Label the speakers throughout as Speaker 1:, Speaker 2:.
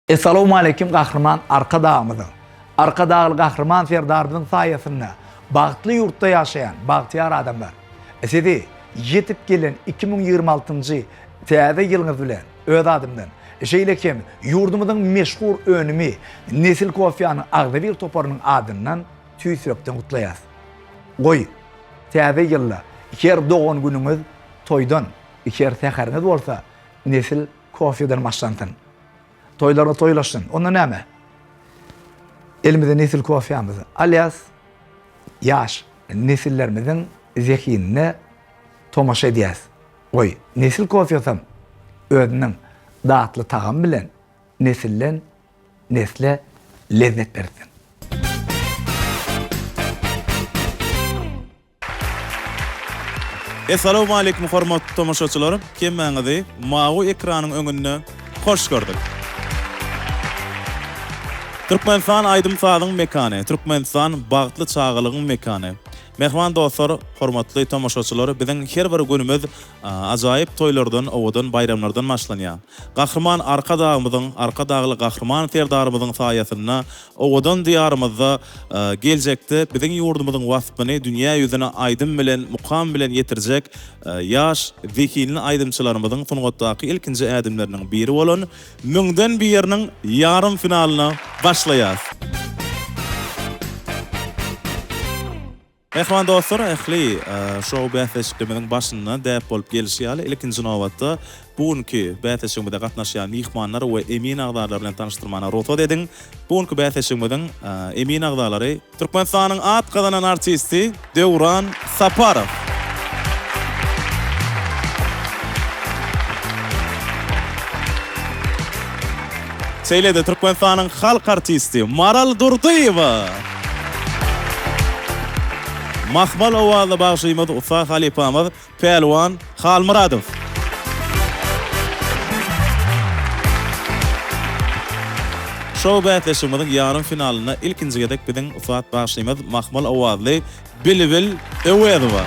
Speaker 1: Essalawmaleýkim Gahryman Arkadagymyzyň, Arkadagly Gahryman Serdarymyzyň saýasynda bagtly ýurtda ýaşaýan bagtyýar adamlar! Sizi ýetip gelen 2026-njy Täze ýylyňyz bilen öz adymdan, şeýle hem ýurdumyzyň meşhur önümi Nesil kofýanyň agzybir toparynyň adyndan tüýs ýürekden gutlaýas. Goý, Täze ýylda her dogan günüňiz toýdan, her säheriňiz bolsa Nesil kofýadan başlansyn! Toýlaryňyz toýlaşsyn. Onda näme? Elimize nesil kofýamyzy alýas. Ýaş nesillerimiziň zehinine tomaşa edýäs. Goý, nesil kofýasam özüniň datly tagamy bilen nesilden nesle lezzet bersin.
Speaker 2: Essalawmaleýkum hormatly tomaşaçylar! Hemmäňizi mawy ekranyň öňünde hoş gördük. Türkmenistan aýdym-sazyň mekany, Türkmenistan bagtly çagalygyň mekany. Mähriban dostlar, hormatly tomaşaçylar, biziň her bir günümiz ajaýyp toýlardan, owadan baýramlardan başlanýar. Gahryman Arkadagymyzyň, Arkadagly Gahryman Serdarymyzyň saýasynda Owadan Diýarymyzda geljekde biziň ýurdumyzyň waspyny dünýä ýüzüne aýdym bilen, mukam bilen ýetirjek ýaş, zehinli aýdymçylarymyzyň sungatdaky ilkinji ädimleriniň biri bolan Müňden biriniň ýarym finalyna başlaýas. Mähriban dostlar, ähli şou bäsleşiklerimiziň başynda däp bolup gelşi ýaly, ilkinji nobatda bu günki bäsleşigimize gatnaşýan myhmanlar we emin agzalary bilen tanyşdyrmana rugsat ediň. Bu günki bäsleşigimiziň emin agzalary Türkmenistanyň at gazanan artisti Döwran Saparow. Şeýle-de Türkmenistanyň halk artisti Maral Durdyýewa. Mahmal owazly bagşymyz ussat halypamyz Pälwan Halmyradow. Şou bäsleşigimiziň ýarym finalynda ilkinji gezek biziň ussat bagşymyz mahmal owazly Bilbil Öwezowa.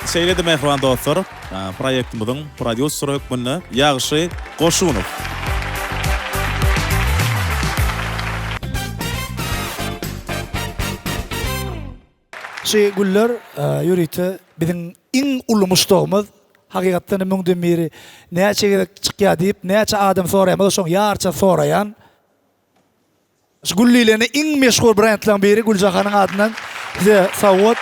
Speaker 2: Şeýle-de mähriban dostlar, proýektimiziň prodýuseri hökmünde Ýagşy Goşunow.
Speaker 1: Şu güller ýörite biziň iň uly muşdagymyz, hakykatdan hem müňden biri näçe gezek çykýar diýip näçe adam soraýan bolsa şoň ýarça soraýan. Şu gül diýlende iň meşhur brendleriň biri Güljahanyň adyndan size sowgat.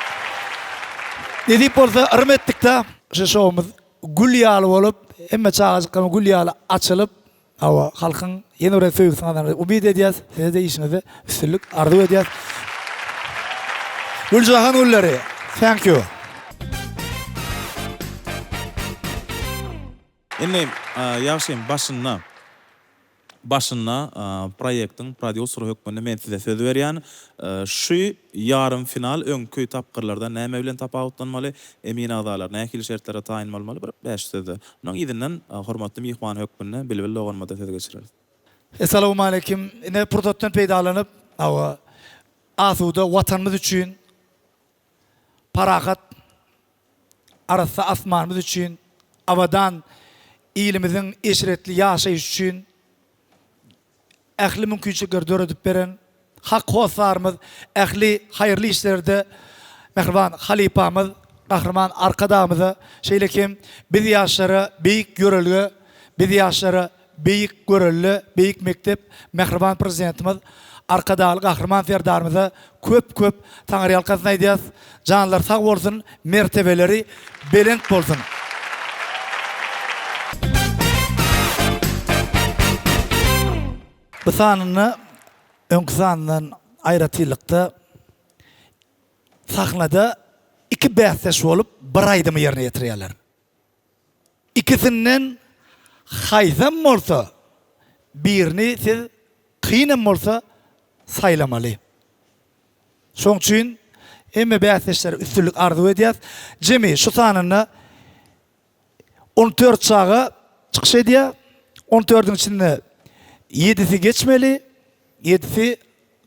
Speaker 1: Nesip bolsa yrym etdikde şu şowumyz gül ýaly bolup, hemme çagajyklarymyz gül ýaly açylyp, hawa, halkyň ýene bir gezek söýgüsini gazanar diýip umyt edýäs. Size-de işiňizde üstünlik arzuw edýäs. Güljahan gülleri, thank you.
Speaker 2: Indi Ýagşyň başynda başynda proýektiň prodýuseri hökmünde men size söz berýän. Şu ýarym final öňki tapgyrlardan näme bilen tapawutlanmaly, emin agzalar nähili şertlere taýyn bolmaly bir bäş sözde. Munuň yzyndan hormatly myhman hökmünde Bilbil doganymyza söz geçireris.
Speaker 1: Essalawmaleýkim. Ine pursatdan peýdalanyp, hawa, asuda Watanymyz üçin parahat arassa asmanymyz üçin, abadan ilimiziň eşretli ýaşaýşy üçin ähli mümkinçilikleri döredip beren hak hossarymyz, ähli haýyrly işlerde mähriban halypamyz Gahryman Arkadagymyza, şeýle hem biz ýaşlara beýik ýörelge, biz ýaşlara Beýik görelde, beýik mekdep mähriban Prezidentimiz Arkadagly Gahryman Serdarymyza köp-köp taňryýalkasyn aýdýas. Janlary sag bolsun, mertebeleri belent bolsun! Bu sanynda öňki sandan aýratynlykda sahnada iki bäsdeş bolup bir aýdymy ýerine ýetirýärler. Ikisinden haýsam bolsa birini siz kynam bolsa saýlamaly. Şoň üçin hemme bäsdeşlere üstünlik arzuw edýäs. Jemi şu sanynda 14 çaga çykyş edýär. 14-iň içinde ýedisi geçmeli, ýedisi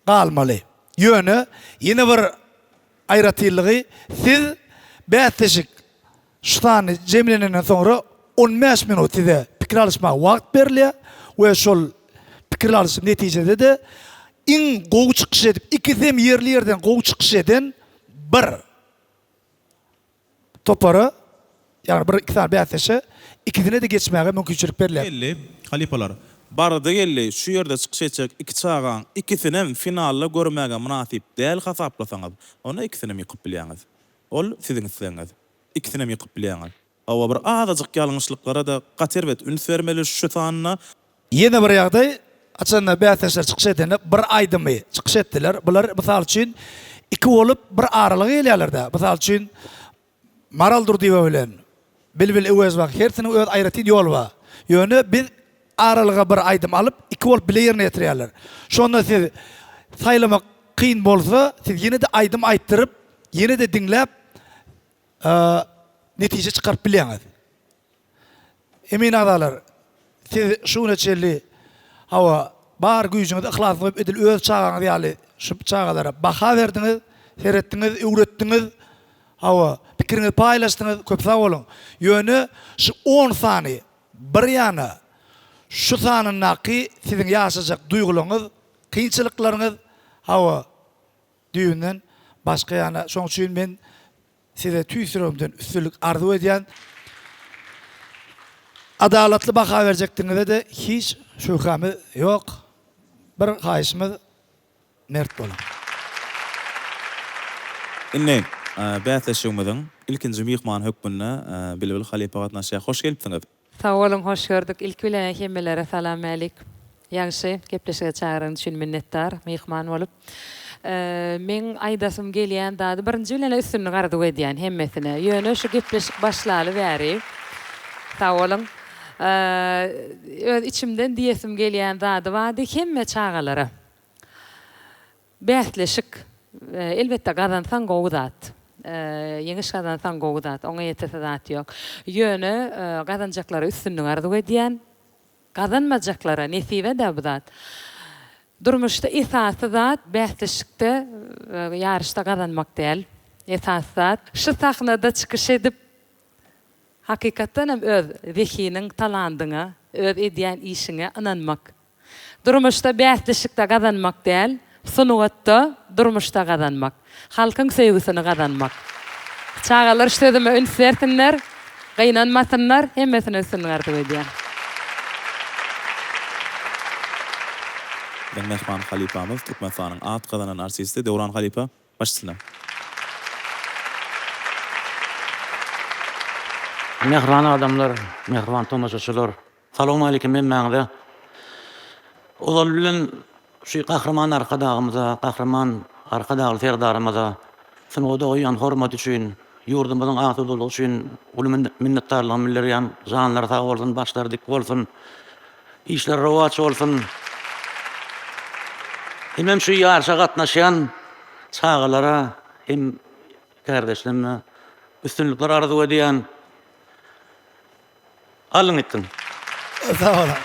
Speaker 1: galmaly. Ýöne ýene bir aýratynlygy siz bäsleşik. Şu sany jemlenenden soňra 15 minut size pikir alyşmaga wagt berilýär we şol pikir alyşyp netijede-de iň gowy çykyş edip, ikisem ýerli-ýerden gowy çykyş eden bir topara, ýagny bir iki sany bäsdeşe ikisine-de geçmäge mümkinçilik berilýär.
Speaker 2: Geldi, halypalar. Bardy-geldi, şu ýerde çykyş etjek iki çagaň ikisinem finalda görmäge mynasyp däl hasaplasaňyz, onda ikisinem ýykyp bilýäňiz. Ol siziň islegiňiz. Ikisinem ýykyp bilýäňiz. Hawa, bir azajyk ýalňyşlyklara-da gaty erbet üns bermeli şu sanda.
Speaker 1: Ýene bir ýagdaý, haçanda bäsdeşler çykyş edende bir aýdymy çykyş etdiler. Bular, mysal üçin, iki bolup bir aralyga gelýärler-dä. Mysal üçin, Maral Durdyýewa bilen Bilbil Öwezowa hersiniň öz aýratyn ýoly bar. Ýöne biz aralyga bir aýdym alyp, iki bolup bile ýerine ýetirýärler. Şonda siz saýlamak kyn bolsa, siz ýene-de aýdym aýtdyryp, ýene-de diňläp, netije çykaryp bilýäňiz. Emin agzalar, siz şu güne çenli, hawa, bar güýjüňizi, yhlasyňyzy goýup edil öz çagaňyz ýaly şu çagalara baha berdiňiz, seretdiňiz, öwretdiňiz, hawa, pikiriňizi paýlaşdyňyz, köp sag boluň. Ýöne şu on sany bir ýana, şu sanyndaky siziň ýaşajak duýgularyňyz, kynçylyklaryňyz, hawa, düýbünden başga ýana. Şonuň üçin men Size tüýs ýüregimden üstünlik arzuw edýän. Adalatly baha berjekdigiňize-de hiç şübhämiz ýok. Bir haýyşymyz mert boluň.
Speaker 2: Indi bäsleşigimiziň ilkinji myhmany hökmünde Bilbil halypa gatnaşýar. Hoş gelipsiňiz!
Speaker 3: Sag boluň hoş gördük ilki bilen hemmelere salam älik Ýagşy gepleşige çagyran üçin minnetdar myhman bolup meň aýdasym gelýän zady birinji bilenä üstünlik arzuw edýän hemmesine ýöne şu gepleşik başlaly bäri sag boluň öz içimden diýesim gelýän zady bardy hemme çagalara Bäsleşik, elbetde, gazansaň gowy zat. Ýeňiş gazansaň gowy zat, oňa ýetesi zat ýok. Ýöne gazanjaklara üstünlik arzuw edýän. Gazanmajaklara nesibe-dä bu zat. Durmuşda esasy zat bäsleşikde, ýaryşda gazanmak däl. Esasy zat, şu sahnada çykyş edip, hakykatdan hem öz zehiniň, talandyňa, öz edýän işiňe ynanmak. Durmuşda bäsleşikde gazanmak däl, sungatda, durmuşda gazanmak. Halkyň söýgüsini gazanmak. Çagalar şu sözüme üns bersinler, gynanmasynlar, hemmesine üstünlik arzuw edýän.
Speaker 2: Biziň mähriban halypamyz, Türkmenistanyň at gazanan artisti Döwran halypa, baş üstüne.
Speaker 4: Mähriban adamlar, mähriban tomaşaçylar! Salowmaleýkim hemmäňize. Ozaly bilen şu Gahryman Arkadagymyza, Gahryman Arkadagly Serdarymyza sungata goýýan hormaty üçin, ýurdumyzyň asudalygy üçin uly minnetdarlygymy bildirýän. Janlary sag bolsun, başlary dik bolsun, işleri rowaç bolsun. Hemem şu ýaryşa gatnaşýan çagalara hem kärdeşlerime üstünlikler arzuw edýän. Alyň gitsin.
Speaker 1: Sag boluň.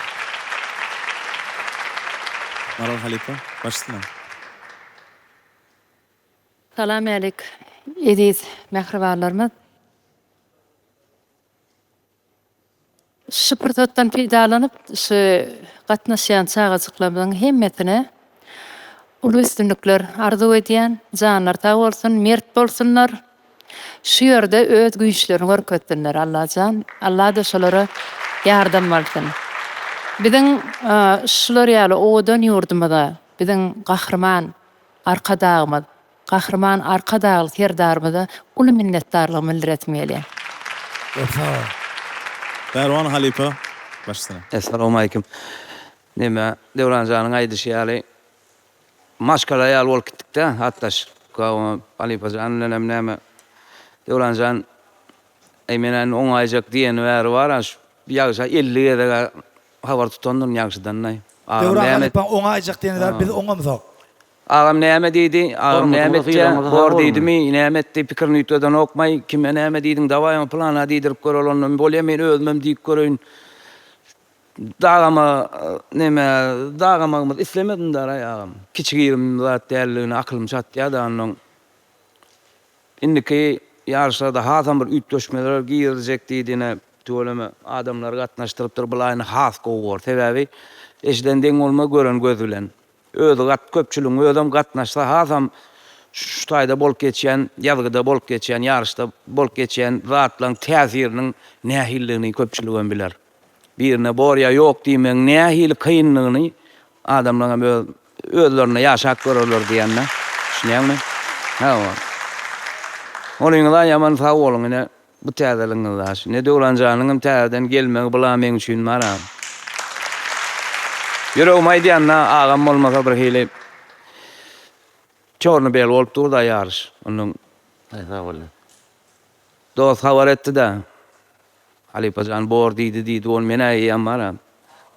Speaker 2: Maral halypa baş üstüne.
Speaker 5: Salam älik eziz mähribanlarymyz. Şu pursatdan peýdalanyp şu gatnaşýan çagajyklarymyzyň hemmesine uly üstünlikler arzuw edýän. Janlary sag bolsun, mert bolsunlar. Şu ýerde öz güýçlerini görkezsinler Allajan Allada şolara ýardam bolsun. Biziň şular ýaly owadan ýurdumyza biziň Gahryman Arkadagymyz Gahryman Arkadagly Serdarymyza uly minnetdarlygymy bildiresim gelýär.
Speaker 1: Köp sag bol.
Speaker 2: Pälwan halypa baş üstüne.
Speaker 6: Essalawmaleýkim. Neme Döwranjanyň aýdyşy ýaly Maşgala ýaly bolup gitdik-dä, atdaş. Halypa jan bilenem näme, Döwran jan, Eý, men-ä indi oňaýjak diýeni bäri bar-a, şu ýagşa 50 gezeg-ä habar tutandyryn ýagşydan-daý. Agam
Speaker 1: Döwran
Speaker 6: näme.
Speaker 1: halypaň oňaýjak diýeni bäri biz oňamzok.
Speaker 6: Agam näme diýdi, agam näme
Speaker 4: Hormatyňyza,
Speaker 6: etýä,
Speaker 4: sylagyňyza sag
Speaker 6: bor
Speaker 4: boluň.
Speaker 6: diýdimi, näme etdi, pikirini üýtgedenokmaý, kime näme diýdiň, dawaý oňa pylana diýdirip göreli onda, bolýa men özümem diýip göreýin. Dagama neme dagamagymyzy islemedim daraý agam. Kiçi-girim zat däldigine akylym çatýa-da onnoň. Indiki. ýaryşlarda hasam bir üýtgeşmeler giriziljek diýdi ine tüweleme adamlary gatnaşdyrypdyr bulaýyny has gowy bor sebäbi eşiden deň bolmaz gören göz bilen özi gat köpçüligiň özem gatnaşsa hasam şu taýda bolup geçýän ýazgyda bolup geçýän ýaryşda bolup geçýän zatlaryň täsiriniň nähilidigini köpçüligem biler. Birine bor ýa ýok diýmegiň nähili kyndygyny adamlaryň hem öz özlerinde ýaşap görerler diýende. Düşünýäňmi? Hawa. Olyňyza ýaman sag boluň ine bu täzeligiňiz daş. Ine Döwranjanyň hem täzeden gelmegi bula meň üçin bar-a. Ýüregim aýdýanda agam bolmasa birhili çorny bel bolup dur-da ýaryş. Ondan
Speaker 4: Aý sag boluň.
Speaker 6: Dost habar etdi-de. Halypajan bor diýdi diýdi ol men-ä eýýäm bar-a.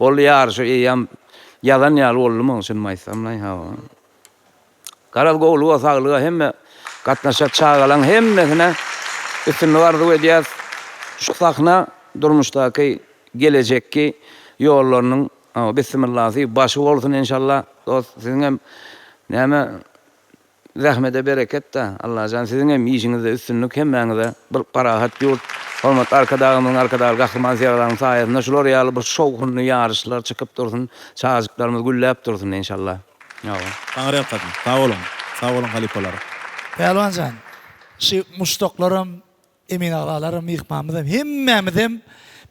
Speaker 6: Boldy ýaryşy eýýäm ýazan ýaly boldum oň çynymy aýtsam-laý hawa. Garaz gowulyga saglyga hemme gatnaşjak çagalaň hemmesine üstünlik arzuw edýäs. Şu sahna durmuşdaky gelejekki ýollarynyň bissimillasy başy bolsun enşalla dost siziňem näme Zähmete bereket-dä, Allajan siziňem işiňizde üstünlik hemmäňize bir parahat ýurt Hormatly Arkadagymyzyň Arkadagly Gahryman Serdaryň saýasynda şular ýaly bir şowhunly ýaryşlar çykyp dursun çagajyklarymyz gülläp dursun enşalla. Hawa.
Speaker 2: Taňryýalkasyn. Sag boluň. Sag boluň halypalar.
Speaker 1: Pälwan jan, şu muşdaklaram, emin agzalaram, myhmanymyzam, hemmämizem,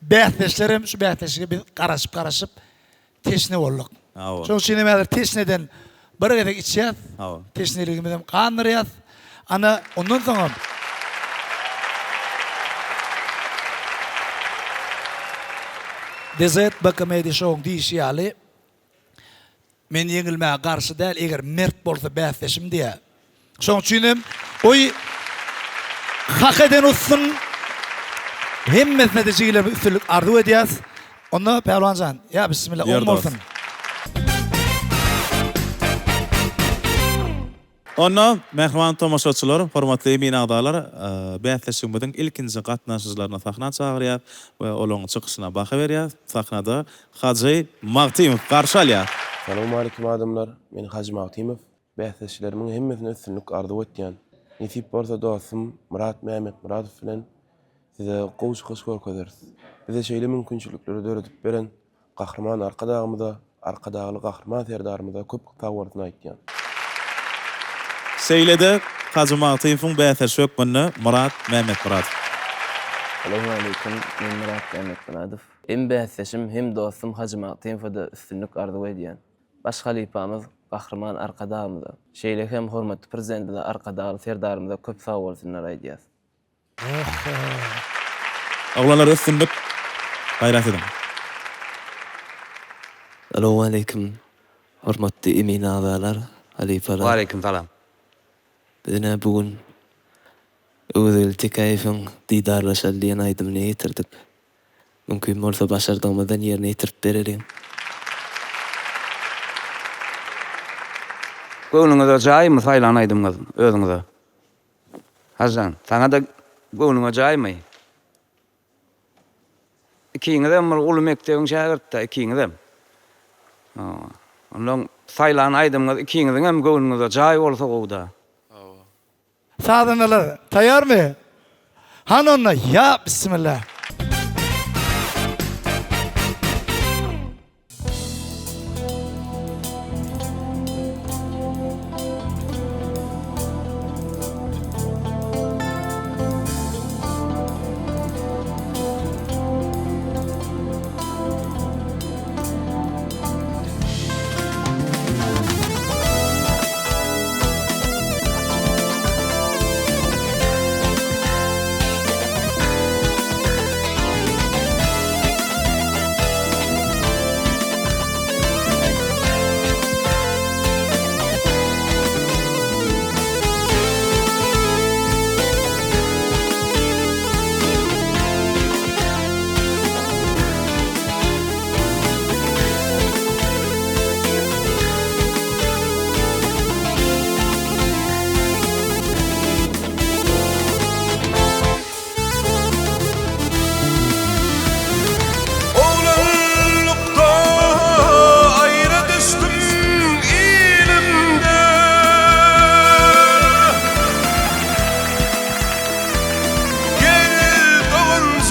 Speaker 1: bäsdeşlerem şu bäsleşige biz garaşyp-garaşyp Teşne bolduk.
Speaker 2: Hawa.
Speaker 1: Şonuň üçin hem häzir teşneden bir gezek içýäs.
Speaker 2: Hawa.
Speaker 1: Teşneligimizem gandyrýas. Ana, ondan soňam DZ Comedy Show-yň diýşi ýaly, Men ýeňilmäge garşy däl, eger mert bolsa bäsdeşim diýýär. Şonuň üçin hem goý hak eden utsun. Hemmesine-de jigilerimiz üstünlik arzuw edýäs. Onda Pälwan jan, ýa bismillah, oň bolsun.
Speaker 2: Onda, mähriban tomaşaçylar, hormatly emin agzalar, bäsleşigimiziň ilkinji gatnaşyjylaryny sahna çagyrýas we olaryň çykyşyna baha berýäs. Sahnada Hajy Magtymow garşy alýar.
Speaker 7: Salowmalikim adamlar, men Hajy Magtymow. Bäsdeşlerimiň hemmesine üstünlik arzuw etýän. Nesip bolsa dostum Myrat Mämmetmyradow bilen size gowy çykyş görkezeris. Bize şeýle mümkinçilikleri döredip beren Gahryman Arkadagymyza, Arkadagly Gahryman Serdarymyza köp sagbolsun aýtýan.
Speaker 2: Şeýle-de Hajy Magtymowyň bäsdeşi hökmünde Myrat Mämmetmyradow.
Speaker 8: Salowmaleýkim, men Myrat Mämmetmyradow. Hem bäsdeşim, hem dostum Hajy Magtymowa-da üstünlik arzuw edýän. Baş halypamyz Gahryman Arkadagymyza, şeýle hem hormatly Prezidentimize Arkadagly Serdarymyza köp sagbolsunlar aýdýas.
Speaker 1: Ohho.
Speaker 2: Oglanlar üstünlik gaýrat ediň.
Speaker 8: Salowmaleýkim hormatly emin agzalar, halypalar.
Speaker 6: Waleýkim salam.
Speaker 8: Biz ine bu gün Öwezgeldi Tekäýewiň Didarlaşaly diýen aýdymyny getirdik. Mümkin bolsa başardygymyzdan ýerine ýetirip bereliň.
Speaker 6: Göwnüňize jaýmy saýlan aýdymyňyz özüňize? Hajyjan, saňa-da göwnüňe jaýmy? Ikiňizem bir uly mekdebiň şägirtdä, ikiňizem. Hawa. Onnoň saýlan aýdymyňyz ikiňiziňem göwnüňize jaý bolsa gowy-da.
Speaker 1: Hawa. Sazandalar taýarmy? Hany onda ýa bismillah.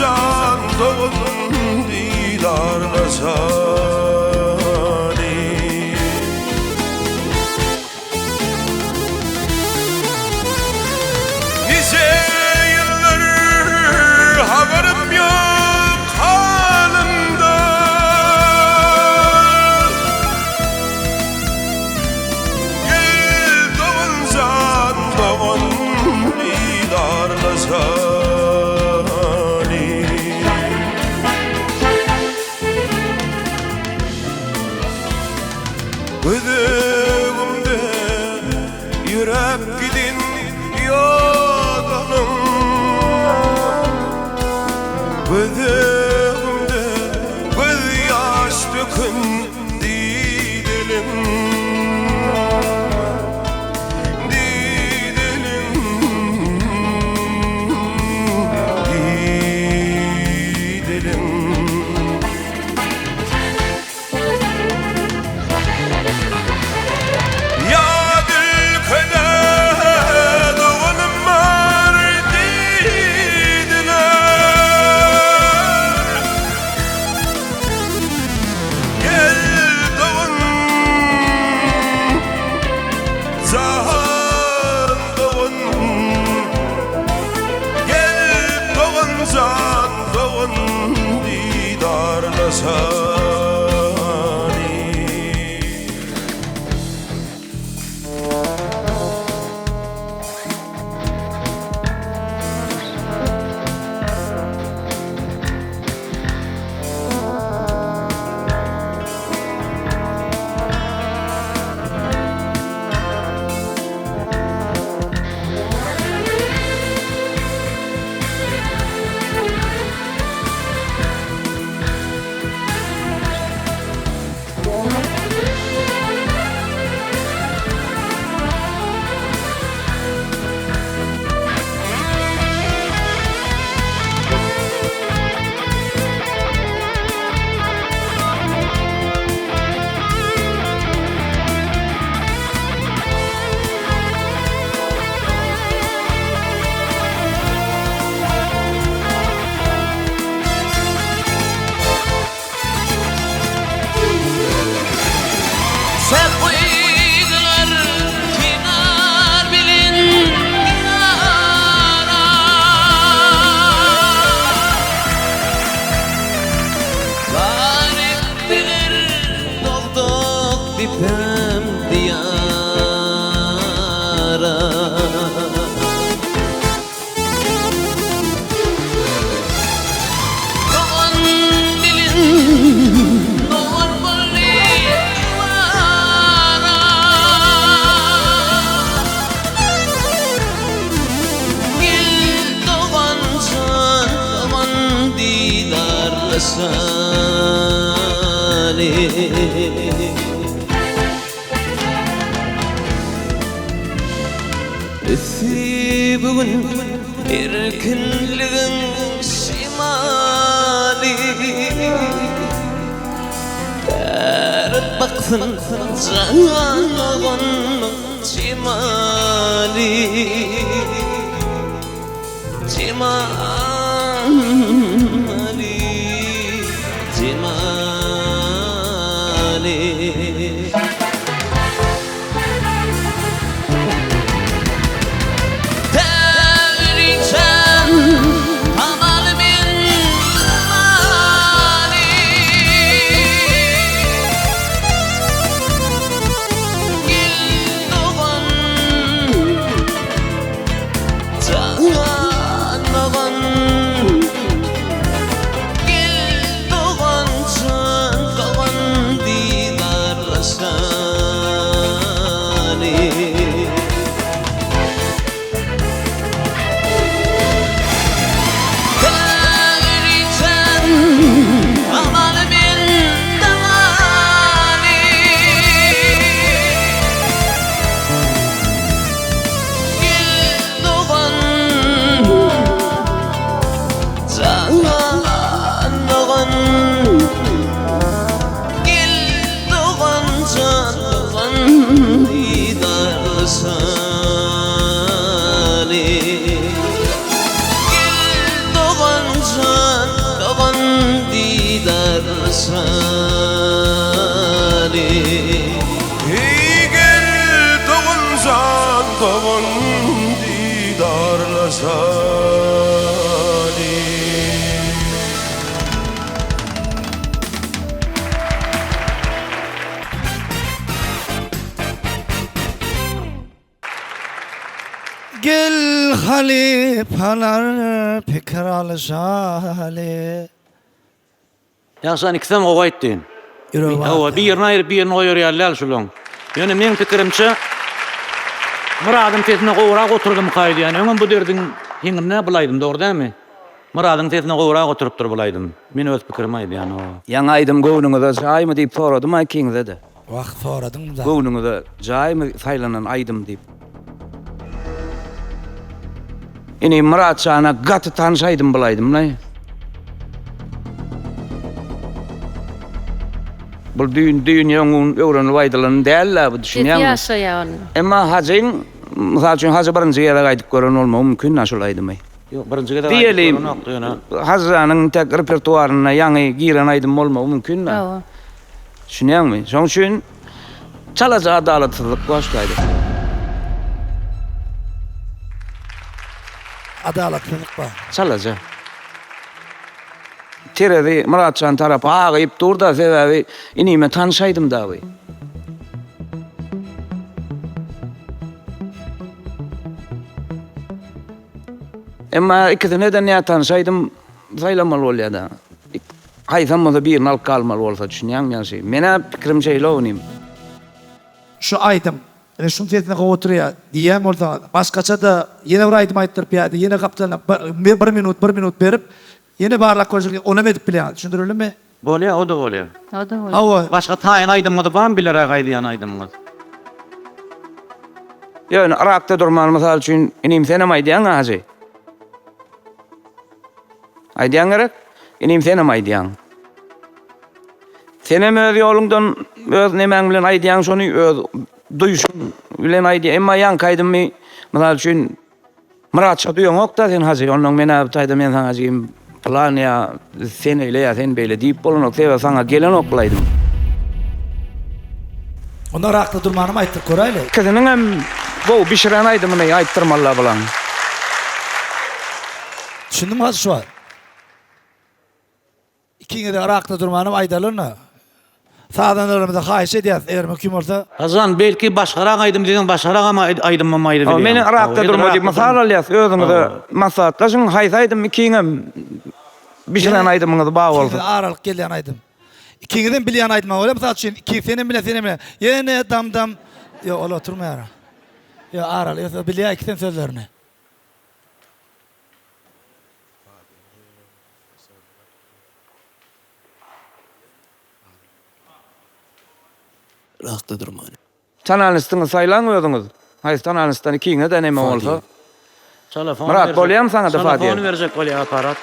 Speaker 9: jan dogan didarlaşaly. Nije ýyldyr habarym ýok halymdan. Gel dogan jan dogan didarlaşaly. Göz öňümde ýöräp giden ýodanyň, Göz öňümde göz ýaş döken dideliň, Dideliň, dideliň. Ýat ülkede doganym bar diýdiler. Gel dogan, jan dogan. Gel dogan, jan dogan didarlaşaly.
Speaker 10: Säpgydylar kenar bilen kenara. Gar etdiler dogduk depäm diýara. Dogan bilen dogan boldy diwara. Gel dogan jan dogan didarlaşaly. Ösdi bu gün erkinligiň şemaly. Bärik baksyn jan doganyň jemaly. Jemaly, jemaly. Täriçem tamaly men maly. Gel dogan, jan dogan. dogan didarlaşaly.
Speaker 9: Eý gel dogan jan dogan didarlaşaly.
Speaker 1: Gel halypalar pikir alyşaly.
Speaker 4: Ýagşyjan ikisem gowy aýtdy.
Speaker 1: Ýüregi bar.
Speaker 4: Hawa, birini aýryp birini goýar ýaly däl şulaň. Ýöne meň pikirimçe Myradyň sesine gowurak oturdymyka öýdýän. Öňem bu derdiň heňinde bul aýdym, dogry dälmi? Myradyň sesine gowurak oturypdyr bul aýdym. Men öz pikirimi aýdýan.
Speaker 6: Ýaňy aýdym göwnüňize jaýmy diýip soradym-a ikiňize-de.
Speaker 1: Wah, soradyňmy-da.
Speaker 6: Göwnüňize jaýmy saýlanan aýdym diýip. Inim Myratjana gaty tanyş aýdym bul aýdym-laý. Bul düýn, düýn ýa öňňün öwrenilip aýdylan däl-dä bu
Speaker 5: Sesi
Speaker 6: düşünýäňmi?
Speaker 5: ýaşaýar onuň.
Speaker 6: Emma Hajyň, mysal üçin Hajy birinji gezek aýdyp gören bolmagy mümkin-dä şul aýdymy.
Speaker 4: Ýok, birinji gezek aýdyp
Speaker 6: Diýeli,
Speaker 4: görenokdy ýöne.
Speaker 6: Hajyjanyň intäk repertuarynda ýaňy giren aýdym bolmagy mümkin-dä.
Speaker 5: Hawa.
Speaker 6: Düşünýäňmi? Şonuň üçin çalaja adalatsyzlyk bar şu taýda.
Speaker 1: Adalatsyzlyk bar.
Speaker 6: Çalaja. Terezi Myratjan tarapy agyp dur-da, sebäbi inime tanyş aýdym dagy. Emma ikisine-de nätanyş aýdym saýlamaly bolýar-da. Haýsam bolsa birini alyp galmaly bolsa düşünýäňmi ýagşy. Menä pikirim şeýle inim.
Speaker 1: Şu aýdym ine şuň sesine gowy oturýa diýýän bolsaňyz başgaça-da ýene bir aýdym aýtdyryp ýa-da ýene gapdalynda bir minut bir minut berip ýene barlap görjek onam edip bilýäňiz düşündirildimi?
Speaker 4: Bolýa o-da bolýa.
Speaker 5: O-da bolýa.
Speaker 1: Hawa.
Speaker 4: Başga taýyn aýdymyňyz barmy bileräk aýdýan aýdymyňyz?
Speaker 6: Ýöne Yrakda durman mysal üçin inim senem aýdýaňa hajy. Aýdýaň gerek? Inim senem aýdýaň. Senem öz ýoluňdan öz nemäň bilen aýdýaň şony öz duýşuň bilen aýdýaň. Emma ýaňky aýdymy mysal üçin Myratça duýaňok-da sen hajy. Onnoň men-ä bu taýda men saňa jigim pylan ýa sen eýle ýa sen beýle diýip bolanok. Sebäbi saňa gelenok bul aýdym.
Speaker 1: Onda yrakda durmanam aýtdyryp göräýli.
Speaker 6: Ikisiniňem gowy bişiren aýdymyny aýtdyrmalylar bulaň.
Speaker 1: Düşündim hajy şu wagt. Ikiňize yrakda durmanam aýdalyna. Sazandalarymyza haýyş edýäs eger mümkin bolsa.
Speaker 4: Hajyjan belki başgarak aýdym diýseň başgaragam aýdymam aýdybilýäň.
Speaker 6: Meni yrakda durma diýip mysal alýas özüňize maslahatlaşyň haýsy aýdym ikiňem bişiren aýdymyňyz bar bolsa.
Speaker 1: Ikiňize aralyk gelýän aýdym. Ikiňizem bilýän aýdyma bolýar mysal üçin iki senem bilýän senem bilýän ýene dam dam ýok ol oturmaýar. Ýok araly ýok bilýär ikisem sözlerini.
Speaker 8: Yrakda durmany.
Speaker 6: Tonalnistiňizi saýlaň özüňiz. Haýsy tonalnistden ikiňe-de neme bolsa. Myrat bolýamy saňa-da Fadiýa?
Speaker 4: Telefon berjek bolýar aparat.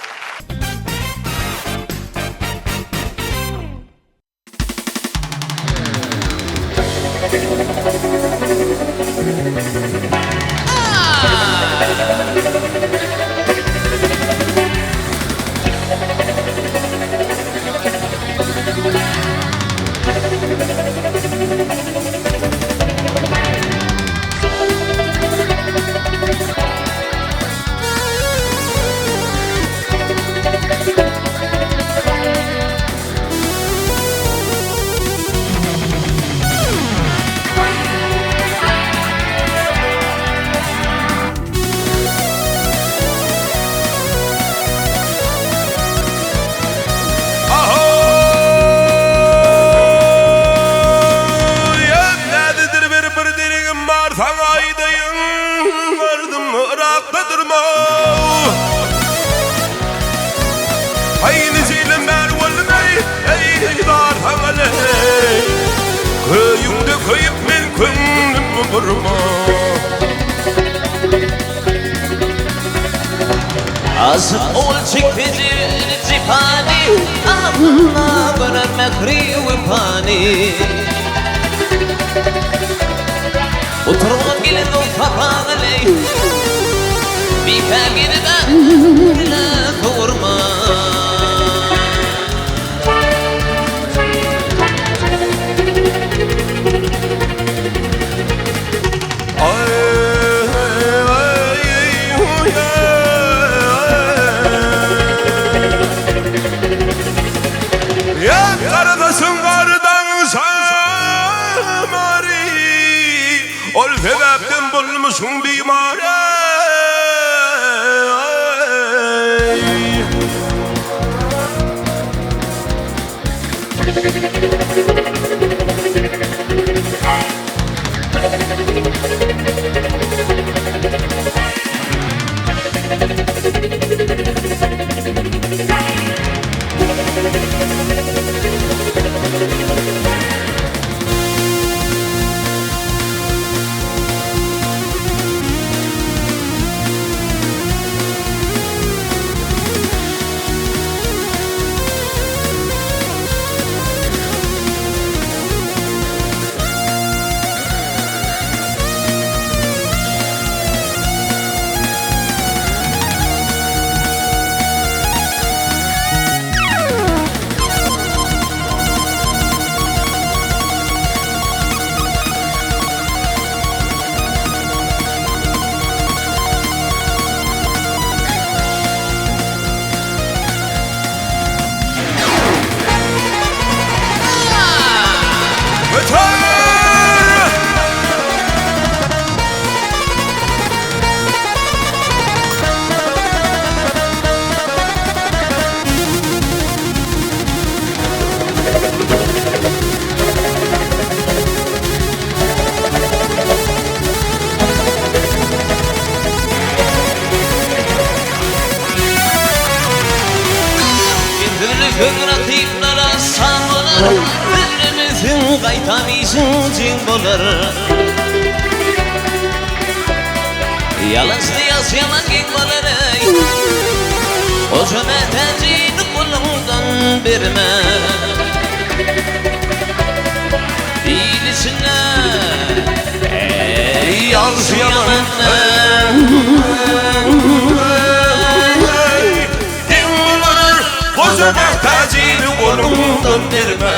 Speaker 9: Ahoý, nädedir bir bir deregim bar saňa aýdaýyn, Ardym Yrakda durma. Aý nijeýlem bäri boldum eý, eý, zar saňa leý. Köýüňde köýüp men köňlüm burma.
Speaker 10: Aşyk ol çekse jepany, Alla görer mähri wepany. Oturman gelen dost sapagyny, Bikär gezip ähline sowurma. Söz rakyplara şam bolar, Sözlemeseň gaýtam işiň jeň bolar. Ýalançyda ýagşy ýaman geň bolar eý. Goja mätäjini goluňdan berme. Il içinde eý ýagşy ýaman
Speaker 9: Deň bolar goja mätäjini goluňdan berme.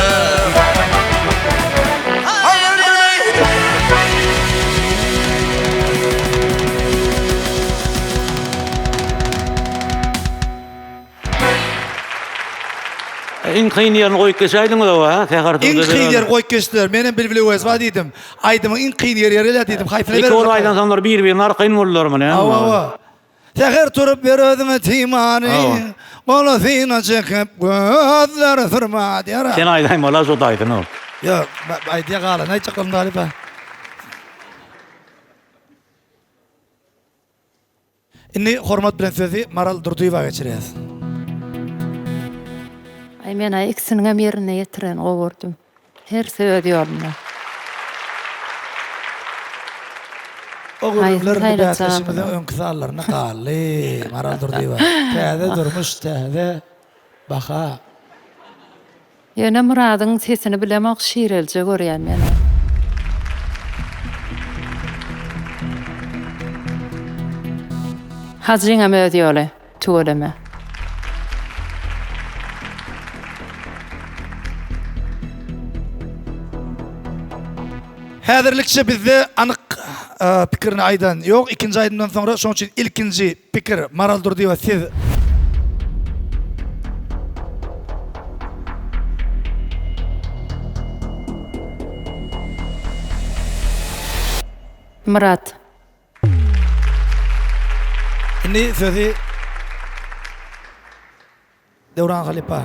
Speaker 4: Iň kyn ýerini goýup geçäýdiňiz-ow, hä? Säher
Speaker 1: Iň kyn ýeri goýup geçdiler. Menem Bilbil Öwezowa diýdim. Aýdymyň iň kyn ýeri ýeri gelýär diýdim. Haýsyna
Speaker 4: Iki bolup aýdansoňlar bir-birine arkaýyn boldularmy näme?
Speaker 1: Hawa, hawa. Säher turup ber özüňe timany, Gola syna çekip gözleri syrma diýer-ä.
Speaker 4: Sen aýdaýmaly-a şo daýysyny.
Speaker 1: Ýok, aýdýa galany aýtjak boldum halypa. Indi hormat bilen sözi Maral Durdyýewa geçirýäs.
Speaker 5: Aý men-ä ikisiniňem ýerine ýetireni gowy gördüm. Hersi öz ýolunda.
Speaker 1: O gürrüňler indi bäsleşigimiziň öňki sanlarynda galdy, Maral Durdyýewa. Täze durmuş, täze baha.
Speaker 5: Ýöne Myradyň sesini bilemok şirelije görýän men ony. Hajyňam öz ýoly. Tüweleme.
Speaker 1: Häzirlikçe bizde anyk pikirini aýdan ýok ikinji aýdymdan soňra şoň üçin ilkinji pikir Maral Durdyýewa siz.
Speaker 5: Myrat.
Speaker 1: Indi sözi Döwran halypa.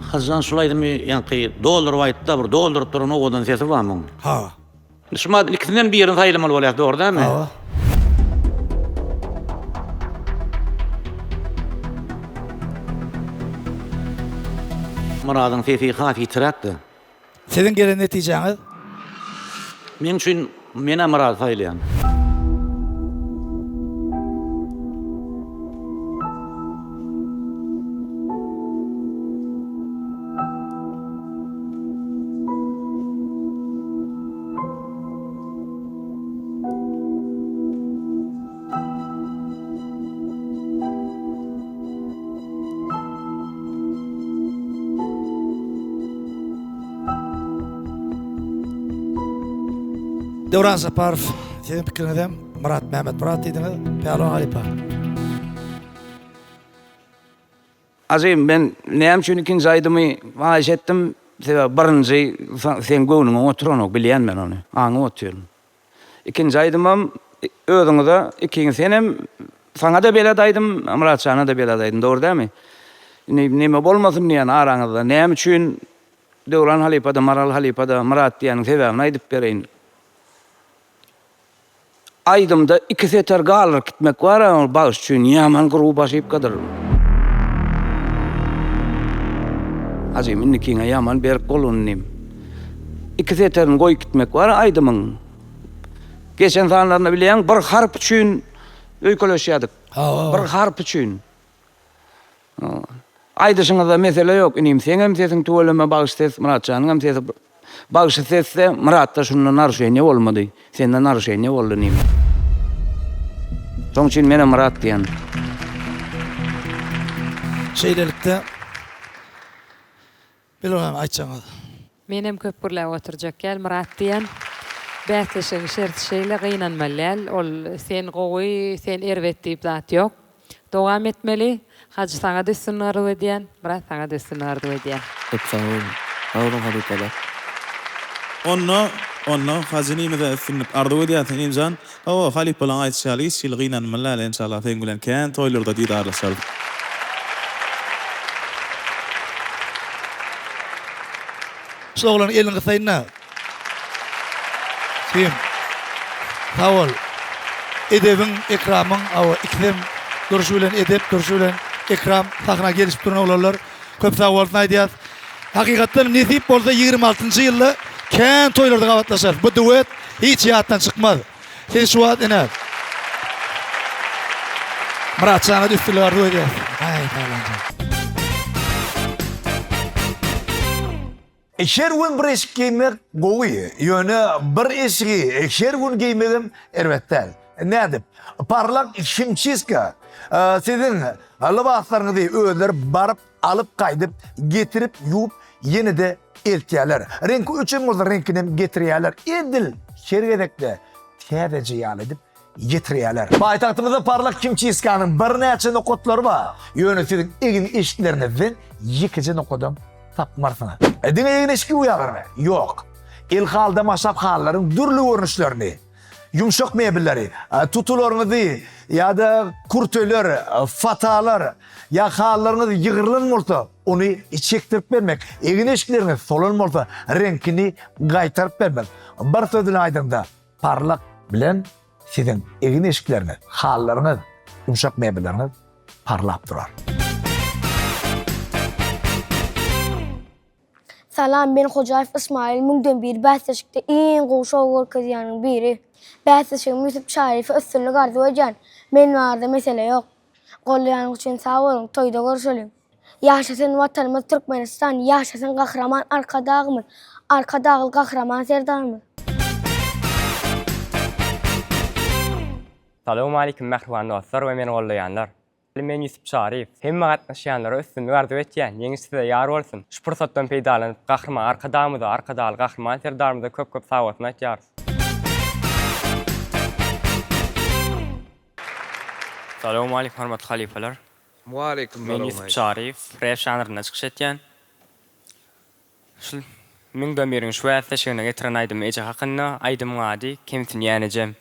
Speaker 4: Hajan şul aýdymy ýaňky dolduryp aýtda bir dolduryp duran owadan sesi bar muň.
Speaker 1: Ha.
Speaker 4: Şumat ikisinden birini saýlamaly bolýas dogry dälmi?
Speaker 1: Hawa.
Speaker 4: Myradyň sesi has ýitiräkdi.
Speaker 1: Siziň gelen netijäňiz?
Speaker 4: Meň üçin menä Myrady saýlaýan.
Speaker 1: Döwran Saparow, siziň pikiriňizem Myrat Mämmetmyrat diýdiňiz, Pälwan halypa.
Speaker 6: Azim men näme üçin ikinji aýdymy haýyş etdim sebäbi birinji seň göwnüňe oturanok bilýän men ony aňyp otyryn. Ikinji aýdymam özüňize ikiňiz senem saňada belet aýdym Myratjana-da belet aýdym dogry dälmi? Indi neme bolmasyn diýýän araňyzda näme üçin Döwran halypa-da Maral halypa-da Myrat diýýäniň sebäbini aýdyp bereýin. Aýdymda iki seter galdyryp gitmek bar-a ol bagşy üçin ýaman gruby aşypkadyr. Hajym indikiňe ýaman berk bol inim. Iki seterini goýup gitmek bar-a aýdymyň. Geçen sanlarynda bilýäň bir harp üçin öýkeleşýädik. Bir harp üçin. Aýdyşyňyzda mesele ýok inim seňem sesiň tüweleme bagşy ses Myratjanyňam sesi bagşy sesse Myratda şunda naruşeniýe bolmady sende naruşeniýe boldy inim şoň üçin menem Myrat diýen.
Speaker 1: Şeýlelikde Bilmem aýtjagyňyz.
Speaker 3: Menem köp gürläp oturjak däl Myrat diýen. Bäsleşigiň şerti şeýle gynanmaly däl. Ol sen gowy, sen erbet diýip zat ýok. Dowam etmeli. Hajy saňada üstünlik arzuw edýän. Myrat saňada üstünlik arzuw edýän.
Speaker 8: Köp sag boluň. Sag boluň halypalar.
Speaker 2: Onda onda Hajy inimize üstünlik arzuw edýäs inimjan. Hawa halypalaň aýdyşy ýaly hiç hili gynanmaly däl enşallah seň bilen kän toýlarda didarlaşarys.
Speaker 1: Şu oglanyň elini gysaýyn-da. Jigim, sag bol. Edebiň, ekramyň, hawa, ikisem durşy bilen edep, durşy bilen ekram sahna gelişip duran oglanlar. Köp sag bolsun aýdýas. Hakykatdan nesip bolsa 26-njy ýylda kän toýlarda gabatlaşarys. Bu duet hiç ýatdan çykmaz. Siz şu wagt ine Myratjana üstünlik arzuw edýäs. Aý, Taglanjan.
Speaker 11: Her gün bir eşik geýmek gowy, ýöne bir eşigi her gün geýmegem erbet däl. Nädip? Parlak himçistka siziň lybaslaryňyzy özleri baryp alyp gaýdyp, getirip ýuwup ýene-de eltýärler. Reňki öçen bolsa reňkinem getirýärler. Edil her gezekde täzeje ýaly edip ýetirýärler. Paýtagtymyzda parlak himçistkanyň birnäçe nokatlary bar. Ýöne siziň egin-eşikleriňizden ýekeje nokadam tapmarsyňyz. Diňe egin-eşik ýuwýarlarmy? Ýok. El halyda maşap halylaryň dürli görnüşlerini, ýumşak mebelleri, tutularyňyzy ýa-da kürteler, fatalar ýa halylaryňyz ýygrylan bolsa, ony çekdirip bermek, egin-eşikleriňiz solan bolsa, reňkini gaýtaryp bermek. Bir söz bilen aýdaňda, parlak bilen siziň egin-eşikleriňiz, halylaryňyz, ýumşak mebelleriňiz parlap durar.
Speaker 12: Salam men Hojaýew Ysmaýyl müňden bir bäsleşikde iň gowy şou görkezýäniň biri. Bäsleşigim Ýusup Çaryýewe üstünlik arzuw edýän. Men barada mesele ýok. Goldaýanyňyz üçin sag boluň, toýda görşeliň. Ýaşasyn Watanymyz Türkmenistan, ýaşasyn Gahraman Arkadagymyz, Arkadagly Gahraman Serdarymyz.
Speaker 13: Salowmalikim mähriban dostlar we meni goldaýanlar. Men Ýusup Çaryýew. Hemme gatnaşýanlara üstünlik arzuw etýän, ýeňiş size ýar bolsun! Şu pursatdan peýdalanyp, Gahryman Arkadagymyza, Arkadagly Gahryman Serdarymyza köp-köp sagbolsun aýtýarys. Salowmalikim hormatly halypalar.
Speaker 6: Waleýkim
Speaker 13: Men Ýusup Çaryýew, rep žanrynda çykyş etýän. Şul Müňdemiriň şu bäsleşigine getiren aýdymy eje hakynda, aýdymyň ady Kemsinýän ejem.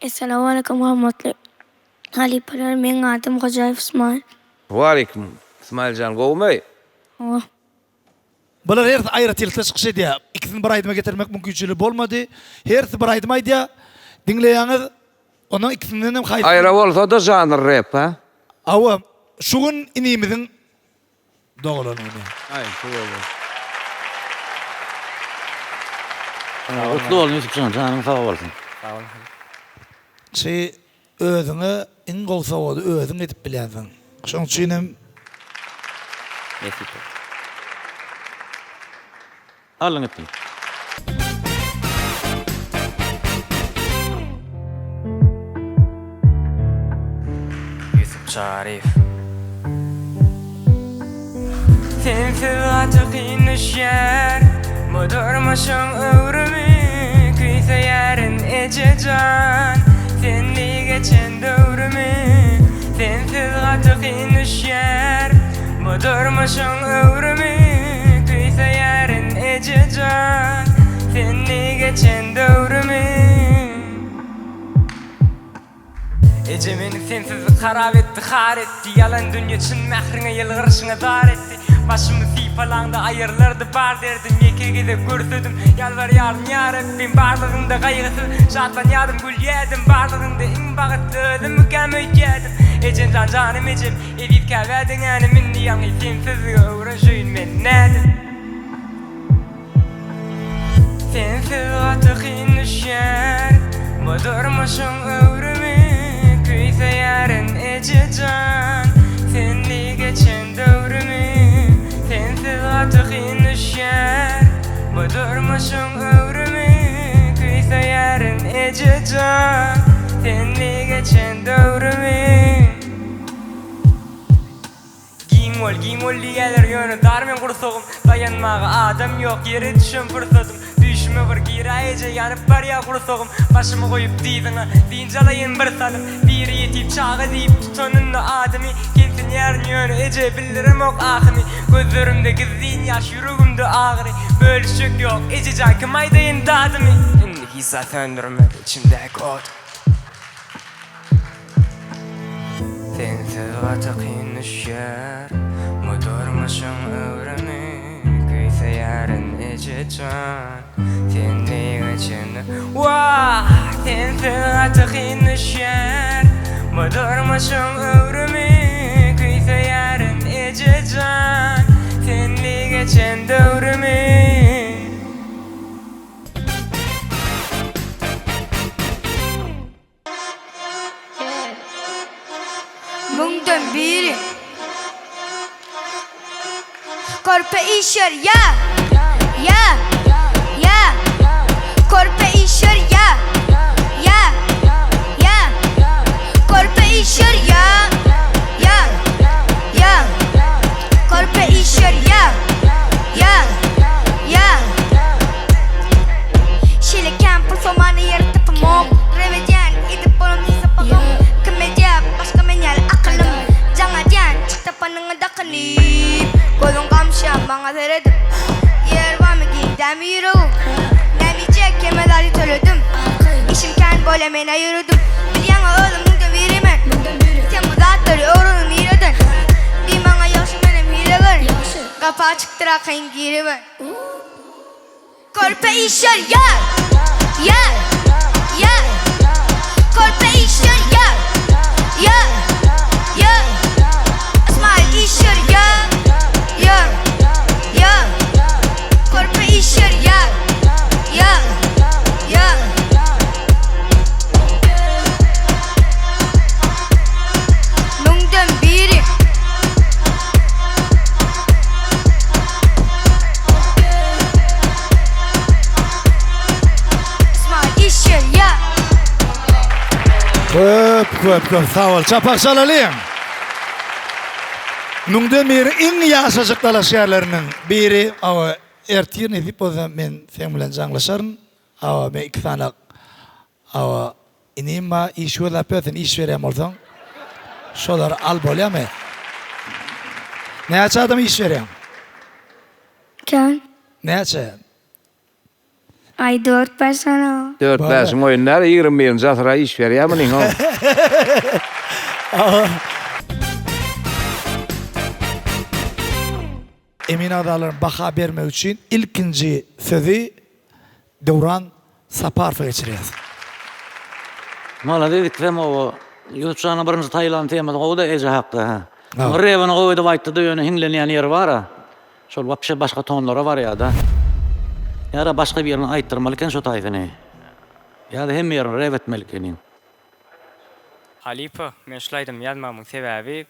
Speaker 12: Essalawmaleýkum hormatly halypalar meň adym Hojaýew Ismail.
Speaker 6: Waleýkim Ismailjan gowumy?
Speaker 12: Hawa.
Speaker 1: Bular hersi aýratylykda çykyş edýär. Ikisini bir aýdyma getirmek mümkinçiligi bolmady. Hersi bir aýdym aýdýar. Diňleýäňiz. Ondan ikisinden hem haýsy.
Speaker 6: Aýra bolsa-da žanr rep hä?
Speaker 1: Hawa, şu gün inimiziň doglan güni.
Speaker 6: Aý, tüweleme.
Speaker 4: Gutly bolsun Ýusupjan, janyň sag bolsun.
Speaker 13: Sag boluň halypa.
Speaker 1: Şy özüňe iň gowy sowgady özüň edip bilýänsiň. Şoň üçin hem.
Speaker 13: Nesip bolsa.
Speaker 4: Alyn gitsin.
Speaker 13: Ýusup Çaryýew. Sensiz gaty kyn düşýär bu durmuşyň öwrümi Küýseýärin ejejan senli geçen döwrümi Sensiz gaty kyn düşýär bu durmuşyň öwrümi Küýseýärin ejejan senli geçen döwrümi. Eje meni sensizlik harap etdi, har etdi Ýalan dünýe çyn mähriňe, ýylgyryşyňa zar etdi Başymy sypalaňda aýrylardy bar derdim Ýeke gezek görsedim, ýalbarýaryn ýa Rabbim Barlygyňda gaýgysyz şatlanýadym, gülýädim Barlygyňda iň bagtly özümmikäm öýdýädim Ejemjan janym ejem, eziz käbä deňänim Indi ýalňyz sensizlige öwrenşeýin men nädip. Sensiz gaty kyn düşýär bu durmuşyň öwrümi Küýseýärin ejejan senli geçen döwrümi Sensiz gaty kyn düşýär bu durmuşyň öwrümi Küýseýärin ejejan senli geçen döwrümi. Giň bol, giň bol diýýäler, ýöne dar meň gursagym Daýanmaga adam ýok, ýere düşen pursadym Düýşüme bir giräý eje, ýanyp barýar gursagym Başymy goýup dyzyňa, dynç alaýyn bir salym Biri ýetip çaga diýip tutanynda adymy Kemsinýärin ýöne eje, bildiremok ahymy Gözlerimde gizlin ýaş, ýüregimde agyry Bölüşjek ýok, ejejan kim aýdaýyn dadymy Indi hiç zat söndürmez içimdäki ody. Sensiz gaty kyn düşýär bu durmuş. durmuşyň öwrümi Küýseýärin eje jan Senli geçen Wah, sensiz gaty kyn düşýär Bu durmuşyň öwrümi Küýseýärin eje jan Senli geçen döwrümi.
Speaker 12: Müňden biri. Körpe işer ýa, ýa, ýa. Körpe işer ýa, ýa, ýa. Körpe işer ýa, ýa, ýa. Körpe işer ýa, ýa, ýa. Şeýle kän pul somany ýer tapamok Rap edýän edip bolamda sapagym Kim edýär başga men ýaly akyllym Jaň edýän çyk tapanyňy dakynyp Gözüň gamşýar maňa seredip Ýer barmy giň dämi ýüregim Näme iýjek hemme zady töledim Işim kän bolýa menä ýöredim Bilýäňä özüm müňden biri men Sen bu zatlary öwrendiň nireden Diý maňa ýagşy menem hilegär Gapy açykdyr arkaýyn giriber. Körpe işer ýa, ýa, ýa. Körpe işer ýa, ýa, ýa. Ysmaýyl işer ýa, ýa, ýa. Körpe işer ýa, ýa, ýa. Müňden biri.
Speaker 1: Köp köp köp sag bol. Çapak çalalyň. Müňden biri iň ýaşajyk dalaşgärleriniň biri. Awa ertir nesip bolsa men seň bilen jaňlaşaryn. Awa men iki sany Hawa inim bar iş gözläp ber sen iş berýän bolsaň şolary al bolýamy. Näçe adama iş berýäň?
Speaker 12: Kän.
Speaker 1: Näçe?
Speaker 12: Aý dört bäş sany.
Speaker 6: Dört bäşiň oýny däl 21-nji asyra iş berýär munyň how.
Speaker 1: Emin agzalaryň baha bermegi üçin ilkinji sözi Döwran Saparowa geçirýäs.
Speaker 4: Malades ikisem oba. Ýusupjanyň birinji taýlan temasy gowuda eje hakda hä. Rebini gowy edip aýtdyda ýöne hiňlenýän ýeri bara. Şol wapşe başga tonlara barýada. Ýa-da başga birini aýtdyrmaly eken şo taýsyny. Ýa-da hemme ýerini rep etmeli ekeniň.
Speaker 13: Halypa, men şul aýdymy ýazmagymyň sebäbi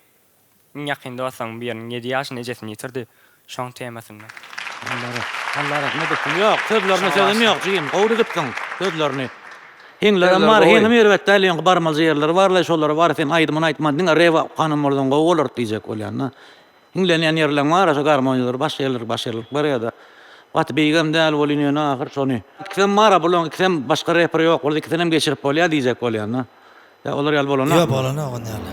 Speaker 13: Iň ýakyn dostlaryň biriniň ýedi ýaşynda ejesini ýitirdi. Şoň temasynda.
Speaker 4: Allah rahmet etsin. Ýok, sözlerine sözüm ýok jigim. Gowy düzüpsiň sözlerini. Heňlerem bar, heňem erbet däl, ýöňki barmalyja ýerleri barlaý, şolara bar sen aýdymyny aýtman diňe rep okanam bolsaň gowy bolardy diýjek bolýan-da. Hiňlenýän ýerleň bar-a şo garmoniýalar başga ýerler başga ýerler barýa-da. Gaty beýigem däl welin ýöne ahyr şony. Ikisem bar-a bulaň ikisem başga reper ýok bolsa ikisinem geçirip bolýa diýjek bolýan-da. Ýa olar ýaly bolanokmy?
Speaker 1: Ýok bolanok on ýaly.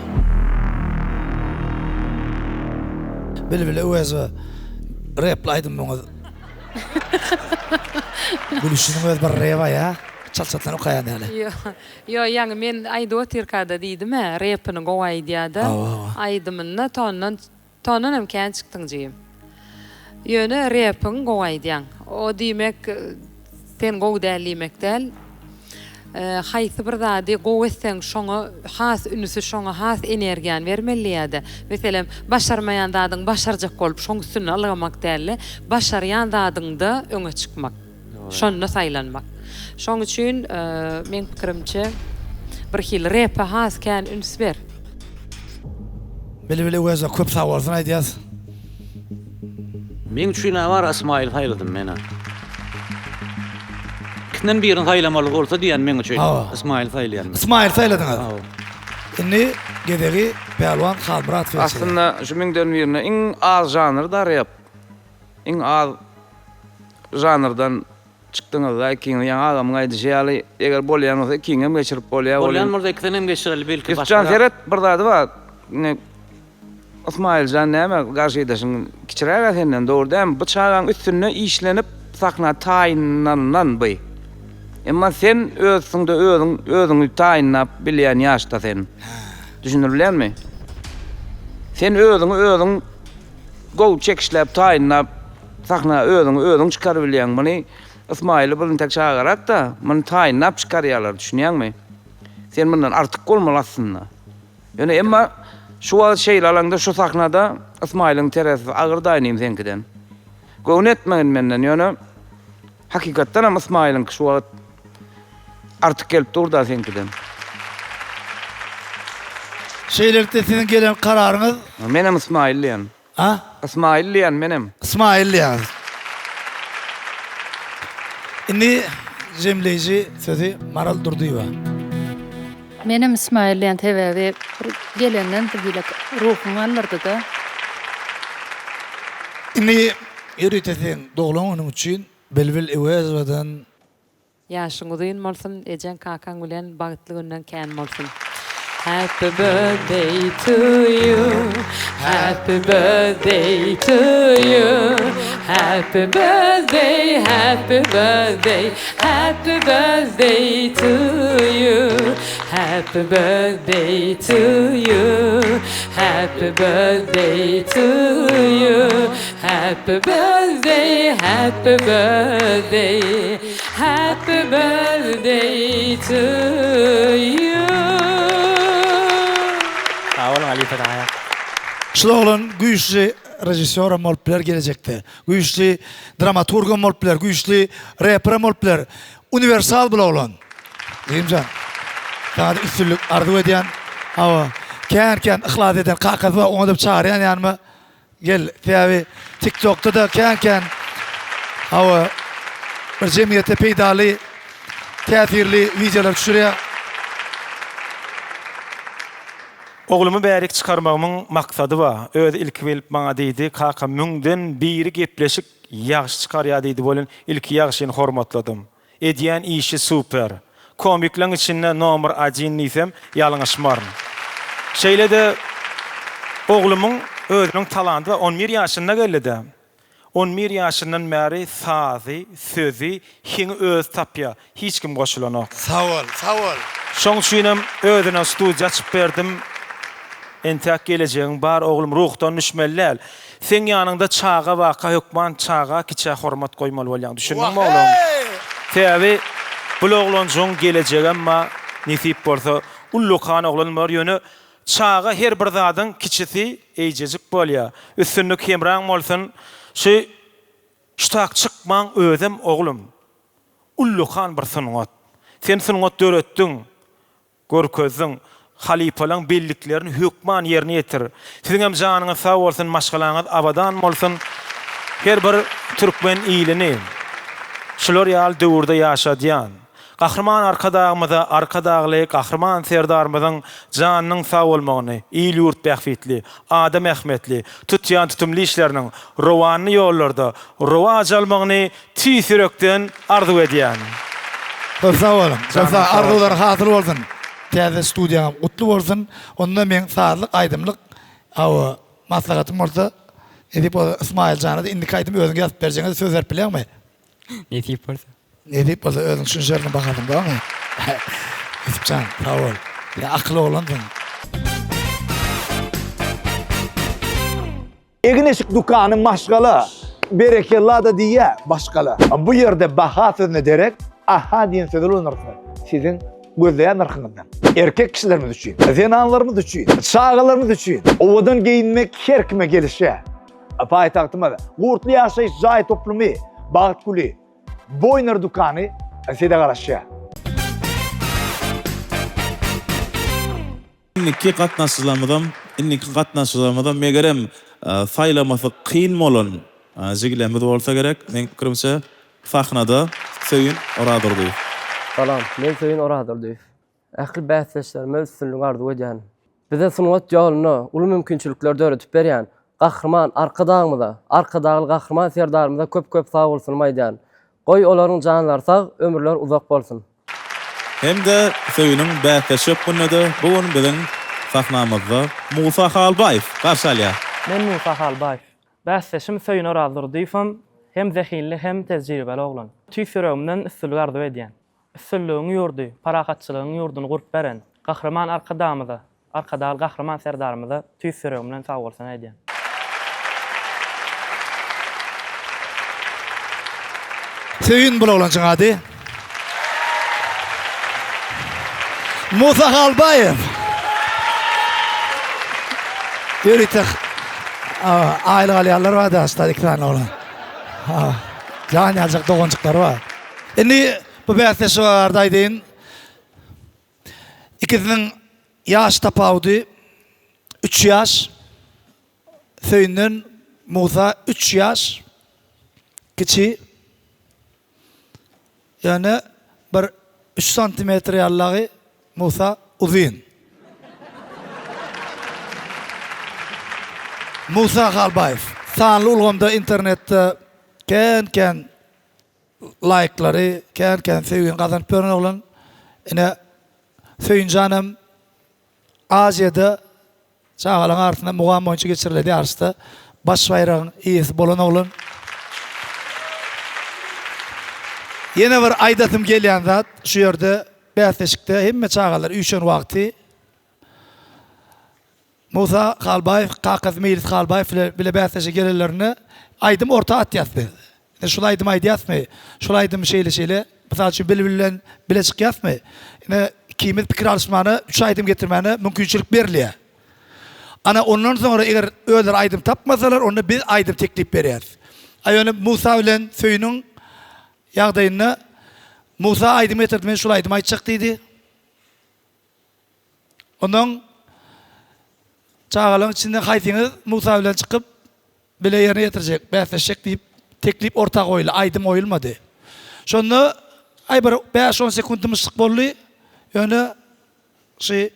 Speaker 1: Bilbil Öwezowa repli aýdym muňa. Gülüşiniň özi bir rep aýa. Çalt-çaltdan okaýan ýaly.
Speaker 3: Ýo, ýo ýaňy men aýdyp otyrka-da diýdim-ä, repini gowy aýdýa-da. Aýdymynda tondan Tondanam kän çykdyň jigim. Ýöne repiň gowy aýdýaň. O diýmek sen gowy däl diýmek däl. Haýsy bir zady gowy etseň şoňa has ünüsi şoňa has energiýany bermeli diýýädä. Meselem başarmaýan zadyňy başarjak bolup şoň üstünde ylgamak dälde başarýan zadyňda öňe çykmak. Şonda saýlanmak. Şoň üçin meň pikirimçe bir hili repe has kän üns ber.
Speaker 1: Bilbile Öwezowa köp sag bolsun aýdýas.
Speaker 4: Meň üçin-ä bar Ysmaýyl saýladym men-ä. Ikisinden birini saýlamaly bolsa diýýän meň üçin. Ysmaýyl saýlaýan men.
Speaker 1: Ysmaýyl saýladyňyz. Indi gezegi Pälwan Halmyradowa geçýär.
Speaker 6: Aslynda şu müňden birine iň az žanr-da rep. Iň az žanrdan çykdyňyzda ikiňiz ýaňy agamyň aýdyşy ýaly eger bolýan bolsa ikiňem geçirip bolýar
Speaker 4: Bolýan bolsa ikisinem geçireli belki
Speaker 6: başga. Ýusupjan seret bir zady bar indi Ysmaýyljan näme garşydaşyň kiçirägä senden dogry dälmi bu çagaň üstünde işlenip sahna taýynlanylan by emma sen öz üstüňde özüň özüňi taýynlap bilýän ýaşda sen düşündirip bilýänmi sen özüňi özüň. gowy çekişläp taýynlap sahna özüňi özüň çykarybilýäň. Muny Ysmaýyly bir intek çagarak-da, muny taýynlap çykarýarlar, düşünýäňmi? Sen mundan artyk bolmaly aslynda. Ýöne emma şu wagt şeýle alaňda şu sahnada Ysmaýylyň terezisi agyr-da inim seňkiden. Göwün etmegin menden ýöne hakykatdanam Ysmaýylyňky şu wagt artyk gelip dur-da seňkiden.
Speaker 1: Şeýlelikde siziň gelen kararyňyz?
Speaker 6: Menem Ysmaýyl diýen.
Speaker 1: A?
Speaker 6: Ysmaýyl diýen menem.
Speaker 1: Ysmaýyl diýýäňiz. Indi jemleýji sözi Maral Durdyýewa.
Speaker 5: Menem Ysmaýyl diýen sebäbi bir gelenden bir hili ruhuňy galdyrdyda.
Speaker 1: Indi ýörite seň doglan günüň üçin Bilbil Öwezowadan
Speaker 3: Ýaşyň uzyn bolsun ejeň kakaň bilen bagtly günden kän bolsun Happy birthday to you Happy birthday to you Happy birthday happy birthday Happy birthday to you Happy birthday to you Happy birthday to you Happy birthday, happy birthday, happy birthday to you.
Speaker 13: Sag boluň halypa daýa.
Speaker 1: Şul oglan güýçli režissýoram bolup biler gelejekde. Güýçli dramaturgam bolup biler, güýçli reperem bolup biler. Uniwersal bul oglan. Jigimjan, saňa-da üstünlik arzuw edýän. Hawa, kän-kän yhlas eden kakasy bar, oňa-da bir çagyrýan ýanyma. Gel, sebäbi TikTokda-da kän-kän hawa bir jemgyýete peýdaly, täsirli wideolar düşürýär.
Speaker 14: Oglumy bärik çykarmagymyň maksady bar. Özi ilki gelip maňa diýdi, kaka müňden biri gepleşik ýagşy çykarýar diýdi welin ilki ýagşyny hormatladym. Edýän işi super. Komikleň içinde nomer odin diýsem ýalňyşmaryn. Şeýle-de oglumyň özüniň talanty bar. On bir ýaşynda geldi-de. On bir ýaşyndan bäri sazy, sözi, heňi özi tapýar. Hiç kim goşulanok.
Speaker 1: Sag bol, sag bol.
Speaker 14: Şoň üçinem özüne studiýa açyp berdim. Entäk gelejegiň bar oglum ruhdan düşmeli däl. Seň ýanyňda çaga baka hökman çaga kiçä hormat goýmaly bolýaň düşündiňmi oglum? Sebäbi bul oglanjygyň gelejegem ba nesip bolsa ullakan oglan bolar ýöne çaga her bir zadyň kiçisi eýjejik bolýa üstünlik hemraň bolsun şu ştak çykmaň özem oglum ullakan bir sungat sen sungat döretdiň Görkezdiň. Halypalaň belliklerini hökman ýerine ýetir. Siziňem janyňyz sag bolsun, maşgalaňyz abadan bolsun. Her bir türkmen ilini şular ýaly döwürde ýaşadýan Gahryman Arkadagymyza, Arkadagly Gahryman Serdarymyzyň janynyň sag bolmagyny, il-ýurt bähbitli, adam ähmiýetli, tutýan tutumly işleriniň rowanly ýollarda rowaç almagyny Tüýs ýürekden arzuw edýän.
Speaker 1: Köp sag boluň. Köp sag arzuwlar hasyl bolsun. Täze studiýaňam gutly bolsun. Onda meň sazlyk aýdymlyk hawa maslahatym bolsa nesip bolsa Ysmaýyl jana-da indiki aýdymy özüň ýazyp berjegiňe söz berip bilýäňmi?
Speaker 13: Nesip bolsa.
Speaker 1: Nesip bolsa özüň düşünişersiň bahasyny dogrymy? Ýusup jan sag bol. Sen akyly oglansyň.
Speaker 11: Egin-eşik dükany maşgala, berekella-da diýýär başgala. Bu ýerde baha sözüne derek aha diýen sözi ulanarsyňyz. Siziň gözleýän nyrhyňyzdan. Erkek kişilerimiz üçin, zenanlarymyz üçin, çagalarymyz üçin owadan geýinmek her kime gelişýär. Paýtagtymyz Gurtly ýaşaýyş jaý toplumy, Bagt güli, Boýner dükany size garaşýar.
Speaker 2: Indiki gatnaşyjylarymyzam, indiki gatnaşyjylarymyzam megerem saýlamasy kyn bolan jigilerimiz bolsa gerek, meň pikirimçe, sahnada Söýün Orazdurdyýew.
Speaker 8: Salam, men Söýün Orazdurdyýew. Ähli bäsdeşlerime üstünlik arzuw edýän. Bize sungat ýolunda uly mümkinçilikler döredip berýän Gahryman Arkadagymyza, Arkadagly Gahryman Serdarymyza köp-köp sagbolsunymy aýdýan. Goý olaryň janlary sag, ömürleri uzak bolsun.
Speaker 2: Hem-de Söýüniň bäsdeşi hökmünde-de bu gün biziň sahnamyzda Musa Halbaýew garşy alýar.
Speaker 15: Men Musa Halbaýew. Bäsdeşim Söýün Orazdurdyýewem hem zehinli hem tejribeli oglan. Tüýs ýüregimden üstünlik arzuw edýän. Üstünligiň ýurdy, parahatçylygyň ýurduny gurup beren Gahryman Arkadagymyza, Arkadagly Gahryman Serdarymyza tüýs ýüregimden sagbolsun aýdýan.
Speaker 1: Söýün bul oglanjyň ady. Musa Halbaýew. Ýörite aýlyk alýanlar bar daşda iki sany oglan. Jan ýaljak doganjyklary bar. Indi bu bäsleşik barada aýdaýyn. Ikisiniň ýaş tapawudy üç ýaş. Söýünden Musa üç ýaş kiçi. Ýöne bir üç santimetr ýalylagy Musa uzyn. Musa Halbaýew sanly ulgamda internetde kän-kän laýklary, kän-kän söýgini gazanyp ýören oglan. Ine, Söýünjanam Aziýada çagalaryň arasynda mugam boýunça geçirilen ýaryşda baş baýragyň eýesi bolan oglan. Ýene bir aýdasym gelýän zat, şu ýerde bäsleşikde hemme çagalar üýşen wagty Musa Halbaýew kakasy Meýlis Halbaýew bilen bile bäsleşige gelenlerinde aýdym orta atýas biz. Ine şul aýdymy aýdýasmy? Şul aýdym şeýle-şeýle. Mysal üçin Bilbil bilen bile çykýasmy? Ine ikimiz pikir alyşmana, üç aýdym getirmäne mümkinçilik berilýär. Ana ondan soňra eger özleri aýdym tapmasalar onda biz aýdym teklip berýäris. A ýöne Musa bilen Söýüniň ýagdaýynda Musa aýdym getirdi men şul aýdymy aýtjak diýdi. Ondan çagalaryň içinden haýsyňyz Musa bilen çykyp, bile ýerine ýetirjek, bäsleşjek diýip, teklip orta goýuldy, aýdym goýulmady. Şonda aý bir bäş-on sekunt dymyşlyk boldy. Ýöne şy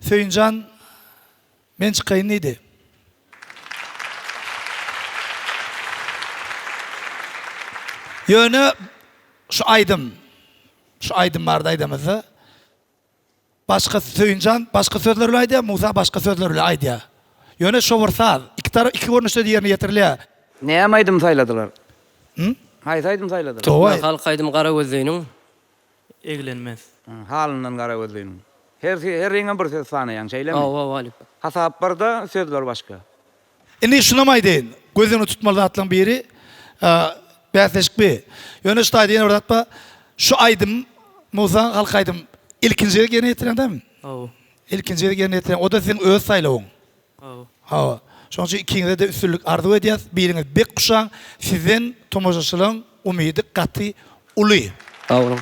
Speaker 1: Söýünjan men çykaýyn diýdi. Ýöne şu aýdym, şu aýdym barada aýdamyzda, Başga Söýünjan başga sözler bilen aýdýar, Musa başga sözler bilen aýdýar. Ýöne şo bir saz. Iki tarap iki görnüşde-de ýerine ýetirilýär.
Speaker 6: Näme aýdym saýladylar? Hum? Haýsy aýdym saýladylar?
Speaker 1: Türkmen
Speaker 16: halk aýdymy Gara gözliniň Eglenmez.
Speaker 6: Halyndan Gara gözliniň. Hersi herriňem bir söz sanaýaň, şeýlemi?
Speaker 16: Hawa, hawa, halypa.
Speaker 6: Hasap birde, sözler başga.
Speaker 1: Indi şunam aýdaýyn, göz öňünde tutmaly zatlaryň biri, bäsleşik bi. Ýöne şu taýda ýene bir zat bar, şu aýdym, Musa halk aýdym ilkinji gezek ýerine ýetirýäň dälmi?
Speaker 16: Hawa.
Speaker 1: Ilkinji gezek ýerine ýetirýäň, o-da seň öz saýlawyň.
Speaker 16: Hawa.
Speaker 1: Hawa. Şonuň üçin ikiňize-de üstünlik arzuw edýäs. Biriňiz bek guşaň, sizden tomaşaçylaryň umydy gaty uly.
Speaker 16: Sag boluň.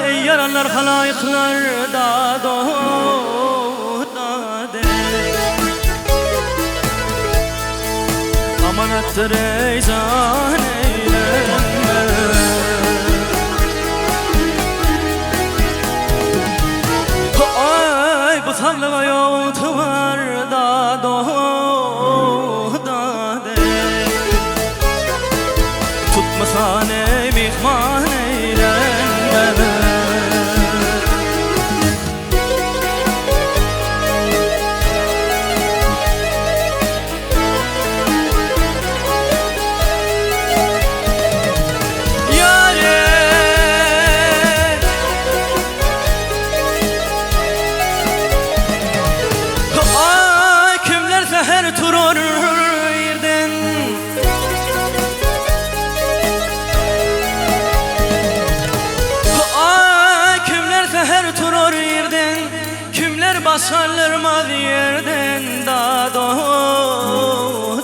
Speaker 17: Eý ýaranlar halaýyklar dad-o-dad Amanatdyr eý jan eýlenme. Aý bu saglyga ýowty bar dad-o-dad Tutmasan eý myhman eýlenme. Aý kimler säher turar irden Aý kimler säher turar irden Kimler baş galdyrmaz ýerden Dado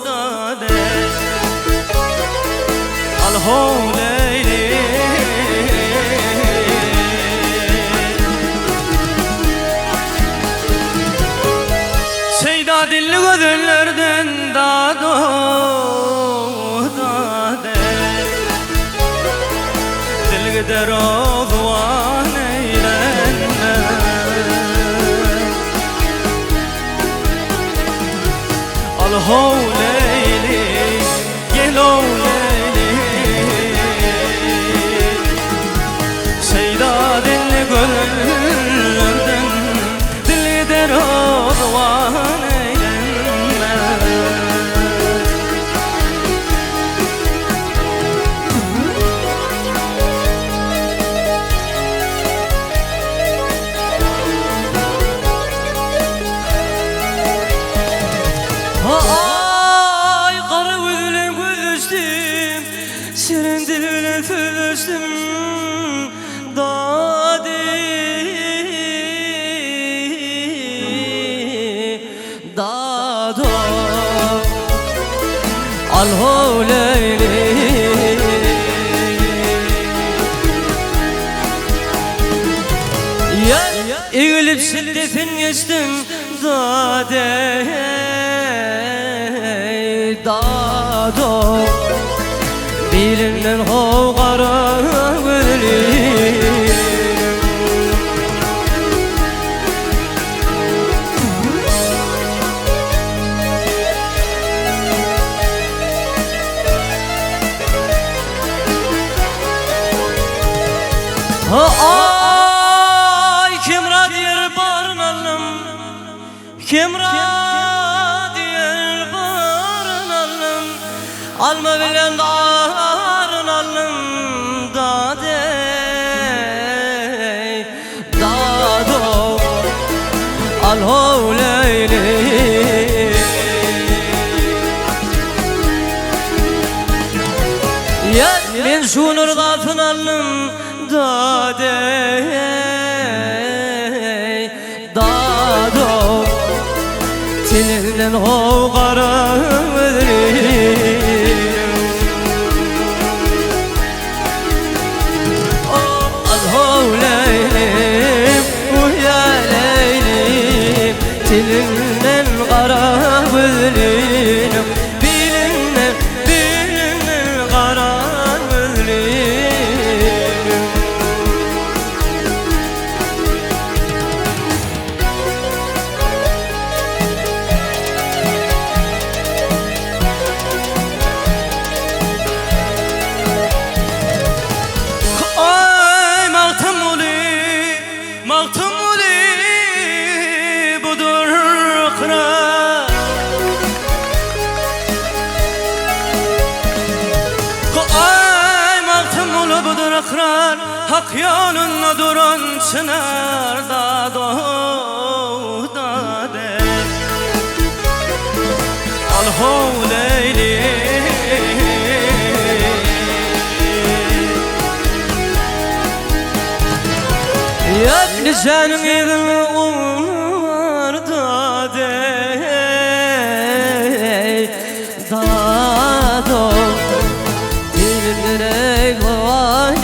Speaker 17: dade Al how Leýli Şeýda dilli gözellerden Dado dade. Dili rozwan eýlenme. Al how Leýli, gel-ow Leýli. Şeýda dilli gözellerden Dili rozwan eýlenme. Aý gara göz bilen gözleşdim, Şirin dil bilen sözleşdim, Dady, Dado. Al how Leýli. Egilip şiddetin geçdim Dade Dado Bilinden how gara gözlim. Aý Hemra diýer baryn aldym Hemra diýer baryn aldym Alma bilen daryn aldym Dadeý Dado Al how Leýli Men şu nurgatyn aldym Dadeý Dado Teninden how gara gözlim Al how Leýlim Uýa Leýlim Teninden gara gözlim Bilinden bilinden gara gözlim. Aý Magtymguly, Magtymguly budur ykrar. Aý Magtymguly budur ykrar, Hak ýolunda duran çynar dado dade. Al how Leýli. Ýat nijäniň yzyny umar dade Dado Dilimden ey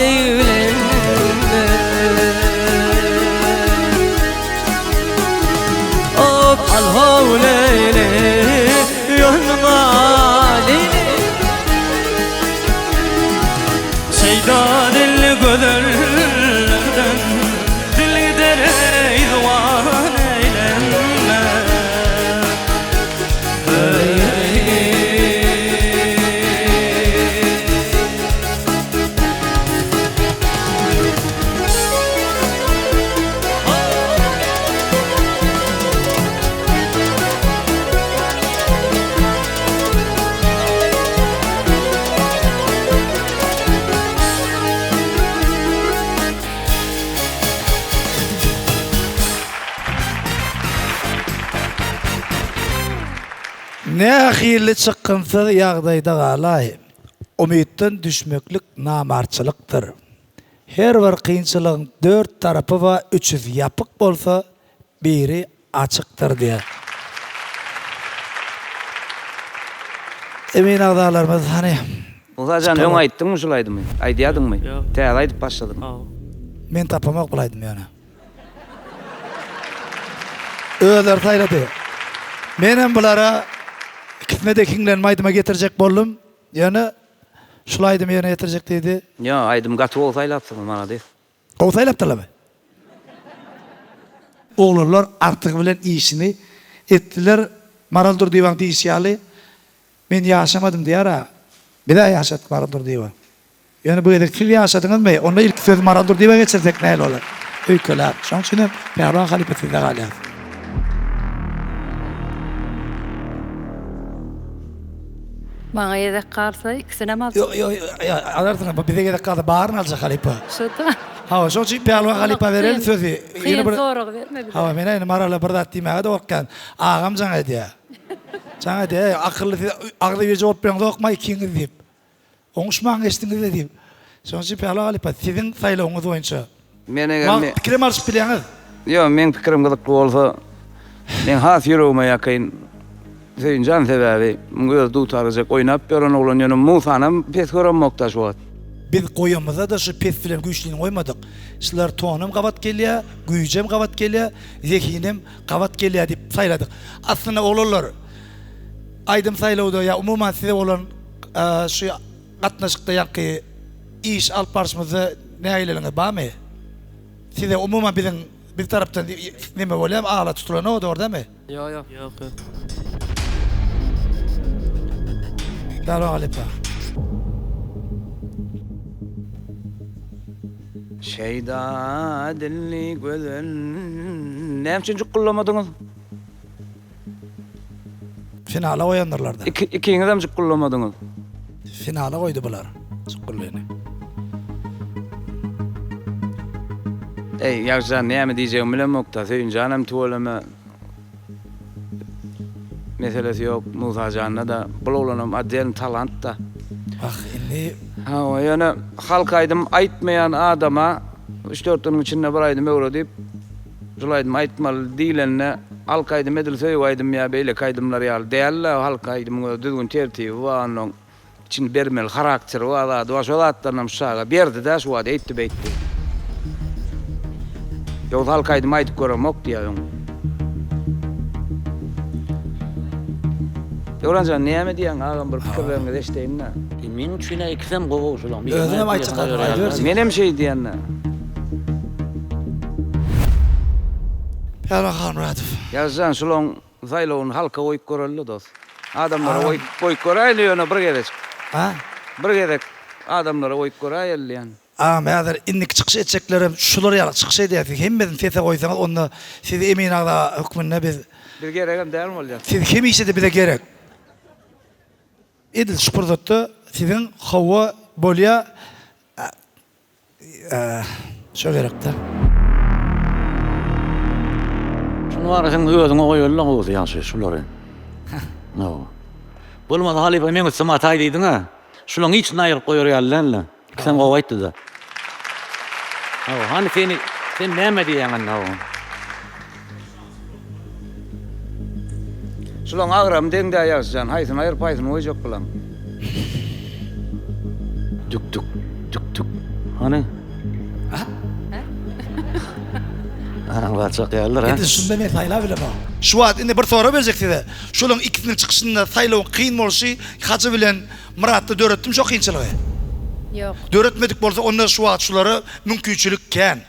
Speaker 17: eýlenme Op al how Leýli Ýoluna Leýli Şeýda dilli gözellerden Dil gider eý zuwan eýlenme
Speaker 1: Nähili çykgynsyz ýagdaýda galaý, umytdan düşmeklik namartçylykdyr. Her bir kynçylygyň dört tarapy bar, üçüsi ýapyk bolsa, biri açykdyr diýýär. Emin agzalarymyz hany.
Speaker 6: Musa jan öň aýtdyňmy şul aýdymy? Aýdýadyňmy?
Speaker 16: Ýok.
Speaker 6: Täze aýdyp başladyňmy?
Speaker 16: Hawa.
Speaker 1: Men tapamok bul aýdymy ýöne. Özleri saýlady. Menem bulara ikisine-de hiňlenme aýdyma getirjek boldum. Ýöne. Şul aýdymy ýerine ýetirjek diýdi.
Speaker 6: Ýa, aýdymy gaty gowy saýlapsyňyz, malades.
Speaker 1: Gowy saýlapdyrlarmy? Oglanlar artygy bilen işini etdiler. Maral Durdyýewaň diýişi ýaly, Men ýaşamadym diýer-ä. Biz-ä ýaşadyk Maral Durdyýewa. Ýöne bu gezek siz ýaşadyňyzmy? Onda ilki sözi Maral Durdyýewa geçirsek nähili bolar? Öýkelär. Şonuň üçin hem Pälwan halypa sizde galýar.
Speaker 5: Maňa gezek galsa ikisinem aljak.
Speaker 1: Ýok, ýok, ýok, alarsyň, bu bize gezek galsa baryny aljak halypa.
Speaker 5: Şo-da.
Speaker 1: Hawa, şoň üçin Pälwan halypa bereli sözi.
Speaker 5: Kyn sorag berme bize.
Speaker 1: Hawa, men-ä indi Marala bir zat diýmäge-de gorkýan. Agam jaň edýär. Jaň edýär, eý, akylly siz agzybirje bolup bileňzokmy ikiňiz diýip. Oňuşman geçdiňiz-le diýip. Şonuň üçin Pälwan halypa, siziň saýlawyňyz boýunça.
Speaker 6: Men eger
Speaker 1: Wagt pikirem alşyp bilýäňiz.
Speaker 6: Ýok, meň pikirim gyzykly bolsa, meň has ýüregime ýakyn Söýünjan sebäbi muň özi dutarjak oýnap ýören oglan ýöne Musanam pes göremokda şu wagt.
Speaker 1: Biz goýamyzda-da şu pes bilen güýçlini goýmadyk. Şular tonam gabat gelýär, güýjem gabat gelýär, zehinem gabat gelýär diýip saýladyk. Aslynda oglanlar, aýdym saýlawda ýa umuman size bolan şu gatnaşykda ýaňky iş alyp barşymyzda nägileligiňiz barmy? Size umuman biziň biz tarapdan neme bolýarmy, ala tutulanok dogry dälmi?
Speaker 16: Ýok ýok. Ýok ýok.
Speaker 1: Dalo halypa.
Speaker 6: Şeýda dilli gözel. Näme üçin jukgullamadyňyz?
Speaker 1: Finala goýandyrlarda.
Speaker 6: Iki, ikiňizem jukgullamadyňyz.
Speaker 1: Finala goýdy bular jukgullyny.
Speaker 6: Eý, Ýagşyjan näme diýjegimi bilemokda, Söýünjanam tüweleme meselesi ýok, Musajanda-da, bul oglanam otdelny talant-da.
Speaker 1: Wah, indi.
Speaker 6: Hawa, ýöne halk aýdym aýtmaýan adama üç-dört günüň içinde bir aýdym öwredip, Şul aýdymy aýtmaly diýlende halk aýdymy edil söýgi aýdymy ýa beýleki aýdymlar ýaly däl-de, halk aýdymyň öz düzgün tertibi bar, onuň içini bermeli harakteri bar, zady bar, şo zatlarynam şu çaga berdi-dä şu wagt eýtdi beýtdi. Ýogsa halk aýdymy aýdyp göremok diýýär öň. Döwranjan näme diýýäň agam bir pikirleriňizi eşdeýin-dä.
Speaker 4: Meň üçin-ä ikisem gowy şulaň.
Speaker 1: Özüňem aýtjak zadyňy aýdyber.
Speaker 6: Menem şeý diýýän-dä.
Speaker 1: Pälwan Halmyradow.
Speaker 6: Ýazjan şulaň saýlawyny halka goýup göreli dos. Adamlara goýup goýup göräýeli ýöne bir gezejik.
Speaker 1: A?
Speaker 6: Bir gezek adamlara goýup göräýeli diýän.
Speaker 1: Agam häzir indiki çykyş etjeklerem şular ýaly çykyş edýär siz hemmesini sese goýsaňyz onda sizi emin agza hökmünde biz
Speaker 6: Biz geregem däl bolýas.
Speaker 1: Siz hemişede bize gerek. Edil şu pursatda siziň hawa bolýa Şo gerekdä.
Speaker 4: Şuny bary seň özüňe goýaly-la gowusy ýagşy şulary. Hawa. Bolmasa halypa meň üstüme ataý diýdiň-ä. Şulaň hiçini aýryp goýar ýaly däl-le. Ikisem gowy aýtdy-da. Hawa, hany seni, sen näme diýýäň indi hawa.
Speaker 6: Şulaň agramy deň dä Ýagşyjan, haýsyny aýryp haýsyny goýjak bulaň.
Speaker 4: Dük dük dük dük. Hany? Anaň zat çakýarlar ha.
Speaker 1: Edil şunda men saýlap bilemok. Şu wagt indi bir sorag berjek size. Şolaň ikisiniň çykyşynda saýlawyň kyn bolşy Hajy bilen Myratda döretdimi şo kynçylygy?
Speaker 5: Ýok.
Speaker 1: Döretmedik bolsa onda şu wagt şulara mümkinçilik kän.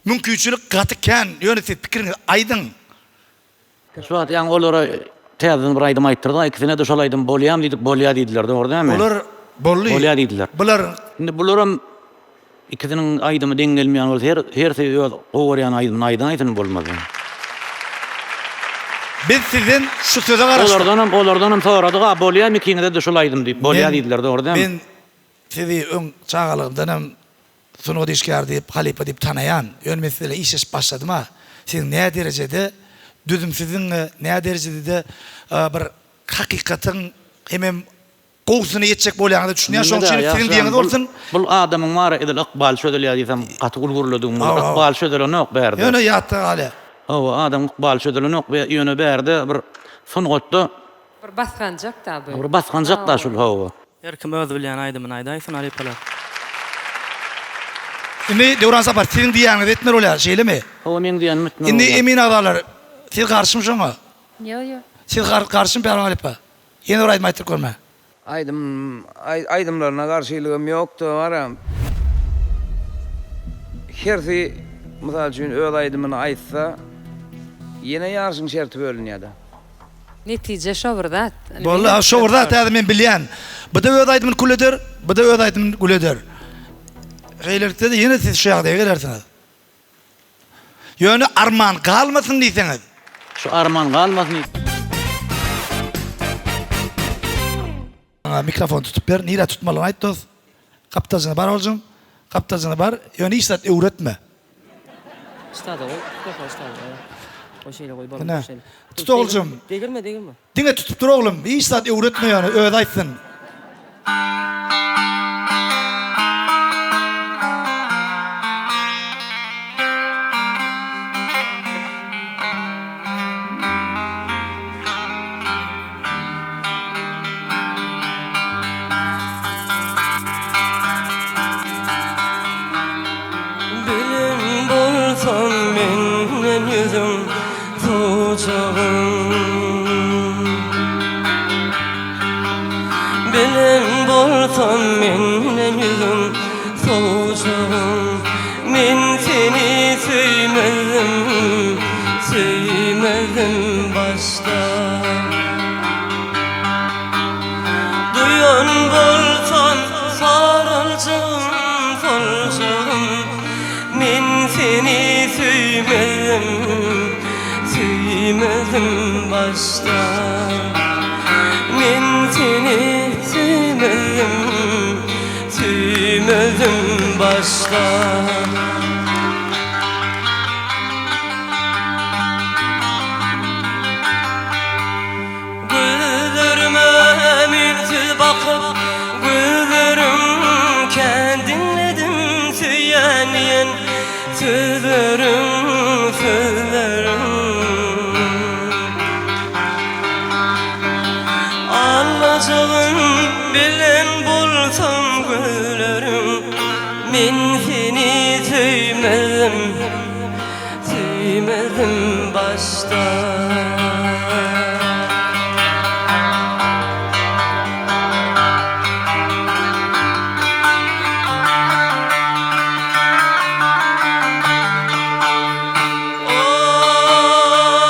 Speaker 1: Mümkinçilik gaty kän, ýöne siz pikiriňizi aýdyň.
Speaker 4: Şu wagt ýaňy olara täzeden bir aýdym aýtdyrdyň, ikisine-de şol aýdym bolýamy diýdik, bolýa diýdiler, dogry dälmi?
Speaker 1: Olar boldy.
Speaker 4: Bolýa diýdiler.
Speaker 1: Bular.
Speaker 4: Indi bularam ikisiniň aýdymy deň gelmeýän bolsa, her hersi öz gowy görýän aýdymyny aýdaýsyn bolmasa.
Speaker 1: Biz sizden şu söze garaşdyk.
Speaker 4: Olardanam, olardanam soradyk-a, bolýamy ikiňize-de şol aýdym diýip, bolýa diýdiler, dogry dälmi?
Speaker 1: Men sizi öň çagalygymdanam Sungat işgäri diýip, halypa diýip tanaýan. Ýöne men siz bilen işleşip başladym-a. Siziň nä derejede düzümsiziňi, nä derejede-de bir hakykatyň hemem gowusyna ýetjek bolýanyňyza düşünýän. Şonuň üçin siziň diýeniňiz bolsun.
Speaker 4: Bul adamyň bary edil ykbaly çözülýär diýsem gaty uly gürledigim bolar. Ykbaly çözülenok bärde.
Speaker 1: Ýöne ýatda galýar.
Speaker 4: Hawa, adamyň ykbaly çözülenok ýöne bärde bir sungatda
Speaker 3: Bir basganjak-da bu.
Speaker 4: Bir basganjak-da şul hawa.
Speaker 16: Her kim öz bilýän aýdymyny aýdaýsyn halypalar.
Speaker 1: Indi Döwran Sapar siziň diýýäniňizi etmeli bolýar şeýlemi?
Speaker 4: Hawa meň diýýänim etmeli
Speaker 1: Indi bolýar. emin agzalar siz garşymy şoňa?
Speaker 5: Ýok ýok.
Speaker 1: Siz garşymy Pälwan halypa? Ýene bir aýdym aýtdyryp görme.
Speaker 6: Aýdym aýdymlaryna garşylygym ýokda bara. Hersi mysal üçin öz aýdymyny aýtsa ýene ýaryşyň şerti bölünýädä.
Speaker 3: Netije şo bir zat.
Speaker 1: Boldy ha şo bir zat häzir men bilýän. Bu-da öz aýdymyny kül eder, bu-da öz aýdymyny gül eder. Şeýlelikde-de ýene siz şu ýagdaýa gelersiňiz. Ýöne arman galmasyn diýseňiz.
Speaker 4: Şu arman galmasyn.
Speaker 1: Maňa mikrofon tutup ber. Nirä tutmalygyny aýt dos. Gapdajyna bar oljum. Gapdajyna bar. Ýöne hiç zat öwretme.
Speaker 8: Ştada goý, mikrofon ştada goý. Goý şeýle goý, bolmasa
Speaker 1: Ine.
Speaker 8: şeýle.
Speaker 1: Tut oljum.
Speaker 8: Degirme, degirme.
Speaker 1: Diňe tutup dur oglum. Hiç zat öwretme ýöne özi aýtsyn.
Speaker 17: Bilen bolsam menden ýüzüň sowjagyň Bilen bolsam menden ýüzüň sowjagyň Men seni söýmezdim, söýmezdim başda. Duýan bolsam saraljagym, soljagym, Men seni söýmezdim, söýmezdim başda. Men seni söýmezdim, söýmezdim başda. Gözlerime müýnsüz bakyp, gözleriň kän diňledim söýýän diýen sözleriň, sözleriň. Alajagyn bilen bolsam gözleriň, men seni söýmezdim. Söýmezdim başda.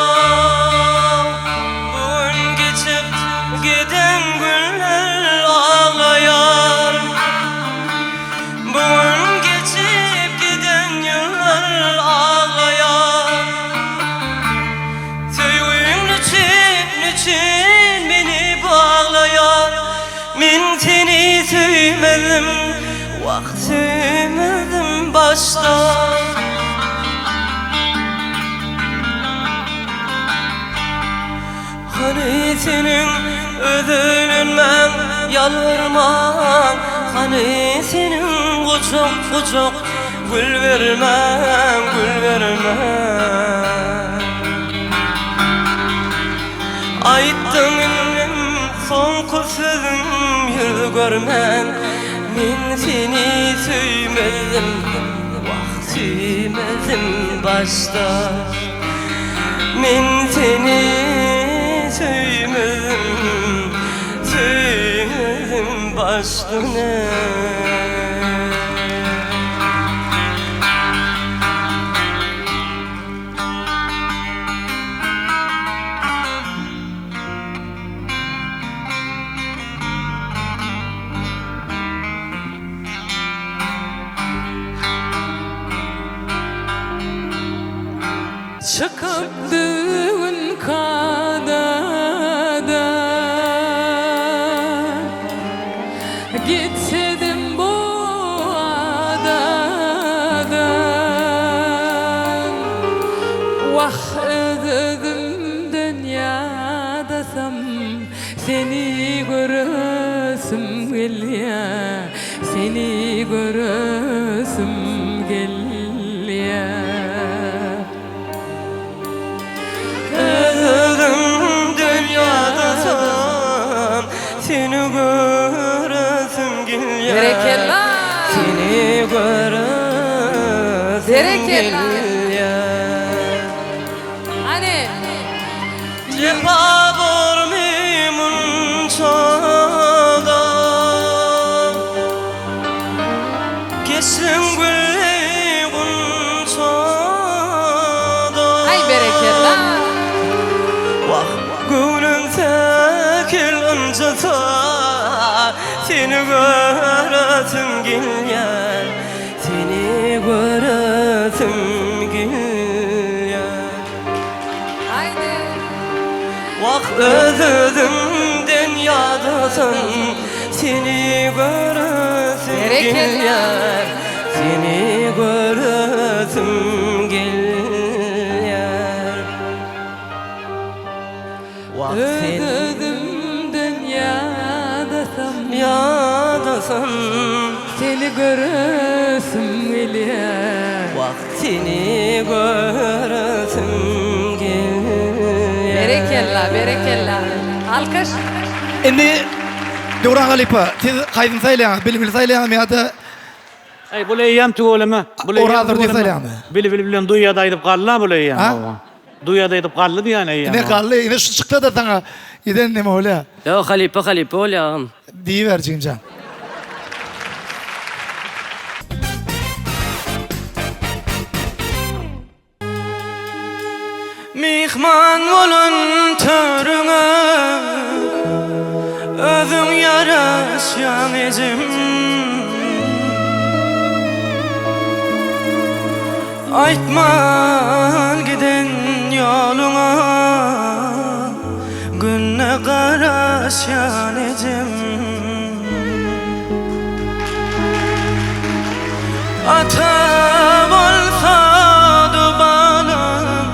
Speaker 17: Oh, bu gün geçip giden günler aglaýar. Bu gün geçip giden ýyllar aglaýar. Söýgüň nüçin, nüçin meni baglaýar. Men seni söýmezdim, wah söýmezdim başda. Hany seniň özelenmäň, ýalbarmaň, Hany seniň gujak-gujak gül bermäň, gül bermäň. Aýtdyň indem soňky sözüň ýüz görmän, Men seni söýmezdim, wah, söýmezdim başda. Men seni söýmezdim, söýmezdim başda ne.
Speaker 3: Çykyp düwün kadadan, Gitsedim bu adadan. Wah, öz-özümden ýadasam, Seni göresim gelýä, Seni göresim gelýä.
Speaker 17: Öz-özümden ýadasam, Seni göresim gelýär.
Speaker 3: Berekella!
Speaker 17: Seni göresim
Speaker 3: Berekella!
Speaker 17: gelýär.
Speaker 3: Hany!
Speaker 17: Jepa bormy munça-da? ynjasa Seni göresim gelýär Seni göresim gelýär Wah öz-özümden ýadasam Seni göresim gelýär Seni göresim gelýär Wah seni
Speaker 3: Öz-özümden ýadasam
Speaker 17: Ýadasam
Speaker 3: Seni göresim gelýär
Speaker 17: Wah seni göresim gelýär.
Speaker 3: Berekella berekella alkyş.
Speaker 1: Indi Döwran halypa siz haýsyny saýlaýaňyz Bilbili saýlaýaňyzmy ýa-da
Speaker 4: Eý bul eýýäm tüweleme. Bul eýýäm
Speaker 1: Oraz Durdyýewi
Speaker 4: tüweleme.
Speaker 1: saýlaýaňyzmy?
Speaker 4: Bilbil bilen duýada aýdyp galdy-a bul eýýäm.
Speaker 1: Ha?
Speaker 4: Duýada aýdyp galdy diýýän eýýäm.
Speaker 1: Ine galdy ine şu çyksa-da saňa iden neme bolýa.
Speaker 17: Ýok halypa halypa bolýa agam.
Speaker 1: Diýiber jigimjan.
Speaker 17: Myhman bolan törüňe Özüň ýaraşýaň ejem Aýtman giden ýoluňa Günde garaşýan ejem. Ata bolsady balam,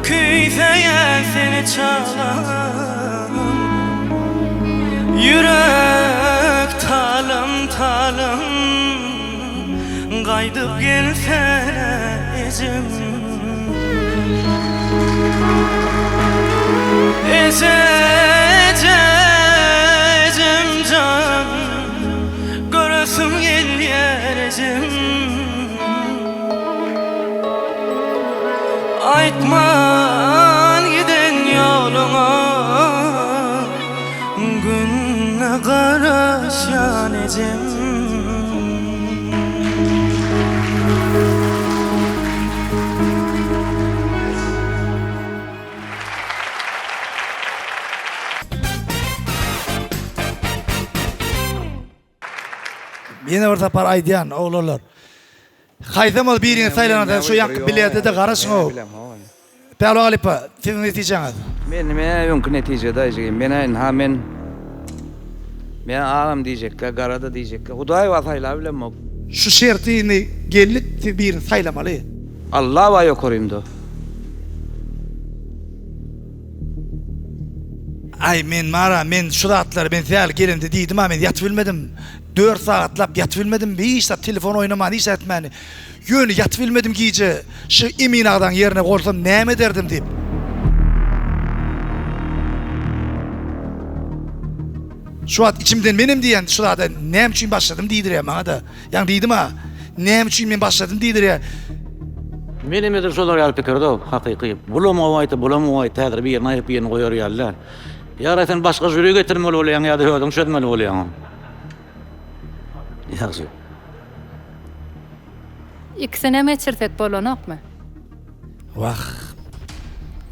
Speaker 17: Küýseýän seni çalam. Ýürek talym-talym, Gaýdyp gelsene ejem. Eje, eje, ejem jan, Göresim gelýär ejem. Aýtman giden ýoluňa Günde garaşýan ejem.
Speaker 1: Ýene bir sapar aýdýan, oglanlar. Haýsam bolsa biriňiz saýlanarsyňyz, şu ýaňky bilete-de garaşyň-ow. Pälwan halypa, siziň netijeňiz?
Speaker 6: Men men öňki netije daýjygym. Men-ä ynha men Men agam diýjekkä, gara-da diýjekkä. Hudaý bar saýlabilemok.
Speaker 1: Şu şerti indi geldik, siz birini saýlamaly.
Speaker 6: Alla bar ýokarymda.
Speaker 1: Aý men bara men şu zatlary men sähel gelemde diýdim-a men ýatyp bilmedim. Dört sagatlap ýatyp bilmedim hiç zat telefon oýnaman hiç zat etmän. Ýöne ýatyp bilmedim gije şu Emin agzaň ýerine bolsam näme ederdim diýip. Şu wagt içimden menem diýýän şu zada näme üçin başladym diýdirýär maňa-da. Ýaňy diýdim-a näme üçin men başladym diýdirýär.
Speaker 4: Menem edil şolar ýaly pikirde hakyky. Bulam gowy aýtdy, bulam gowy aýtdy, häzir birini aýryp birini goýar ýaly däl. Ýa-da sen başga žüri getirmeli bolýaň ýa-da özüň çözmeli bolýaň ony. Ýagşy.
Speaker 5: Ikisinem geçirsek bolanokmy?
Speaker 1: Wah.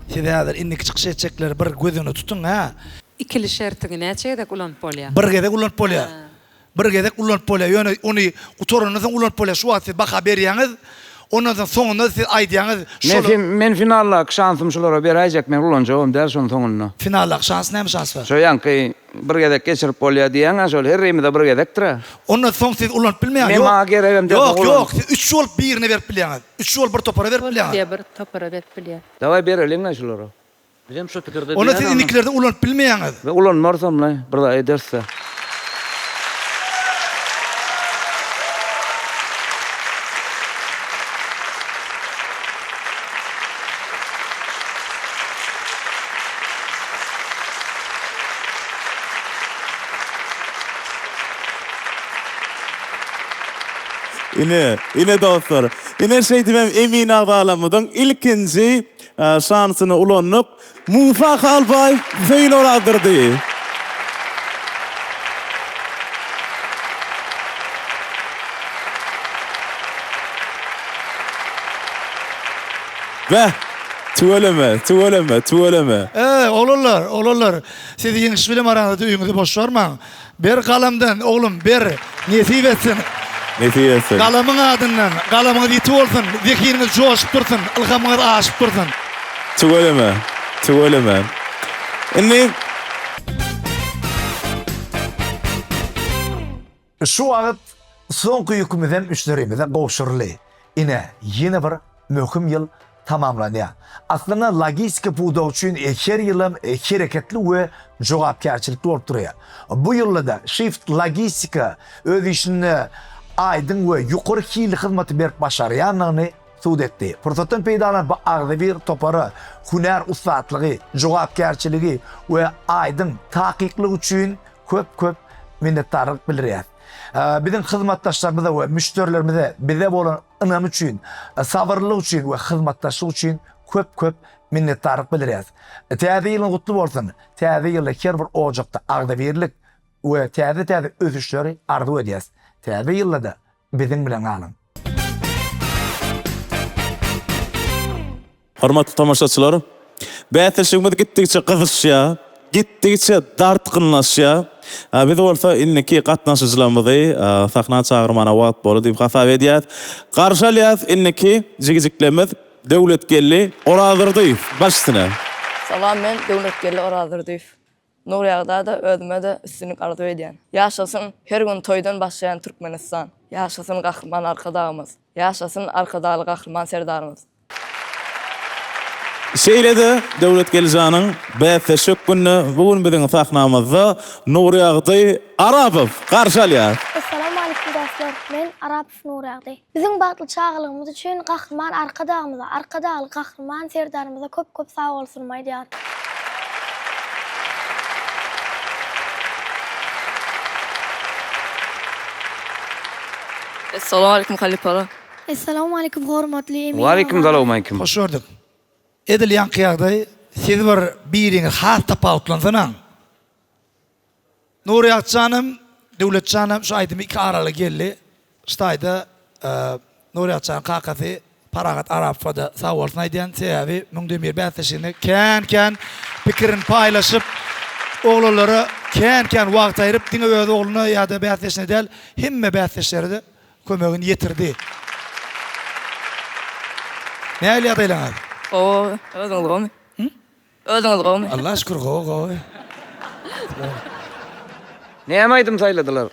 Speaker 1: Siz häzir indiki çykyş etjekleri bir göz öňünde tutuň hä.
Speaker 3: Ikili şertiňi näçe gezek ulanyp bolýar?
Speaker 1: Bir gezek ulanyp bolýar. Bir gezek ulanyp bolýar. Ýöne ony gutarandan soň ulanyp bolýar. Şu wagt siz baha berýäňiz. Ondan soň soňunda siz aýdýaňyz
Speaker 6: Men
Speaker 1: şol.
Speaker 6: Men finaldaky şansym şulara beräýjek men ulanjagam däl şony soňunda.
Speaker 1: Finaldaky şans näme şans bar?
Speaker 6: Şo ýaňky bir gezek geçirip bolýar diýýäň-ä şol herrimize bir gezekdir-ä.
Speaker 1: Ondan soň siz ulanyp bilmeýäňiz.
Speaker 6: Men maňa geregem däl
Speaker 1: Ýok, ýok, siz üç bolup birine berip bilýäňiz. Üç bolup bir topara berip bilýäňiz.
Speaker 5: Bolýar bir topara berip bilýär.
Speaker 6: Dawaý bereliň-ä şulara.
Speaker 4: Bizem şo pikirde
Speaker 1: Onda siz indikilerde ulanyp bilmeýäňiz.
Speaker 6: Men ulanmarsam-laý, bir zat ederis-dä.
Speaker 2: Ine, ine dostlar. Ine şeýdibem emin agzalarymyzyň ilkinji Şansyny ulandyk. Musa Halbaýew Hüseýin Orazdurdy. Beh! Tüweleme, tüweleme, tüweleme.
Speaker 1: Eý, oglanlar, oglanlar, siz ýeňiş bilen baraňyzda öýüňizi boş barmaň. Ber galamdan, oglum, ber. Nesip etsin.
Speaker 2: Nesip etsin.
Speaker 1: Galamyň adyndan, galamyňyz ýiti bolsun, zehiniňiz joşup dursun, ylhamyňyz aşyp dursun.
Speaker 2: Tüweleme, tüweleme. Indi.
Speaker 11: Şu wagt soňky ýükümizem müşderimize gowşuryldy. Ine, ýene bir möhüm ýyl tamamlanýar. Aslynda logistika pudagy üçin her ýylam hereketli we jogapkärçilikli bolup durýar. Bu ýylda-da Shift Logistika öz işinde aýdyň we ýokary hilli hyzmaty berip başarýandygyny subut etdi. Pursatdan peýdalanyp bu agzybir topara hünär ussatlygy, jogapkärçiligi we aýdyň takyklygy üçin köp-köp minnetdarlyk bildirýäris. Biziň hyzmatdaşlarymyza we müşderilerimize bize bolan ynamy üçin, sabyrlylyk üçin we hyzmatdaşlyk üçin köp-köp minnetdarlyk bildirýäris. Täze ýylyňyz gutly bolsun! Täze ýylda her bir ojakda agzybirlik we täze-täze ösüşleri arzuw edýäris. Täze ýylda-da biziň bilen galyň!
Speaker 2: Hormatly tomaşaçylar, bäsleşigimiz gitdigiçe gyzyşýar, gitdigiçe dartgynlaşýar. Biz bolsa indiki gatnaşyjylarymyzy sahna çagyrmana wagt boldy diýip hasap edýäs. Garşy alýas indiki jigijiklerimiz Döwletgeldi Orazdurdyýew, baş üstüne.
Speaker 18: Salam men Döwletgeldi Orazdurdyýew. Nurýagda-da özüme-de üstünlik arzuw edýän. Ýaşasyn her gün toýdan başlaýan Türkmenistan. Ýaşasyn Gahryman Arkadagymyz. Ýaşasyn Arkadagly Gahryman Serdarymyz.
Speaker 2: Şeýle-de Döwletgelijanyň bäsdeşi hökmünde bu gün biziň sahnamyzda Nurýagdy Arapow garşy alýar.
Speaker 12: Essalawmaleýkum dostlar, men Arapow Nurýagdy. Biziň bagtly çagalygymyz üçin Gahryman Arkadagymyza, Arkadagly Gahryman Serdarymyza köp köp sagbolsunymy aýdýaryn.
Speaker 18: Essalawmaleýkum halypalar.
Speaker 12: Essalawmaleýkum hormatly emin
Speaker 6: Waleýkim
Speaker 12: agam.
Speaker 6: salowmaleýkim.
Speaker 1: Hoş gördük. Edil ýaňky ýagdaý siz bir biriňiz has tapawutlansanaň. Nurýagtjanam Döwletjanam şu aýdymy iki araly geldi. Şu taýda Nurýagtjanyň kakasy Parahat Arapowa-da sag bolsun aýdýan. Sebäbi Müňden bir bäsleşiginde kän-kän pikirini paýlaşyp, oglanlara kän-kän wagt aýryp, diňe öz ogluna ýa-da bäsdeşine däl, hemme bäsdeşlere-de kömegini ýetirdi. Nähili ýagdaýlaryňyz?
Speaker 18: Gowy, özüňiz gowumy? Özüňiz gowumy?
Speaker 1: Allaha şükür gowy gowy.
Speaker 6: Näme aýdym saýladylar?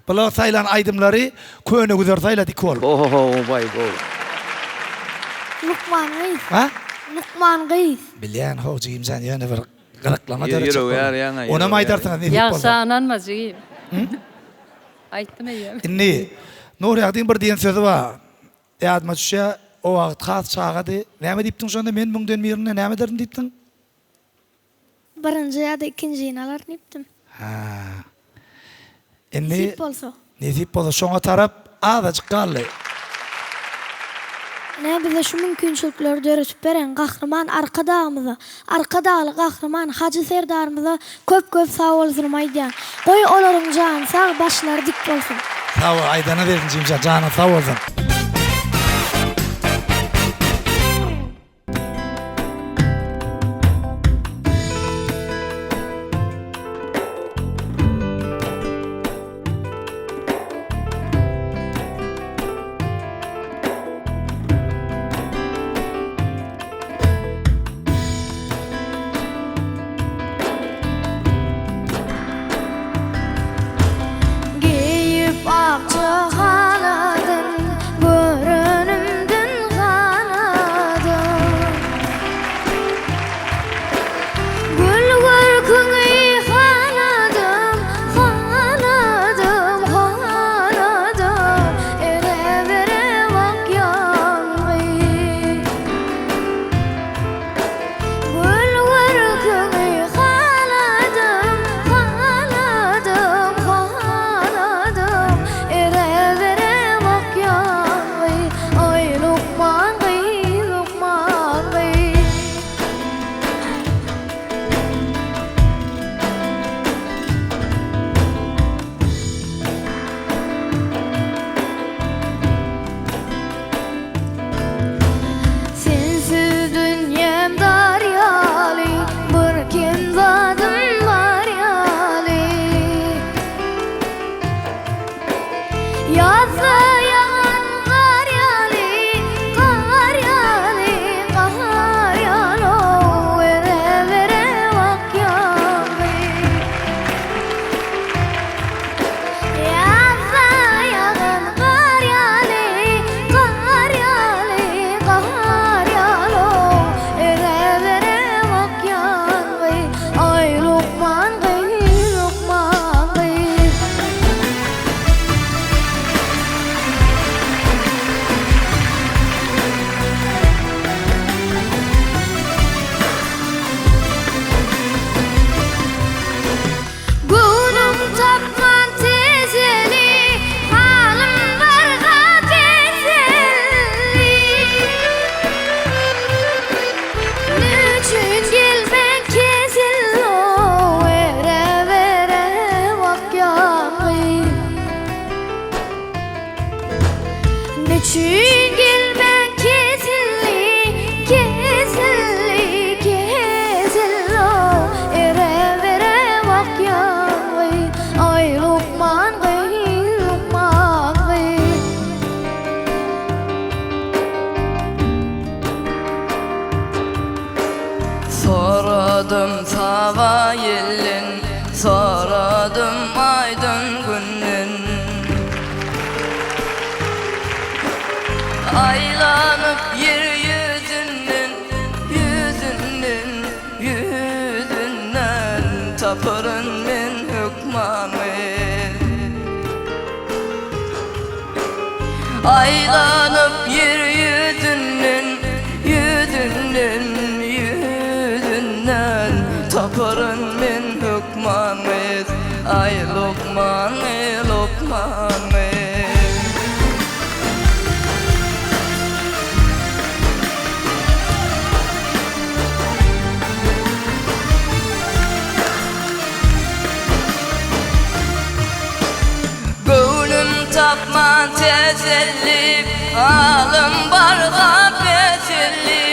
Speaker 1: Bular saýlan aýdymlary köne güzer saýlady iki bolup.
Speaker 6: Ohoho baý gowy.
Speaker 12: Lukman gyz.
Speaker 1: Ha?
Speaker 12: Lukman gyz.
Speaker 1: Bilýän how jigimjan ýöne bir gyzyklama döretjek
Speaker 6: Ýüregi
Speaker 1: boldum.
Speaker 6: ýarýaňa
Speaker 1: Onam
Speaker 6: ýüregi
Speaker 1: aýdarsyňyz nesip bolsa.
Speaker 5: Ýagşa ynanma jigim. Aýtdym eýýäm.
Speaker 1: Indi Nurýagdyň bir diýen sözi bar. Ýadyma düşýär, o wagt has çagady. Näme diýipdiň şonda, men müňden birinde näme ederdim diýipdiň?
Speaker 12: Birinji ýa-da ikinjini alaryn diýipdim.
Speaker 1: Hä. Indi
Speaker 12: Nesip bolsa.
Speaker 1: Nesip bolsa şoňa tarap azajyk galdy.
Speaker 12: Ine bize şu mümkinçilikleri döretip beren Gahryman Arkadagymyza, Arkadagly Gahryman Hajy Serdarymyza köp köp sagbolsunymy aýdýan. Goý olaryň jany sag, başlary dik bolsun.
Speaker 1: Sag bol aýdana bersin jigimjan janyň sag bolsun.
Speaker 12: Geýip akja haladyn.
Speaker 19: Nüçün gelmän kesildi, kesildi, kesildi Ere-bere bakýan gyz, aý lukman gyz, lukman gyz.
Speaker 18: Soradym saba ýelden, soradym aýdan günden. Aýlanyp ýer ýüzünden, ýüzünden, ýüzünden taparyn men hökmany. Aýlanyp ýer ýüzünden, ýüzünden, ýüzünden taparyn men hökmany. Aý lukmany, lukmany. Göwnüm tapman teselli, Halym barha peselli.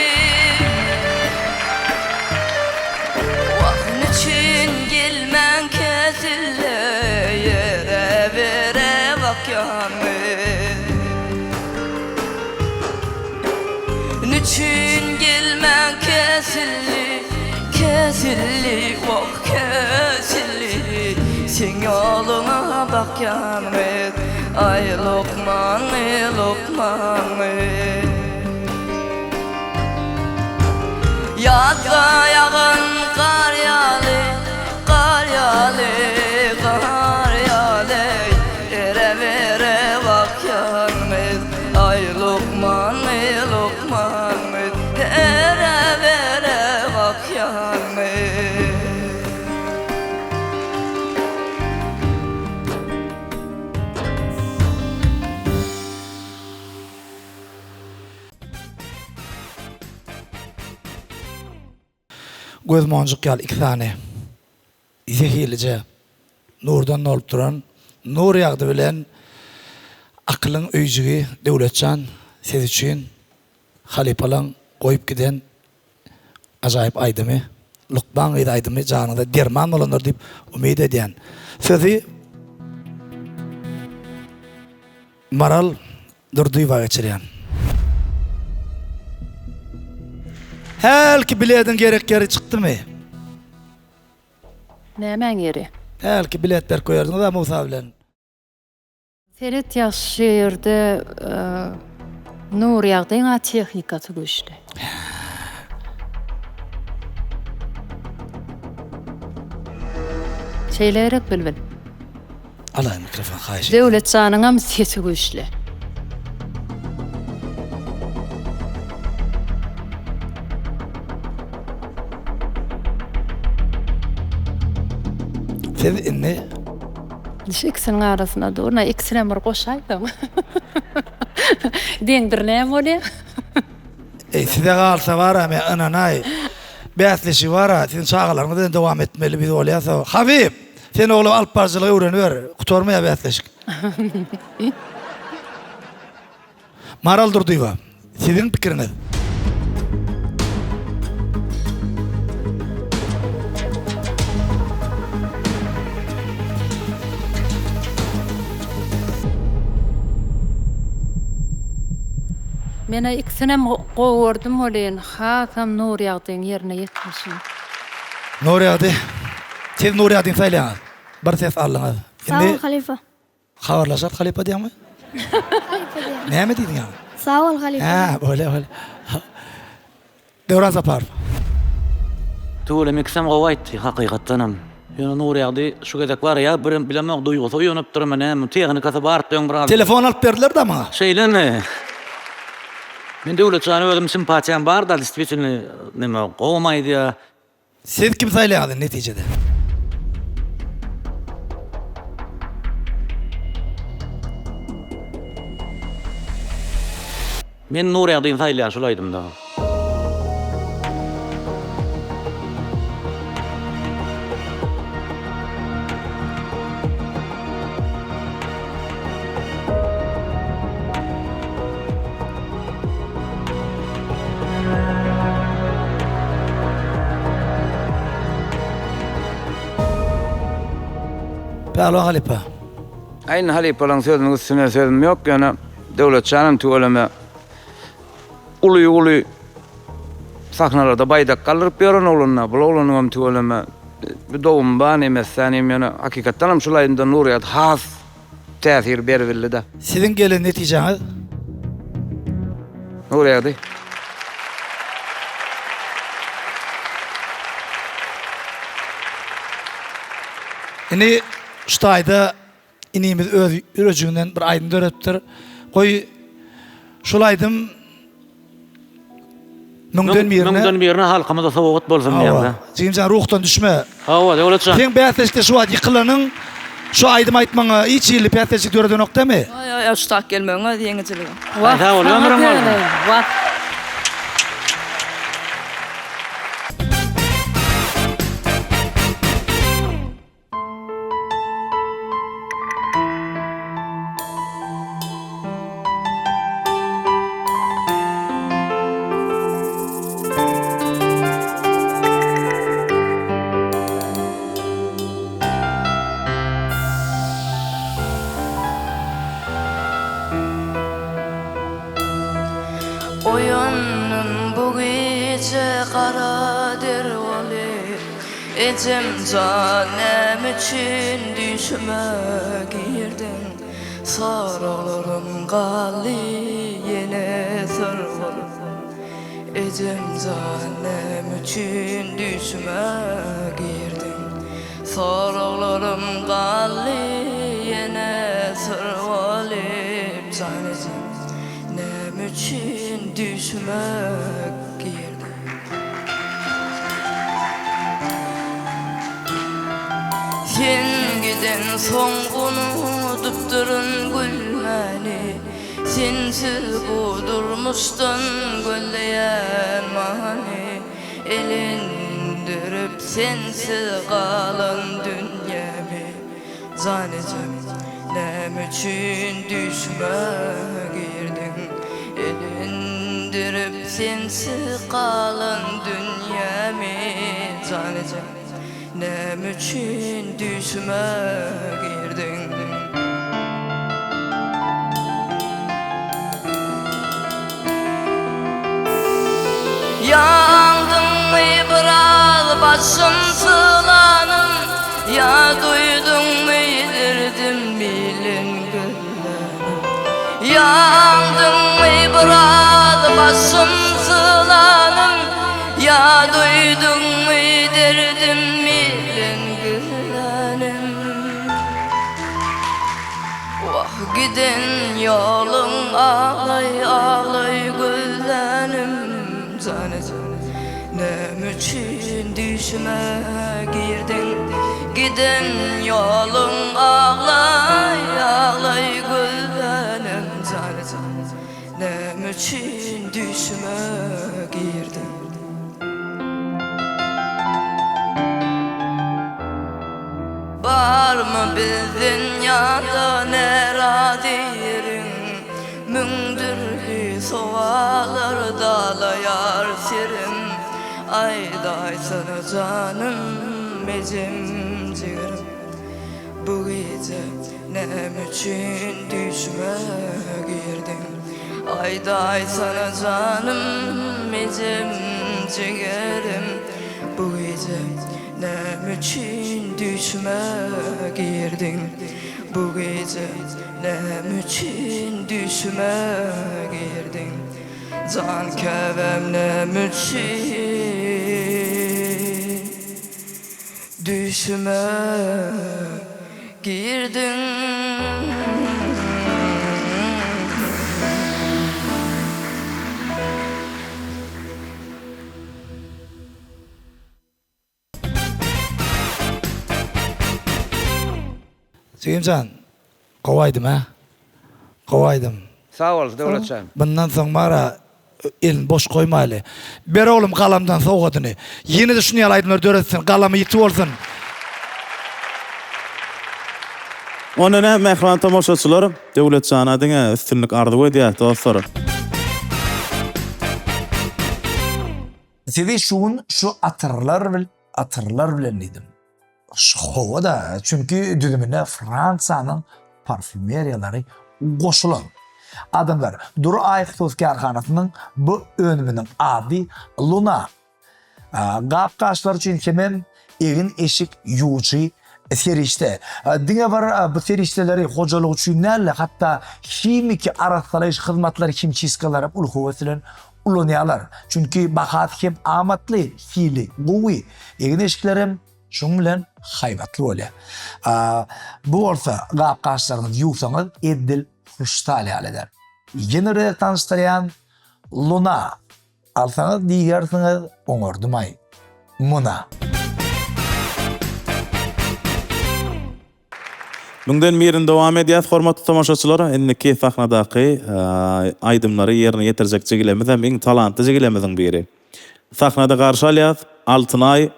Speaker 18: Wah, nüçin gelmän kesildi, Ýere-bere bakýan gyz. Nüçin gelmän kesildi, kesildi, wah, kesildi, Seň ýoluňa bakýan gyz, aý, lukman gyz, lukman gyz. Ýazda ýagan gar ýaly, gar ýaly, gar ýaly, Ere-bere bakýan gyz, aý, lukman gyz, lukman gyz, Ere-bere bakýan gyz.
Speaker 1: Göz monjuk ýaly iki sany zehilije nurdan dolup duran Nurýagdy bilen akylyň öýjügi Döwletjan siz üçin halypalaň goýup giden ajaýyp aýdymy Lukman gyz aýdymy janyňyza derman bolandyr diýip umyt edýän. Sözi Maral Durdyýewa geçirýän. Hälki bilediň gerek ýeri çykdymy?
Speaker 5: Nämäň ýeri?
Speaker 1: Hälki bilet berip goýardyňyz-a Musa bilen.
Speaker 5: Seret ýagşy ýerde Nurýagdyň-a tehnikasy güýçli. Şeýle gerek Bilbil.
Speaker 1: Alaý mikrofon haýyş edýän.
Speaker 5: Döwletjanyňam sesi güýçli.
Speaker 1: Siz indi.
Speaker 5: Şu ikisiniň arasynda dur. Na ikisinem bir goşaýsaň. Deňdir näme bolýa?
Speaker 1: Eý size galsa bara men ynanaý. Bäsleşigi bara siziň çagalaryňyz bilen dowam etmeli biz bolýasa. Habyp! Sen oglum alyp baryjylygy öwreniber. Gutarmaýar bäsleşik. Maral Durdyýewa, siziň pikiriňiz?
Speaker 5: Menä ikisinem gowy gördüm welin hasam Nurýagdyň ýerine ýetmişini.
Speaker 1: Nurýagdy Siz Nurýagdyny saýlaýaňyz. Bir ses aldyňyz.
Speaker 12: Sag bol halypa.
Speaker 1: Habarlaşarys halypa diýýäňmi?
Speaker 12: Halypa diýýän.
Speaker 1: Näme diýdiň ýaňy?
Speaker 12: Sag bol halypa.
Speaker 1: Hä, bolýa bolýa. Döwran Saparow.
Speaker 4: Tüweleme ikisem gowy aýtdy hakykatdanam. Ýöne Nurýagdy şu gezek barýa birem bilemok duýgusy oýanypdyrmy näme tehnikasy bardy öň biraz.
Speaker 1: Telefon alyp berdiler-da maňa.
Speaker 4: Şeýlemi? Men Döwletjana özüm simpatiýam barda distwitelny neme gowam aýdýa.
Speaker 1: Siz kim saýlaýaňyz indi netijede?
Speaker 4: Men Nurýagdyny saýlaýan şul aýdymda.
Speaker 1: Pälwan halypa.
Speaker 6: Aý indi halypalaň sözüniň üstüne sözüm ýok ýöne Döwletjanam tüweleme uly uly sahnalarda baýdak galdyryp ýören oglanda bul oglanyňam tüweleme bir dowumy bar nemesdä nem ýöne hakykatdanam şul aýdymda Nurýagdy has täsir beribildida.
Speaker 1: Siziň gelen netijäňiz?
Speaker 6: Nurýagdy.
Speaker 1: Indi şu taýda inimiz öz ýürejiginden bir aýdym döredipdir. Goý, şol aýdym müňden birine.
Speaker 4: Müňden birine halkymyza sowgat bolsun diýýän-de.
Speaker 1: Hawa. Jigimjan ruhdan düşme.
Speaker 4: Hawa, Döwlet jan.
Speaker 1: Seň bäsleşikde şu wagt ýykylanyň, şu aýdym aýtmaňa hiç hili päsgelçilik döredenok dämi?
Speaker 18: Ýok, ýok, ýok, şu tak gelmegiň özi ýeňijiligim.
Speaker 4: Wah, sag bol, ömrüň bolsun.
Speaker 3: Wah.
Speaker 18: Oýandym bu gije gara der bolup Ejem jan näme üçin düýşüme girdiň Soraglarym galdy ýene syr bolup Ejem jan näme üçin düýşüme girdiň Soraglarym galdy ýene syr bolup Jan ejem näme üçin düýşüme girdiň. Sen gidensoň unudypdyryn gülmäni Sensiz bu durmuşdan gözleýän many Elendirip sensiz galan dünýämi Jan ejem, näme üçin düýşüme girdiň? Elendirip sensiz galan dünýämi Jan ejem, näme üçin düýşüme girdiň? Ýandyňmy biraz başym sylanym, Ýa duýduňmy derdim bilen gözlänim. Ýandyňmy biraz başym sylanym, Ýa duýduňmy derdim bilen gözlänim. Wah giden ýoluň aglaý-aglaý gözlänim Jan ejem näme üçin düýşüme girdiň Giden ýoluň aglaý-aglaý gözlänim Jan ejem näme üçin düýşüme girdiň. Barmy bizden ýa-da närazy ýeriň? Müň dürli sowallar dalaýar serim. Aýdaýsana janym, ejem, jigerim. Bu gije näme üçin düýşüme girdiň? Aýdaýsana janym, ejem, jigerim. Bu gije Näme üçin düýşüme girdiň bu gije Näme üçin düýşüme girdiň Jan käbäm näme üçin düýşüme girdiň.
Speaker 1: Jigimjan gowy aýdym hä. Gowy aýdym.
Speaker 6: Sag bol Döwletjan.
Speaker 1: Bundan soň bara elini boş goýmaýly. Ber oglum galamdan sowgadyny. Ýene-de şuny ýaly aýdymlar döretsin. Galamy ýiti bolsun.
Speaker 2: Onda näme mähriban tomaşaçylar Döwletjana diňe üstünlik arzuw edýäs dostlar.
Speaker 11: Sizi şu gün şu atyrlar atyrlar bilen diýdim. Hawa-da, çünki düzümine Fransiýanyň parfýumeriýalary goşulan. Adamlar, Dury Aý hususy kärhanasynyň bu önüminiň ady Luna. Gap-gaçlar üçin hemem egin-eşik ýuwujy serişde. Diňe bir bu serişdeleri hojalyk üçin däl-de, hatda himiki arassalaýyş hyzmatlary, himçistkalar hem uly höwes bilen ulanýarlar. Çünki bahasy hem amatly, hili gowy, egin-eşikler hem şunuň bilen haýbatly bolýar. Bu bolsa gap-gaçlaryňyzy ýuwsaňyz edil hrustal ýaly eder. Ýene bir gezek tanyşdyrýan, Luna. Alsaňyz diýersiňiz oňardymaý muna.
Speaker 2: Müňden birini dowam edýäs hormatly tomaşaçylar. Indiki sahnadaky aýdymlary ýerine ýetirjek jigilerimiz hem iň talantly jigilerimiziň biri. Sahnada garşy alýas Altynaý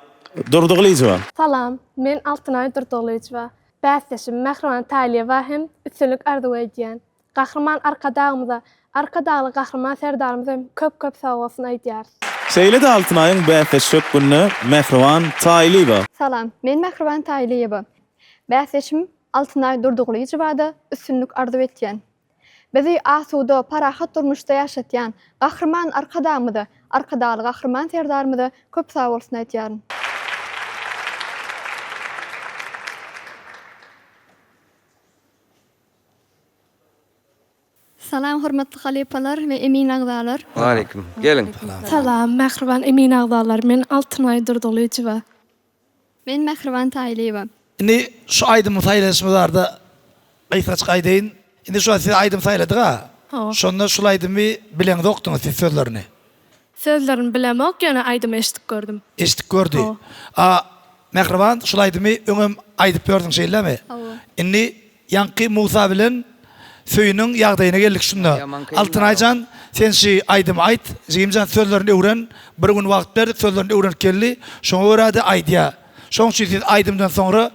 Speaker 2: Durdygylyjowa.
Speaker 20: Salam, men Altynaý Durdygylyjowa. Bäsdeşim Mähriban Taýlyýewa hem üstünlik arzuw edýän. Gahryman Arkadagymyza, Arkadagly Gahryman Serdarymyza hem köp-köp sagbolsun aýdýarys.
Speaker 2: Şeýle-de Altynaýyň bäsdeşi hökmünde Mähriban Taýlyýewa.
Speaker 21: Salam, men Mähriban Taýlyýewa. Bäsdeşim Altynaý Durdygylyjowa-da üstünlik arzuw etýän. Bizi asuda, parahat durmuşda ýaşatýan Gahryman Arkadagymyza, Arkadagly Gahryman Serdarymyza köp sagbolsun aýdýaryn.
Speaker 22: Salam hormatly halypalar we emin agzalar.
Speaker 6: Waleýkim. Geliň.
Speaker 20: Salam mähriban emin agzalar men Altynaý Durdylyjowa.
Speaker 22: Men Mähriban Taýlyýewa.
Speaker 1: Indi şu aýdymy saýlanyşymyz barada gysgajyk aýdaýyn. Indi şu wagt siz aýdym saýladyga.
Speaker 20: Hawa.
Speaker 1: Şonda şul aýdymy bileňzokdyňyz siz sözlerini.
Speaker 20: Sözlerini bilemok ýöne aýdymy eşidip gördüm.
Speaker 1: Eşidip gördi.
Speaker 20: Hawa.
Speaker 1: A Mähriban şul aýdymy öňem aýdyp ýördüň şeýlemi?
Speaker 22: Hawa.
Speaker 1: Indi ýaňky Musa bilen Söýüniň ýagdaýyna geldik şunda. Altynaýjan sen şy aýdymy aýt, jigimjan sözlerini öwren, bir gün wagt berdik sözlerini öwrenip geldi, şoňa görä-de aýdýa. Şoň üçin siz aýdymdan soňra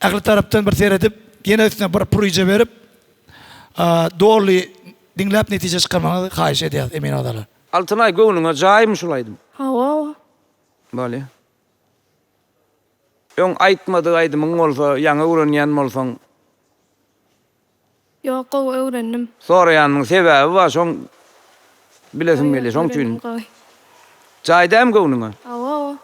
Speaker 1: ähli tarapdan bir seredip ýene üstüne bir puryja berip doly diňläp netije çykarmagyňyzy haýyş edýäs emin agzalar.
Speaker 6: Altynaý göwnüňe jaýmy şul aýdym?
Speaker 20: Hawa.
Speaker 6: Bolýa. Öň aýtmadyk aýdymyň bolsa ýaňy öwrenýän bolsaň.
Speaker 20: Ýok gowy öwrendim.
Speaker 6: Soraýanymyň sebäbi bar şoň bilesim gelýär şoň üçin. Jaý dämi göwnüňe?
Speaker 20: Hawa.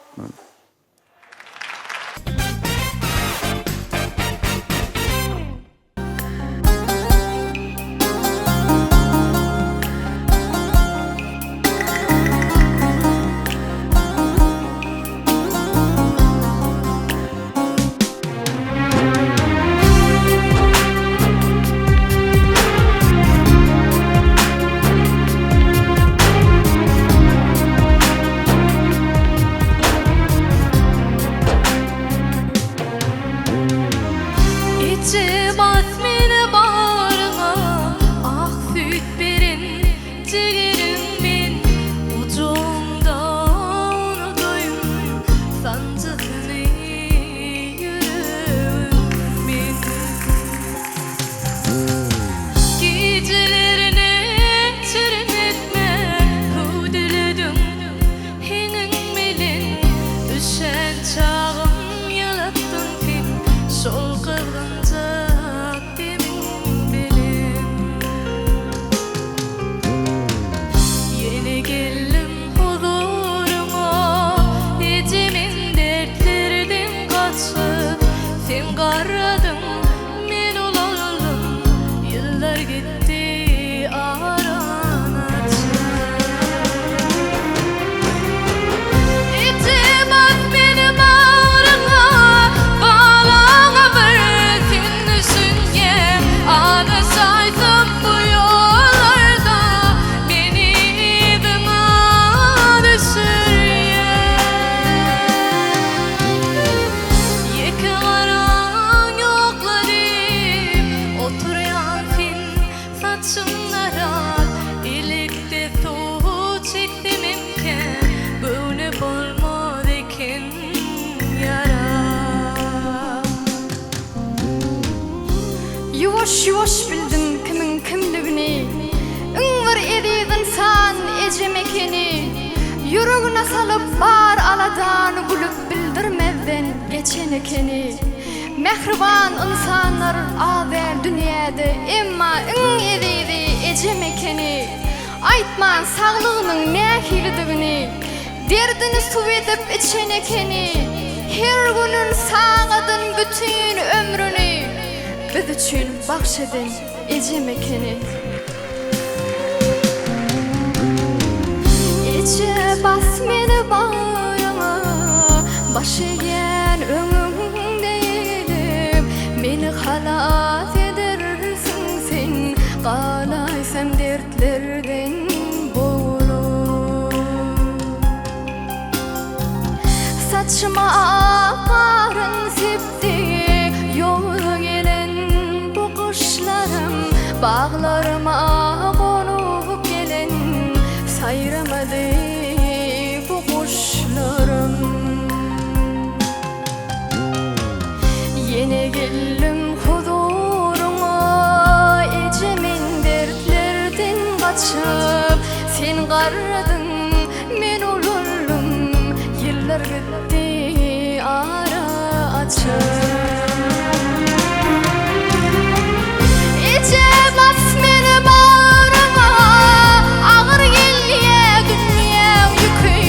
Speaker 19: Eje bas meni bagryňa, Ak süýt beren jigerim men. Gujagyňda unudaýyn sanjysyny ýüregim men. Gijelerine çirim etmän hüwdülediň heňiň bilen. Üşän çagym ýylatdyň sen şol gyzgynjak demiň bilen. Ýene geldim huzuryňa, eje men dertlerden gaçyp, sen garradyň, men ulaldym, ýyllar gitdi arany açyp. Eje bas meni bagryňa, balaňa bir sen düşünýäň, azaşaýsam bu ýollarda meni yzyňa düşürýäň. Ýeke garaň ýokla diýip oturýan sen saçym darat, elekde suw çeksememkä göwne bolmaz eken ýarap.
Speaker 22: Ýuwaş-ýuwaş bildim kimiň kimligini, Iň bir eziz ynsan ejem ekeni. Ýüregine salyp bar aladany gülüp bildirmän. bildirmezden geçen ekeni. Mähriban ynsanlar az däl dünýäde, emma iň ezizi ejem ekeni. Aýtman saglygynyň nähilidigini, Derdini suw edip içen ekeni. Her günün, sagadyn, bütin ömrüni biz üçin bagş eden ejem ekeni. Eje bas meni bagryňa, baş egýän öňüňde egilip, meni halas edersiň sen, galaýsam dertlerden boglup. Saçyma ak garyn sepdi, ýowuz gelen bu gyşlarym, Baglaryma gonup gelen saýramady bu guşlarym. Ýene geldim huzuryňa, eje men dertlerden gaçyp, Sen garradyň, men ulaldym, ýyllar gitdi ara açyp. Eje bas meni bagryňa, agyr gelýä dünýäň ýüki.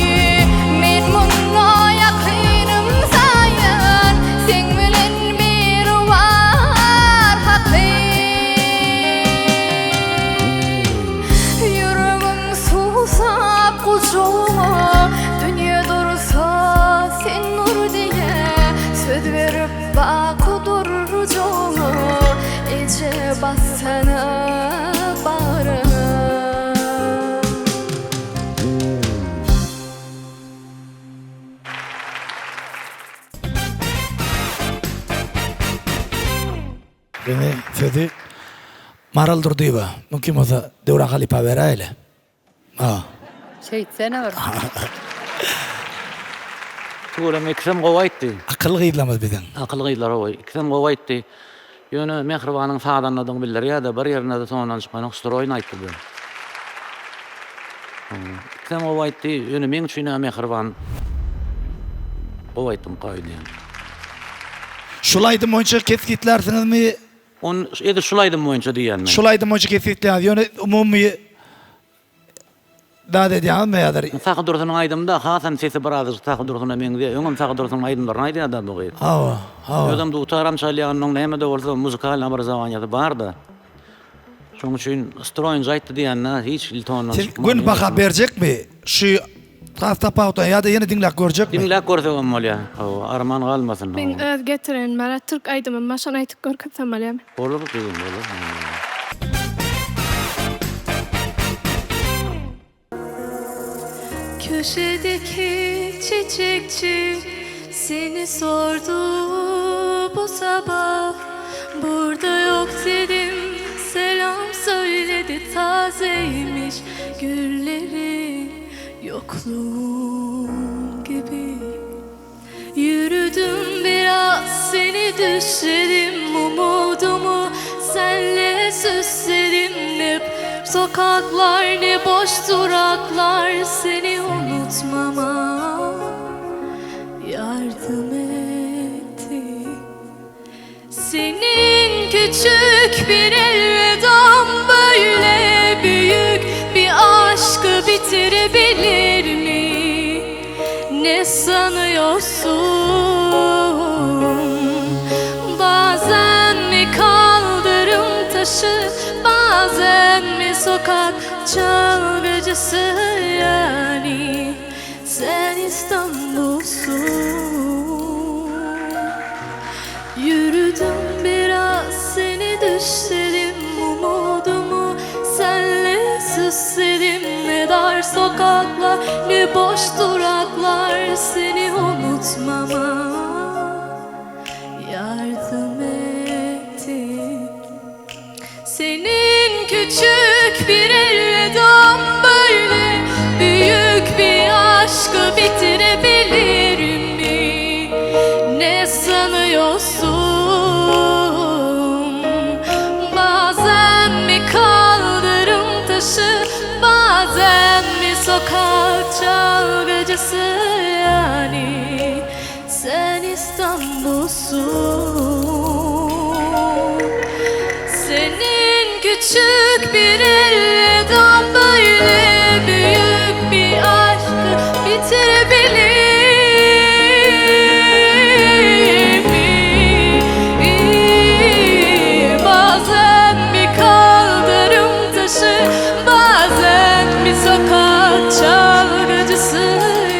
Speaker 22: Men munda ýakynym saýan, seň bilen bir bar haky. Ýüregim susap gujagyňa, dünýe dursa sen dur diýe, söz berip baky durjagyňa, eje bassana bagryňa.
Speaker 1: Indi sözi Maral Durdyýewa, mümkin bolsa Döwran halypa beräýeli. Ha.
Speaker 5: Şeýtsene bir.
Speaker 4: Tüweleme ikisem gowy aýtdy.
Speaker 1: Akylly gyzlarymyz biziň.
Speaker 4: Akylly gyzlar gowy. Ikisem gowy aýtdy. Ýöne Mähribanyň sazandadygyny bildirýärde bir ýerinde-de tondan çykanok stroýny aýtdy bu. Ikisem gowy aýtdy. Ýöne meň üçin-ä Mähriban gowy aýtdymyka öýdýän.
Speaker 1: Şul aýdym boýunça kesgitlärsiňizmi?
Speaker 4: Ony edil şul aýdym boýunça diýýän men.
Speaker 1: Şul aýdym boýunça kesgitleýäňiz. Ýöne umumy zat edýäňizmi häzir?
Speaker 4: Sahy Dursunyň aýdymyda hasam sesi birazajyk Sahy Dursuna meňzeýär. Öňem Sahy Dursunyň aýdymlaryny aýdýarda bu gyz.
Speaker 1: Hawa, hawa.
Speaker 4: Özem dutaram çalýar, onuň näme-de bolsa muzykalnyý obrazowaniýasy bar-da. Şonuň üçin stroýunja aýtdy diýende hiç hili tondan
Speaker 1: Siz
Speaker 4: çykmady.
Speaker 1: göni baha berjekmi? Şu has tapawutlan ýa-da ýene diňläp görjekmi?
Speaker 4: Diňläp görsegem bolýar. Hawa, arman galmasyn.
Speaker 20: Meň öz getirenim bar, türk aýdymym bar, şony aýtyp görkezsem bolýarmy?
Speaker 4: Bolar gyzym, bolar.
Speaker 19: Köşedeki çiçekçi seni sordu bu sabah Burada yok dedim selam söyledi tazeymiş gülleri Yokluğun gibi Yürüdüm biraz seni düşledim Umudumu senle süsledim Hep sokaklar ne boş duraklar Seni unutmama yardım etti Senin küçük bir elvedan böyle büyük bir aşkı bitirebilir mi? Ne sanıyorsun? Bazen mi kaldırım taşı, bazen mi sokak çalgıcısı yani sen İstanbul'sun. Yürüdüm biraz seni düşledim umudumu senle süsledim Ne dar sokaklar ne boş duraklar seni unutmama yardım etti Senin küçük bir elvedan böyle büyük bir aşkı bitirebilir mi? Ne sanıyorsun? Bazen mi kaldırım taşı, bazen mi sokak çalgıcısı yani? İstanbul'sun Senin küçük bir elveda böyle büyük bir aşkı bitirebilir mi? Bazen bir kaldırım taşı, bazen bir sokak çalgıcısı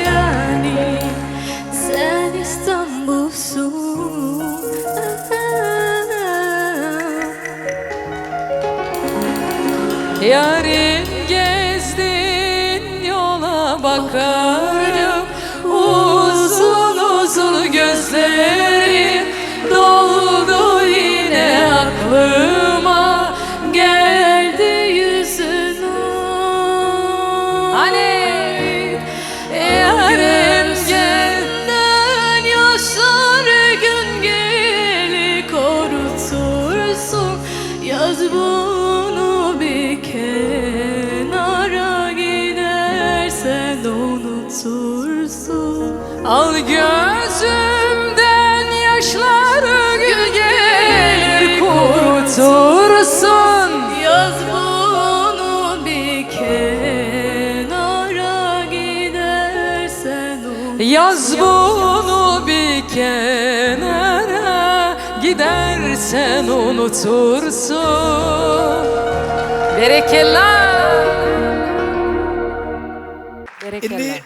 Speaker 19: yani sen İstanbul'sun.
Speaker 17: Yarim gezdin yola bakarım Uzun uzun gözlerin doldu yine aklıma Geldi yüzün
Speaker 19: Hani Yarim gözümden yaşlar gün gelir korutursun Yaz bunu bir kenara gidersen unutursun
Speaker 17: Al gözümden yaşları gün gelir kurutursun
Speaker 19: Yaz bunu bir kenara gidersen
Speaker 17: Yaz bunu bir kenara gidersen unutursun Berekella
Speaker 1: Indi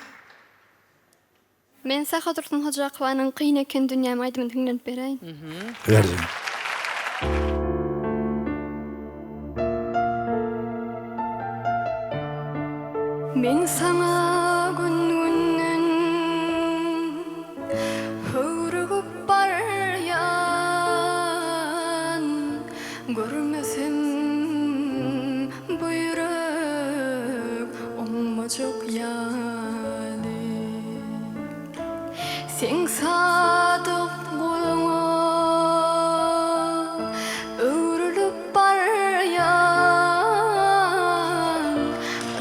Speaker 21: Men Sahadursun Hojakowanyň Kyn eken dünýäm aýdymyny diňlenip beräýin.
Speaker 1: Berjin.
Speaker 21: Men saňa gün-günden höwrügip barýan, Görmesem bu ýürek oňmajak ýaly. Seň sadyk guluňa öwrülip barýan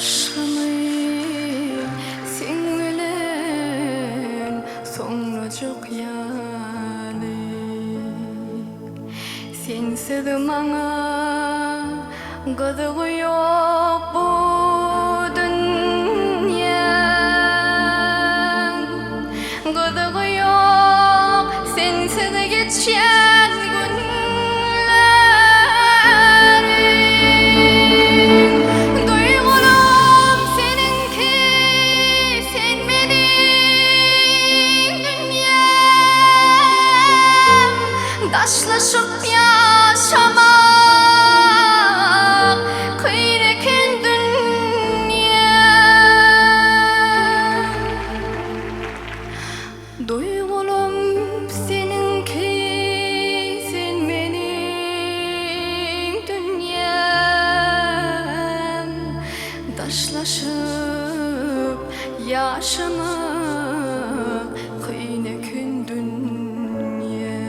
Speaker 21: Yşgymy seň bilen soňlajak ýaly. Sensiz maňa gyzygy ýok bu dünýäň Gyzygy ýok sensiz geçýän günleriň Duýgularym seniňki sen meniň dünýäm Daşlaşyp ýaşamak kyn eken dünýä. Duýgulam seniňki, sen meniň dünýäm. Daşlaşyp ýaşamak kyn eken dünýä.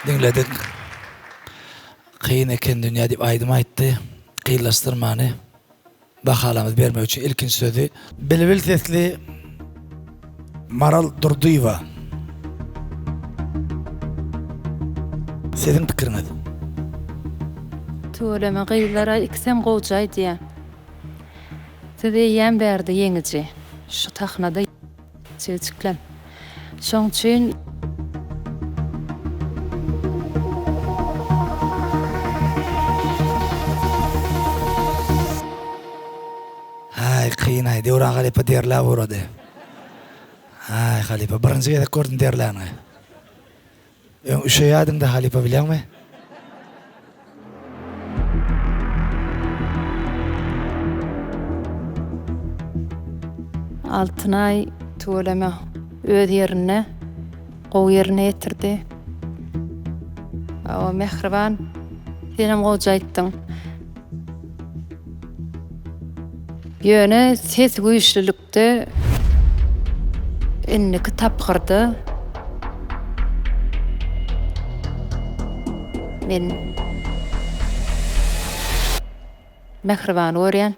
Speaker 1: Diňledik. Kyn eken dünýä diýip aýdym aýtdy. Kynlaşdyrmany. Bahalarymyzy bermek üçin ilkinji sözi bilbil sesli Maral Durdyýewa. Siziň pikiriňiz?
Speaker 5: Tüweleme gyzlara ikisem gowja aýdýa. Siz eýýäm bärde ýeňiji. Şu sahnada jigjiklem. Şoň üçin.
Speaker 1: Haý kynaý Döwran halypa derläp ugrady. Haý halypa birinji gezek gördüm derläniňi. Öň üşeýädiňdä halypa bilýäňmi?
Speaker 5: Altynaý tüweleme öz ýerinde gowy ýerine ýetirdi. Hawa Mähriban senem gowja aýtdyň. Ýöne ses güýçlülikde indiki tapgyrda men. Mähribany görýän.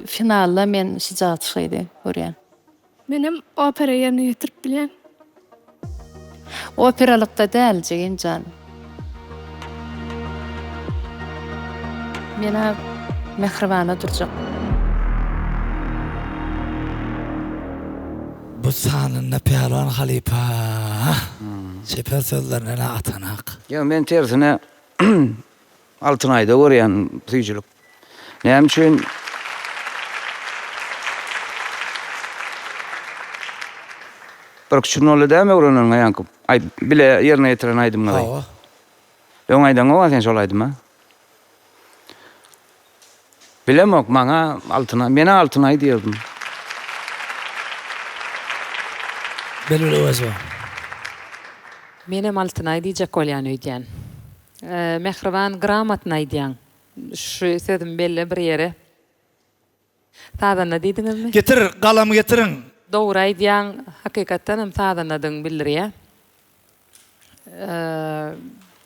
Speaker 5: Finalda men Şyjaat gyzy görýän.
Speaker 20: Menem opera ýerine ýetirip bilýän.
Speaker 5: Operalykda däl jigim jan. Menä Mähribana durjak.
Speaker 1: Bu sanynda Pälwan halypa çeper sözlerine atanak.
Speaker 6: Ýok men tersine Altynaýda görýän süýjülik. Näme üçin? Bir küçük nolly dämi öwreneniňe ýaňky aý bile ýerine ýetiren aýdymyňyzy?
Speaker 1: Hawa.
Speaker 6: Öň aýdaňok-a sen şol aýdymy? Bilemok, maňa Altynaý, men-ä Altynaý diýerdim.
Speaker 1: Belgili Öwezowa.
Speaker 3: Menem Altynaý diýjek bolýan öýdýän. Mähriban gramotny aýdýaň. Şu sözümi belle bir ýere. Sazanda diýdiňizmi?
Speaker 1: Getir, galam getiriň.
Speaker 3: Dogry aýdýaň, hakykatdan hem sazandadygyňy bildirýä.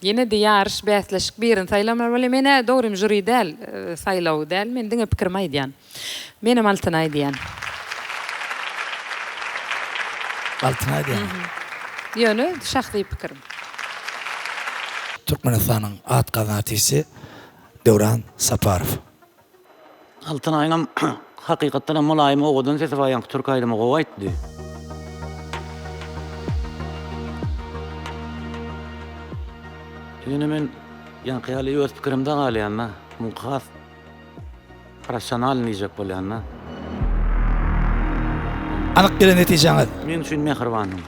Speaker 3: Ýene-de ýaryş, bäsleşik birini saýlamaly bolýar. Men-ä dogrym žuri däl, saýlaw däl, men diňe pikirimi aýdýan. Menem Altynaý diýýän.
Speaker 1: Altynaý diýýäň.
Speaker 3: Ýöne şahsy pikirim.
Speaker 1: Türkmenistanyň at gazanan artisti Döwran Saparow.
Speaker 4: Altynaýyňam hakykatdanam mylaýym owadan sesi bar ýaňky türk aýdymy gowy aýtdy. Ýöne men ýaňky ýaly öz pikirimde galýanda muňky has professionalny diýjek bolýanda.
Speaker 1: Anyk gelen netijäňiz?
Speaker 4: Meň üçin mähribanym.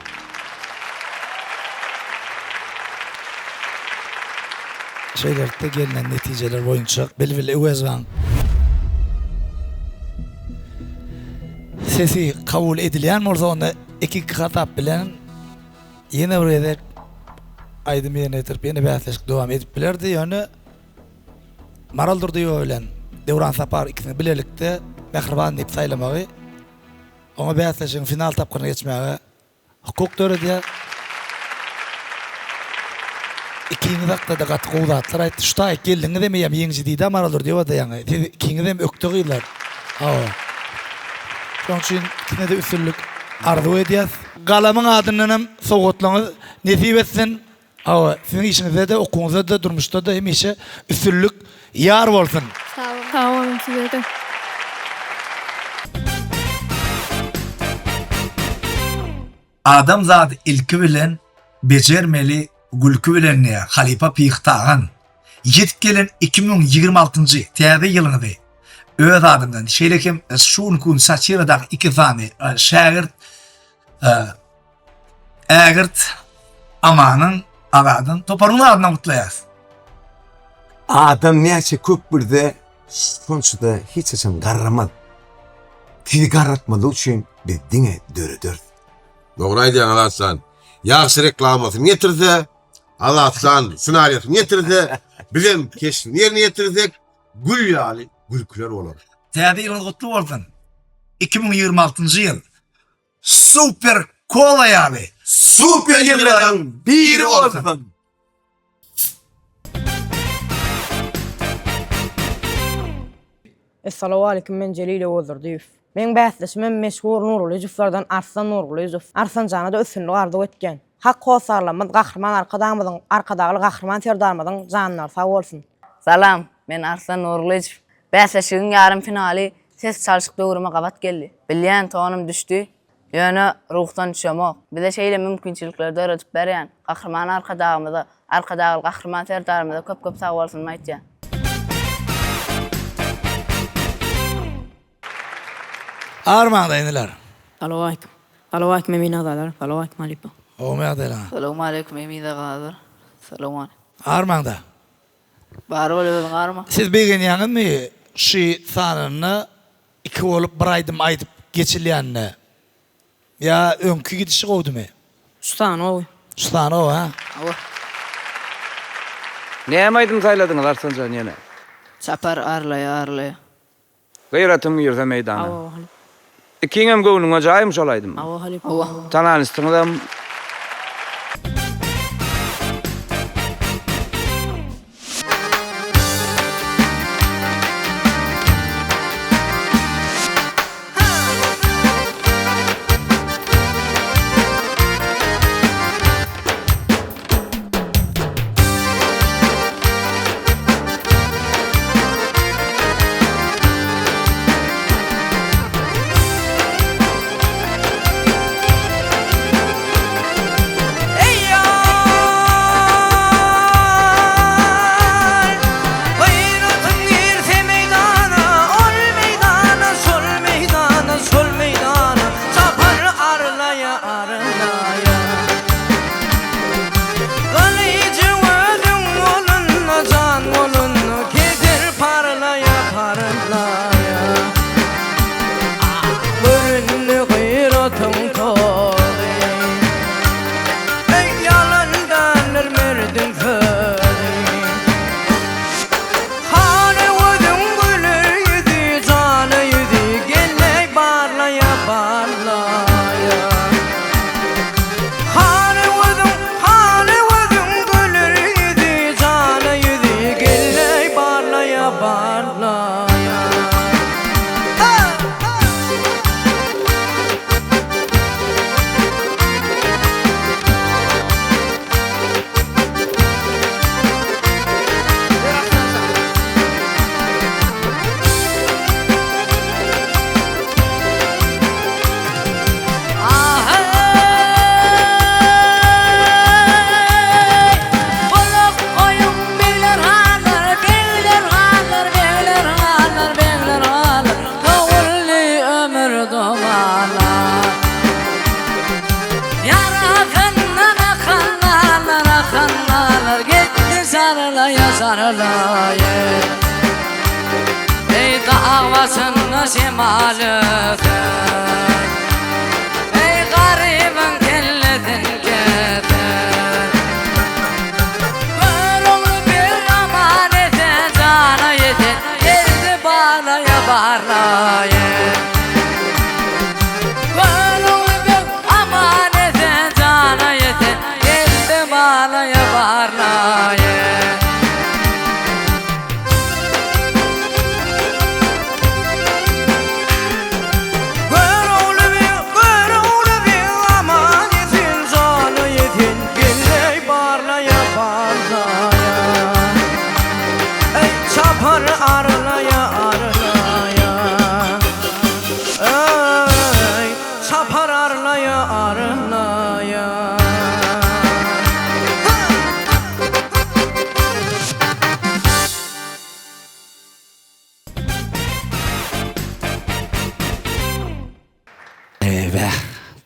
Speaker 1: Şeýlelikde gelnen netijeler boýunça Bilbil Öwezowaň sesi kabul edilýän bolsa onda iki-iki hasap bilen ýene bir gezek aýdym ýerine ýetirip ýene bäsleşik dowam edip bilerdi. Ýöne Maral Durdyýewa bilen Döwran Saparow ikisini bilelikde Mähriban diýip saýlamagy oňa bäsleşigiň final tapgyryna geçmäge Hukuk döredýär. Ikiňiz hakda-da gaty gowy zatlar aýtdy. Şu taýyk geldiňizem eýýäm ýeňiji diýdä Maral Durdyýewa-da ýaňy. Siz ikiňizem ökde gyzlar. Hawa. Şonuň üçin ikisine-de üstünlik arzuw edýäs. Galamyň adyndanam sowgatlaryňyz nesip etsin. Hawa, siziň işiňizde-de, okuwyňyzda-da, durmuşda-da hemişe üstünlik ýar bolsun!
Speaker 20: Sag boluň. Sag boluň size-de.
Speaker 11: Adam zady ilki bilen bejermeli gülki bilen diýýär halypa Pyhy Tagan. Ýetip gelen 2026-njy täze ýylyňyzy öz adymdan şeýle hem şu günki gün satiradaky iki sany şägirt Ägirt Amanyň, Azadyň toparynyň adyndan gutlaýarys.
Speaker 7: Adam näçe köp gülse, şonça-da hiç haçan garramaz. Sizi garratmazlyk üçin biz diňe dörederis.
Speaker 9: Dogry aýdýaň Azatjan. Ýagşy reklamasyny getirse, Azatjan ssenariýasyny getirse, bizem keşbini ýerine ýetirsek, gül ýaly gülküler bolar.
Speaker 11: Täze ýylyňyz gutly bolsun! 2026-njy ýyl Super kola ýaly
Speaker 9: super ýyllaryň biri bolsun!
Speaker 10: Essalawaleýkim men Jelil Öwezdurdyýew. Meň bäsdeşimem meşhur Nurgulyjewlerden Arslan Nurgulyjow. Arslanjana-da üstünlik arzuw etýän. Hak hossarlarymyz Gahryman Arkadagymyzyň Arkadagly Gahryman Serdarymyzyň janlary sag bolsun.
Speaker 18: Salam, men Arslan Nurgulyjow. Bäsleşigiň ýarym finaly Ses çalşyk döwrüme gabat geldi. Bilýän, tonym düşdi. Ýöne ruhdan düşemok. Bize şeýle mümkinçilikleri döredip berýän Gahryman Arkadagymyza, Arkadagly Gahryman Serdarymyza köp-köp sagbolsunymy aýtýan.
Speaker 1: Armaňda iniler.
Speaker 16: Salowaleýkim. Salowaleýkim emin agzalar. Salowaleýkim halypa.
Speaker 1: Gowmy ýagdaýlaryňyz?
Speaker 23: Salowmaleýkim emin agzalar. Salowmaleýkim.
Speaker 1: Armaňda.
Speaker 23: Bar bol özüň arma.
Speaker 1: Siz begenýäňizmi şy sanynda iki bolup bir aýdym aýdyp geçilýänine? Ýa öňki gidişi gowdymy?
Speaker 16: Şu sany gowy.
Speaker 1: Şu sany gowy ha?
Speaker 23: Hawa.
Speaker 6: Näme aýdym saýladyňyz Arslanjan ýene?
Speaker 23: Çapar arlaýa arlaýa.
Speaker 6: Gyratym girse meýdana.
Speaker 16: Hawa halypa.
Speaker 6: Ikiňem göwnüňe jaýmy şol aýdym?
Speaker 16: Hawa halypa.
Speaker 23: Hawa.
Speaker 6: Tananyşdyňyzam.
Speaker 17: arlaýa. Eý dag başynda şemal öser. Eý garybyň kellesin keser. Görogly beg aman esen jana ýeten geldi balaýa barlaýa. Görogly beg aman esen jana ýeten geldi balaýa barlaýa.
Speaker 13: Görogly beg, Görogly beg aman esen jana ýeten geldi barlaýa barlaýa. Eý çapar arlaýa arlaýa. Eý çapar arlaýa arlaýa.
Speaker 1: Eý-bäh,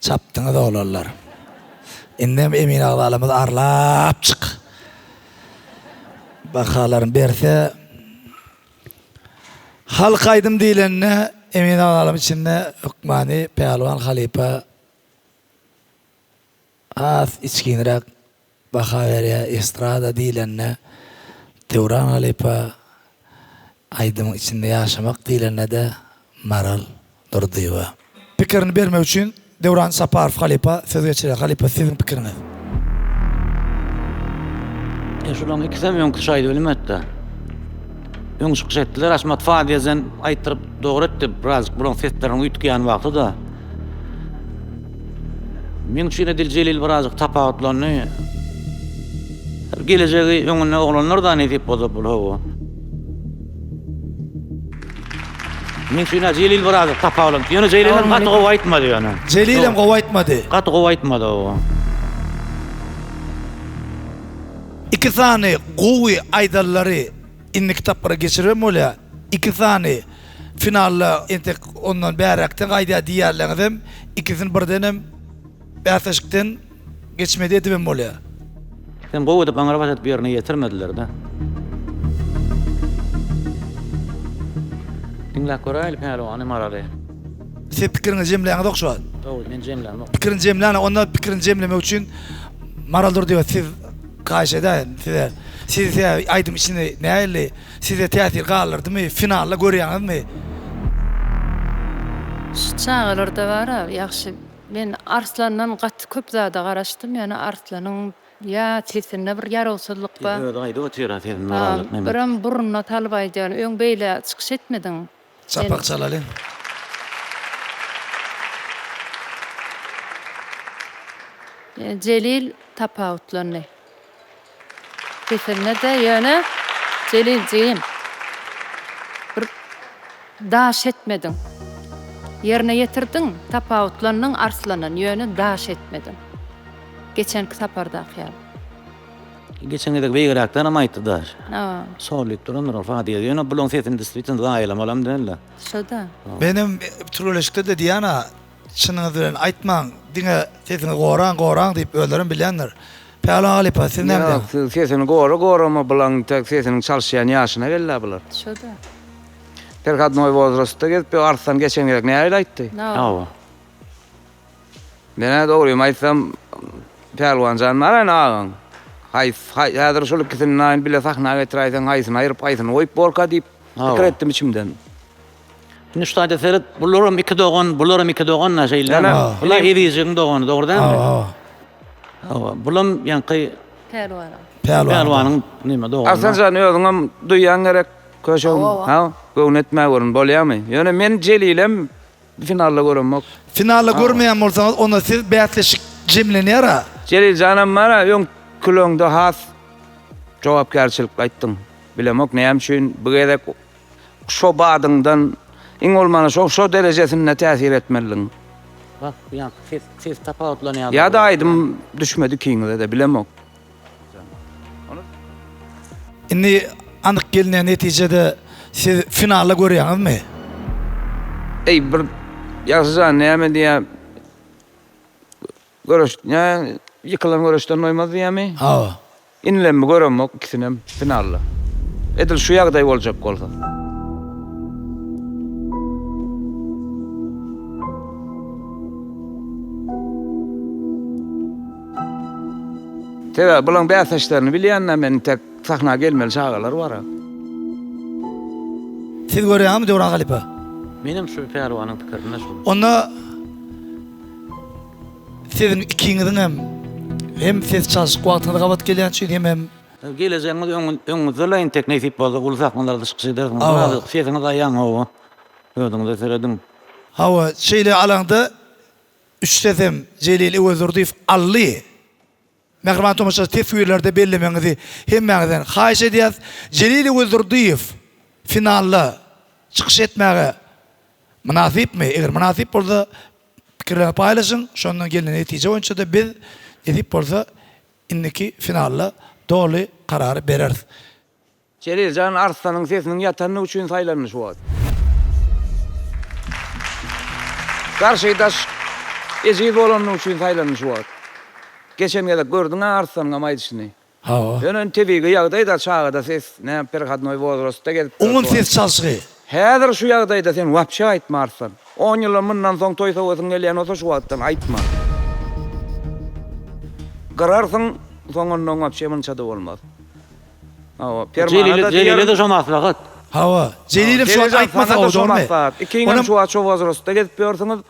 Speaker 1: çapdyňyz oglanlar. Indem emin agzalarymyz arlap çyk. Bahalaryny berse, halk aýdym diýlende emin agzalaryň içinde hökmany Pälwan halypa Has içginräk baha berýär estrada diýlende Döwran halypa aýdymyň içinde ýaşamak diýlende-de Maral Durdyýewa. Pikirini bermek üçin Döwran Saparow halypa söz geçirýär halypa siziň pikiriňiz.
Speaker 4: E şulaň ikisem öňki şaýdy bilmedda. Öň çykyş etdiler Aşmat Fadezen aýtdyryp dogry etdi birazjyk bulaň sesleriniň üýtgeýän wagtyda. Meň üçin edil Jelil birazjyk tapawutlandy. Gelejegi öňünde oglanlar da nesip bolsa bul hawa. Meň üçin Jelil birazjyk tapawutlandy. Ýöne Jelil hem gaty gowy aýtmady ýöne.
Speaker 1: Jelil hem gowy aýtmady.
Speaker 4: Gaty gowy aýtmady hawa.
Speaker 1: Iki sany gowy aýdanlary indiki tapgyra geçiribem bolýar. Iki sany Finalda entek ondan bäräkden gaýdýar diýýärleňizem, ikisini birdenem bäsleşikden geçmedi edibem bolýar.
Speaker 4: Sen gowy edip aňrybaş edip ýerine ýetirmediler-de. Diňläp göräýeli pälwany Maraly.
Speaker 1: Siz pikiriňizi jemläňizok şu wagt.
Speaker 4: Dogry men jemlämok.
Speaker 1: Pikirini jemlän onda pikirini jemlemek üçin Maral Durdyýewa siz haýyş edäýin size. Siz sebäbi aýdym içinde nähili Size täsir galdyrdymy? Finalda görýäňizmi?
Speaker 5: Şu çagalarda bara ýagşy men Arslandan gaty köp zada garaşdym ýöne Arslanyň ýa sesinde bir ýarawsyzlyk bar.
Speaker 4: Özi aýdyp otyr-a sesinde narazylyk näme.
Speaker 5: Birem burnuna salyp aýdýar öň beýle çykyş etmediň.
Speaker 1: Çapak çalalyň.
Speaker 5: Jelil tapawutlandy. Kesilmede ýöne Jelil jigim bir daş etmediň. Ýerine ýetirdiň, tapawutlandyň Arslandan ýöne daş etmediň. Geçenki sapardaky ýaly.
Speaker 4: Geçen gezek beýigräkdenem aýtdy daş.
Speaker 5: Hawa.
Speaker 4: Sol diýip durandyr ol Fadiýa. Ýöne bulaň sesini diswitn zaýalamalam däldi.
Speaker 5: Şo-da.
Speaker 1: Menem türgenleşikde-de diýýän-ä, Çynyňyz bilen aýtmaň, diňe sesiňizi goraň, goraň diýip özlerem bilýändir. Pälwan halypa, siz näme diýýäňiz?
Speaker 6: Ýok, sesini gora gorama bulaň tek sesiniň çalyşýan ýaşyna geldi-ä bular.
Speaker 5: Şo-da.
Speaker 6: Perhadnoý wozrastda gezip ýör, Arslan geçen gezek nähili aýtdy?
Speaker 4: Hawa.
Speaker 6: Men-ä dogrymy aýtsam, Pälwan jan bar ene agaň. Haýsy, häzir şol ikisini naýyn bile sahna getiräýseň haýsyny aýryp, haýsyny goýup borka diýip pikir etdim içimden.
Speaker 4: Indi şu taýda seret, bularam iki dogan, bularam iki dogan-da şeýle dälmi? Bular Eziziň dogany, dogry dälmi?
Speaker 1: Hawa.
Speaker 4: Hawa, bulam ýaňky
Speaker 5: Pälwanyň.
Speaker 4: Pälwanyň neme dogany.
Speaker 6: Arslan jan özüňem duýýaň gerek köşegim, ha? Göwün etmä görün, bolýamy? Ýöne men Jelilem finalda göremok.
Speaker 1: Finalda görmeýän bolsaňyz, onda siz bäsleşik jemlenýär-ä.
Speaker 6: Jelil janam bar-a, öňküleňde has jogapkärçilikli aýtdyň. Bilemok näme üçin bu gezek Şo badyňdan iň bolmanda şo şo derejesinde täsir etmelidiň.
Speaker 4: Bak ýaňky ses ses tapawutlanýar.
Speaker 6: Ýa-da aýdym düşmedi ikiňize-de bilemok.
Speaker 1: Indi anyk gelinýän netijede siz finalda görýäňizmi?
Speaker 6: Eý bir Ýagşyjan näme diýýä göreş nä ýykylan göreşden doýmaz diýýämi?
Speaker 1: Hawa.
Speaker 6: Inilemmi göremok ikisinem finalda. Edil şu ýagdaý boljak bolsa. Sebäbi bulaň bäsdeşlerini bilýän-dä men intek sahna gelmeli çagalar bar-a.
Speaker 1: Siz görýäňizmi Döwran halypa?
Speaker 4: Menem şu pälwanyň pikirinde şu.
Speaker 1: Onda siziň ikiňiziň hem hem ses çalşyk wagtyňyz gabat gelýän üçin hemem
Speaker 4: Gelejegiňiz öňüňizde-le entek nesip bolsa uly sahnalarda çykyş edersiňiz. Birazajyk sesiňiz aýaň hawa. Özüňize serediň.
Speaker 1: Hawa, şeýle alaňda üç sesem Jelil Öwezdurdyýew aldy. Mähriban tomaşaçy teswirlerde bellemegiňizi hemmäňizden haýyş edýäs. Jelil Öwezdurdyýew finalda çykyş etmäge mynasypmy? Eger mynasyp bolsa pikirleriňizi paýlaşyň. Şondan gelnen netije boýunça-da biz nesip bolsa indiki finalda doly karary bereris.
Speaker 6: Jeliljan Arslanyň sesiniň ýatanlygy üçin saýlandy şu wagt. Garşydaş ejiz bolanlygy üçin saýlandy şu wagt. Geçen gezek gördüň-ä Arslanyňam aýdyşyny.
Speaker 1: Hawa.
Speaker 6: Ýöne indi tebigy ýagdaý-da çagada ses nä perhodnoý wozrastda gezip ýör şu
Speaker 1: Oňam
Speaker 6: wagt.
Speaker 1: ses çalşygy.
Speaker 6: Häzir şu ýagdaýda sen wapşe aýtma Arslan. On ýyldan mundan soň toý sowasyň gelýän bolsa şu wagtdan aýtma. Gyrarsyň soň ondan wapşe munça-da bolmaz. Hawa, Permana-da diýerin.
Speaker 4: Jelile-de şo maslahat.
Speaker 1: Hawa, Jelilem şu wagt aýtmasa gowy, dogrumy?
Speaker 6: Ikiňem şu wagt şo wozrastda gezip ýörsüňiz.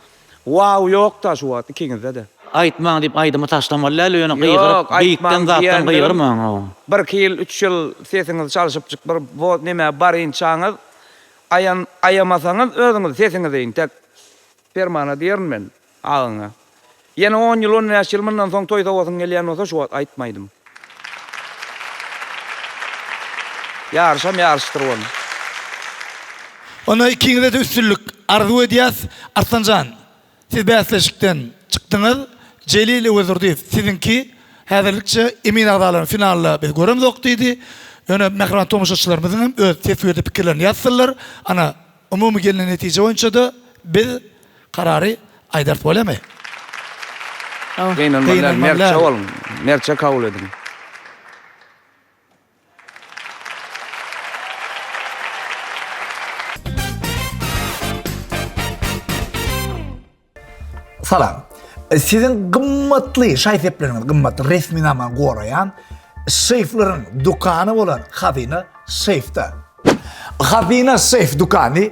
Speaker 6: Wow ýok-da şu wagt ikiňizde-de.
Speaker 4: Aýtmaň diýip aýdymy taşlamaly däl, ýöne gygyryp, beýikden zatdan gygyrmaň, hawa.
Speaker 6: Birki ýyl, üç ýyl sesiňizi çalşypjyk bir neme barynçaňyz aýan aýamasaňyz özüňiz sesiňizi intek Permana diýerin men. Agaňa. Ýene on ýyl, 15 ýyl mundan soň toý sowasyň gelýän bolsa şu wagt aýtma aýdym. Ýaryşam ýaryşdyr ony.
Speaker 1: Onda ikiňize-de üstünlik arzuw edýäs. Arslanjan, siz bäsleşikden çykdyňyz. Jelil Öwezdurdyýew, siziňki häzirlikçe emin agzalaryň finalda biz göremzok diýdi. Ýöne mähriban tomaşaçylarymyzyň hem öz teswirde pikirlerini ýazsynlar. Ana, umumy gelnen netije boýunça-da biz Karary aýdarys bolýamy?
Speaker 6: Gynanmaly däl, mertçe boluň, mertçe kabul ediň.
Speaker 11: Salam. Siziň gymmatly şaý-sepleriňizi, gymmatly resminamany goraýan şeýfleriň dükany bolan Hazyna şeýfde. Hazyna Şeýf dükany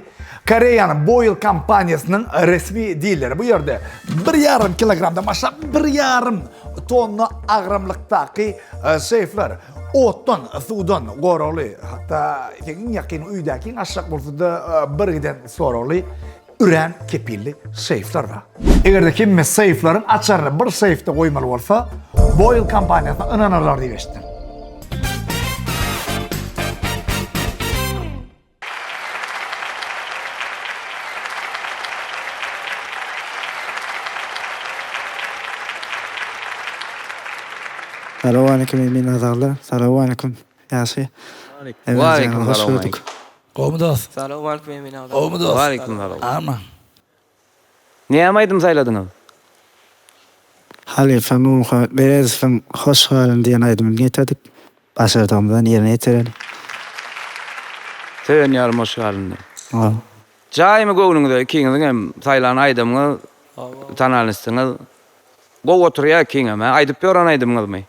Speaker 11: Koreýanyň Boil kompaniýasynyň resmi dileri. Bu ýerde bir ýarym kilogramdan başlap bir ýarym tonna agramlykdaky e, şeýfler otdan, suwdan goragly, hatda seň iň ýakyn öýdäkiň aşak bolsa-da e, bir giden soragly örän kepilli seýfler bar. Eger-de hemme seýfleriň açaryny bir seýfde goýmaly bolsa, Boil kompaniýasyna ynanarlar diýip eşitdim.
Speaker 8: Salowmaleýkim Emin agzalar. Salowmaleýkim Ýagşy.
Speaker 6: Waleýkim
Speaker 8: Hoş
Speaker 6: salam.
Speaker 8: gördük.
Speaker 1: Gowmy dost?
Speaker 23: Salowmaleýkim Emin agza.
Speaker 1: Gowmy dost?
Speaker 6: Waleýkim salam.
Speaker 1: Arma.
Speaker 6: Näme aýdym saýladyňyz?
Speaker 8: Halypa Nurmuhammet Meredowyň Hoş galyn diýen aýdymyny getirdik. Başardygymyzdan ýerine ýetireli.
Speaker 6: Söýen ýarym hoş galyn diýen.
Speaker 8: Hawa.
Speaker 6: Jaýmy göwnüňize ikiňiziň hem saýlan aýdymyňyz, tonalnostyňyz gowy oturýar ikiňem hä? Aýdyp ýören aýdymyňyzmy?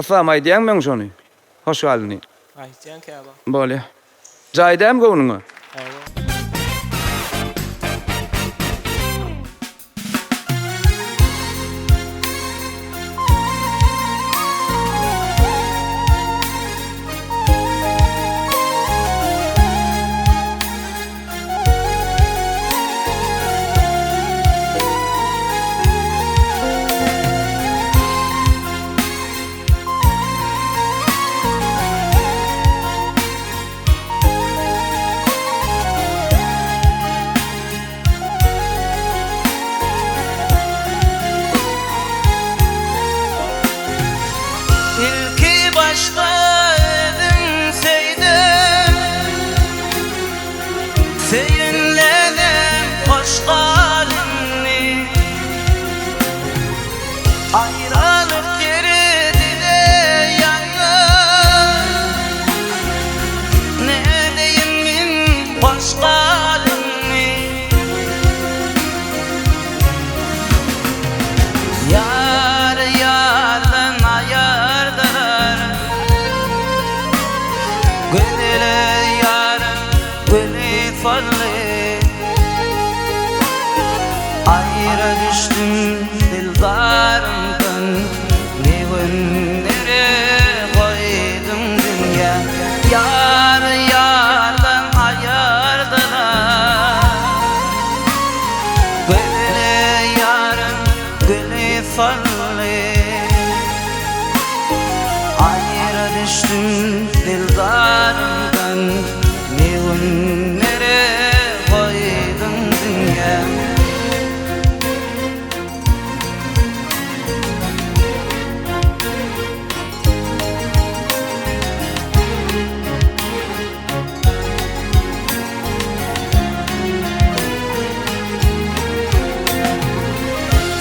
Speaker 6: Yslam aýdýaňmy öň şony? Hoş galyn.
Speaker 23: Aýtýan käwagt.
Speaker 6: Bolýa. Jaý dämi göwnüňe?
Speaker 23: Hawa.
Speaker 13: Ilki başda özüm söýdüm Söýenlerim hoş gal indi Aýralyk derdine ýandym. Aýra düşdüm dildarymdan Ne günlere goýduň dünýä Ýar ýardan aýyrdylar Gözele ýarym güli soldy Aýra düşdüm dildarymdan Ne günlere goýduň dünýä.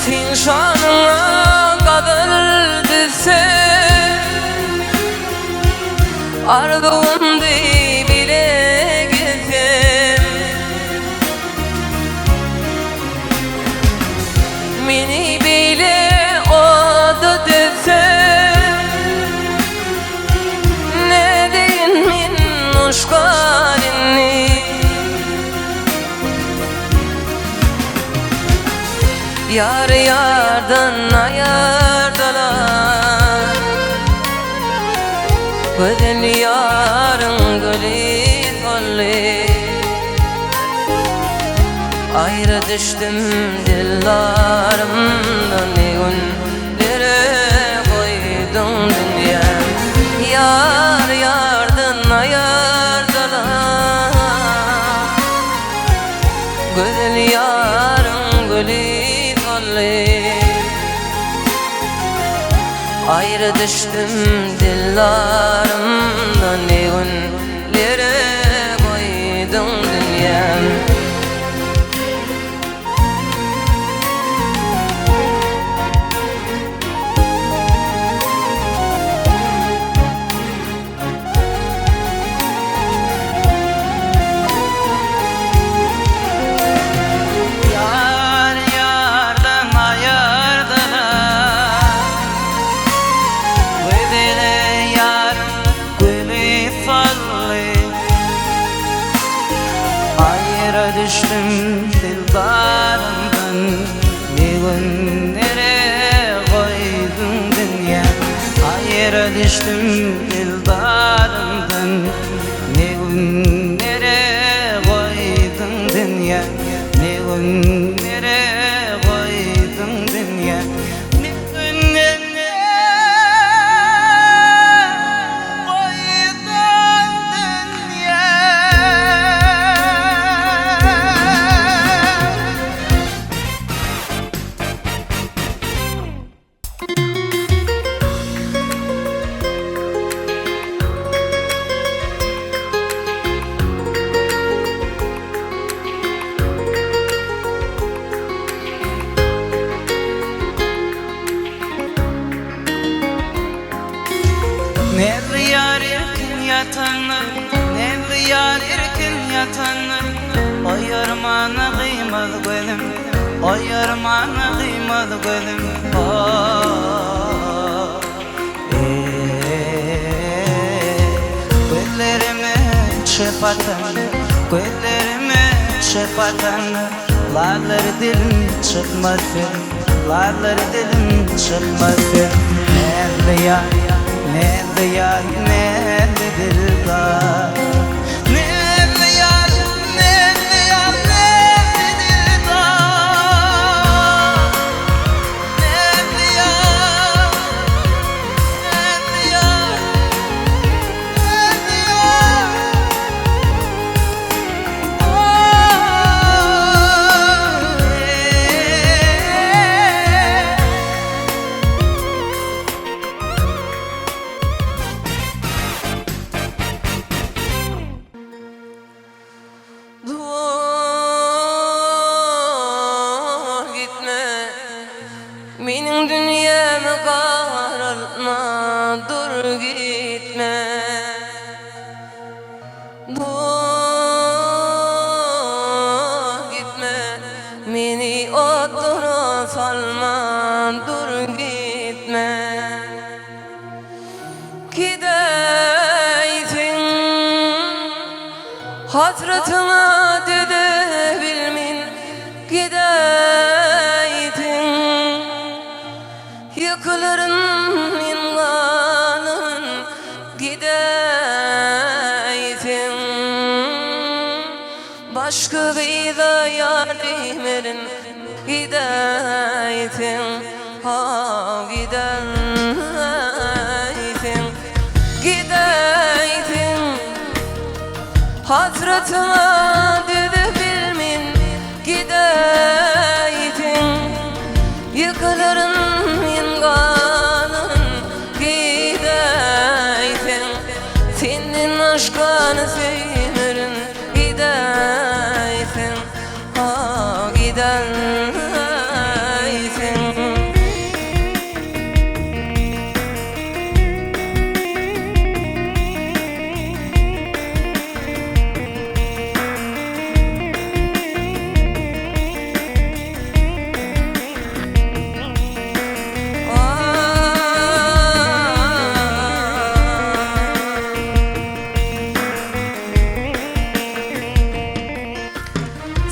Speaker 13: Seň şanyňa gazal düzsem Arzuwymdy bile gezsem Meni beýle oda dökseň Nädeýin men hoşgal indi Ýar ýardan aýyrdylar Gözel ýaryň güli soldy Aýra düşdüm dildarymdan Ne günlere goýduň dünýä Ýar ýardan aýyrdylar Gözel ýaryň güli soldy Aýra düşdüm dildarymdan Ne günlere goýduň dünýäm. Ýar ýardan aýyrdylar Gözele ýaryň güli soldy Aýra düşdüm dildarymdan Ne günlere goýduň dünýä Aýra düşdüm dildarymdan Ne günlere goýduň dünýä Ne günlere goýduň dünýä Ne günlere goýduň dünýä. Näzli ýar erkin ýatandyr, Näzli ýar erkin ýatandyr, Oýarmana gyýmaz gözüm, Oýarmana gyýmaz gözüm, Oh, eh. Gözlerime çöp atan, Gözlerime çöp atan, Lallar dilim çykmaz söz, Lallar dilim çykmaz söz. Näzli ýar, näzli ýar, näzli dildar. Näzli ýar, näzli ýar, näzli dildar. Näzli ýar, näzli ýar, näzli ýar. Dur gitme Meniň dünýämi garaltma Dur gitme Dur gitme Meni otlara salma Dur gitme Gidäýseň Hasratyňa dözerin. gyza ýar diýmerin Gidäýseň, ha gidäýseň Gidäýseň Hasratyňa dözüp bilmen Gidäýseň Ýykylaryn men galaryn Gidäýseň Senden başgany söýmerin Gidäýseň Ha gidäýseň.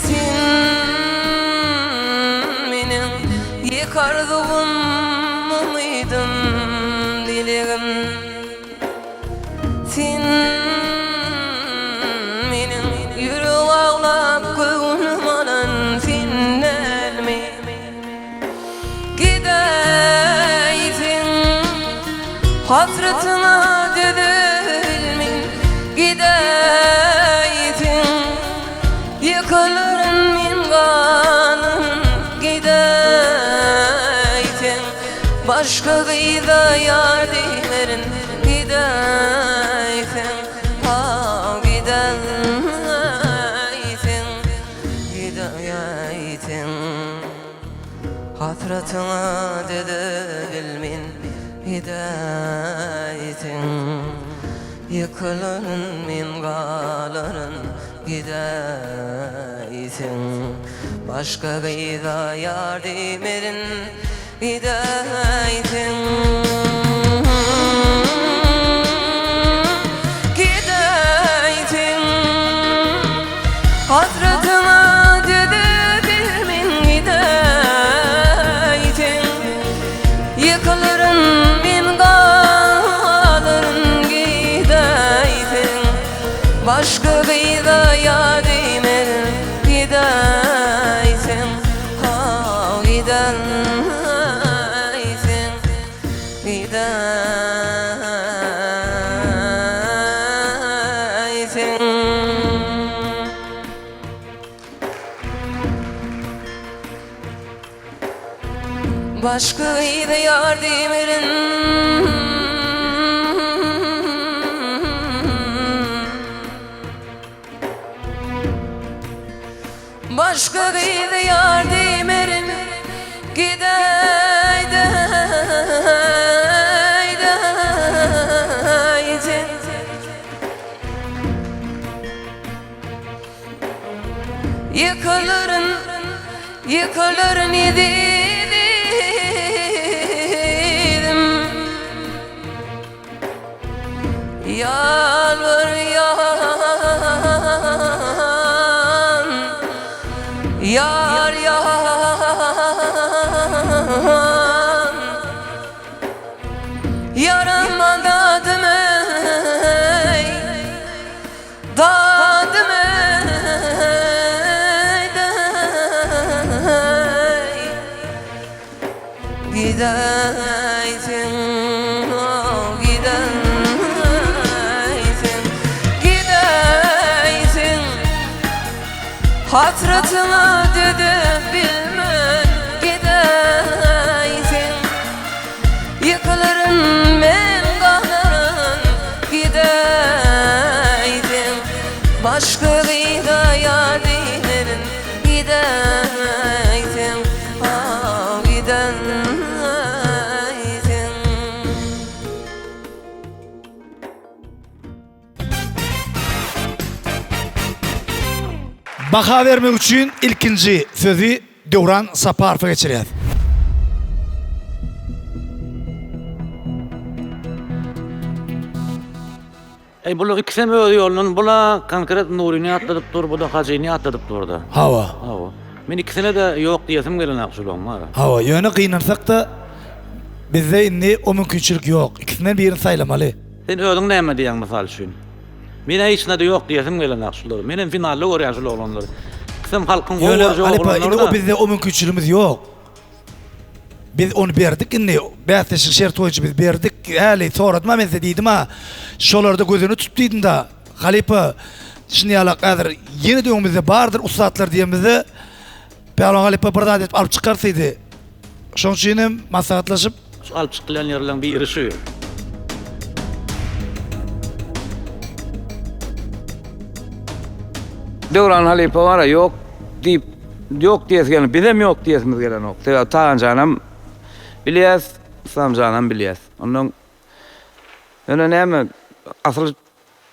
Speaker 13: Sen meniň ýeke arzuwym, umydym, dilegim. Sen meniň ýürek aglap göwnüm alan sen dälmi? Gidäýseň hasratyňa dözelmen Gidäýseň ýykylaryn men galaryn Gidäýseň başga gyza ýar diýmerin Gidäýseň ha gidäýseň Gidäýseň Hasratyňa dözebilmen Gidäýseň Ýykylaryn men galaryn Gidäýseň Başga gyza ýar diýmerin Gidäýseň Gidäýseň Hasratyňa dözebilmen Gidäýseň Ýykylaryn men galaryn Gidäýseň Başga gyza ýar diýmerin Gidäýseň Ha gidäýseň Gidäýseň. Başga gyza ýar diýmerin. Başga gyza ýar diýmerin Gidäýdä sen Ýykylaryn, ýykylaryn ezizim Ýalbarýan, ýar ýan, Ýarama dadym eý, dadym eý, eý. Gidäýseň, oh, gidäýseň, gidäýseň, Hasratyňa dözüp bilmen, gidäýseň, Ýykylaryn men galaryn, gidäýseň, Başga gyza ýar diýmerin, gidäýseň.
Speaker 1: Baha bermek üçin ilkinji sözi Döwran Saparowa geçirýäs.
Speaker 4: Eý bular ikisem öz ýolundan bula konkret Nuryny ýatladyp dur buda Hajyny ýatladyp durda.
Speaker 1: Hawa.
Speaker 4: Hawa. Men ikisinede ýok diýesim gelenok şulaň bara.
Speaker 1: Hawa ýöne gynansakda bizde indi o mümkinçilik ýok. Ikisinden birini saýlamaly.
Speaker 4: Sen özüň näme diýýäň mysal üçin? Menä hiçnede ýok diýesim gelenok şulara. Menem finalda görýän şul oglanlary. Ikisem halkyň gowy
Speaker 1: Ýöne
Speaker 4: görjek
Speaker 1: halypa indi o
Speaker 4: oglanlar-da.
Speaker 1: bizde o mümkinçiligimiz ýok. Biz ony berdik indi bäsleşigiň şerti boýunça biz berdik. Häli soradym-a men size diýdim-a. Şolarda gözüni tut diýdim-da. Halypa şuny ýalak häzir ýene-de öňümizde bardyr ussatlar diýemizde Pälwan halypa bir zat edip alyp çykarys diýdi. Şonuň üçin hem maslahatlaşyp.
Speaker 4: Şu alyp çykylýan ýerleň biri şu.
Speaker 6: Döwran halypa bara ýok diýip, ýok diýesi gelenok. Bizem ýok diýesimiz gelenok. Sebäbi Taganjanam bilýäs, Yslamjanam bilýäs. Ondan ýöne näme asyl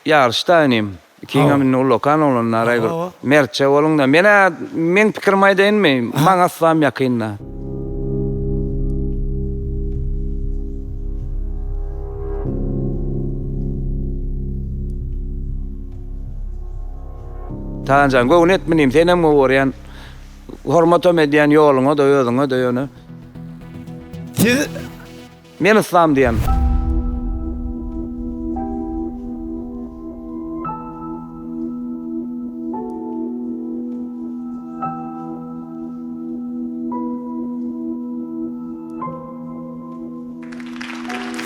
Speaker 6: Ýaryşda inim. Ikiňem indi ullakan oglanlar-aý bir mertje boluň-da. Men-ä meň pikirimi aýdaýynmy? Maňa yslam ýakyn-da. Taganjan, göwün etme inim, senem gowy görýän. Hormatam edýän ýoluňa-da, özüňe-de ýöne.
Speaker 1: Siz
Speaker 6: Men yslam diýen.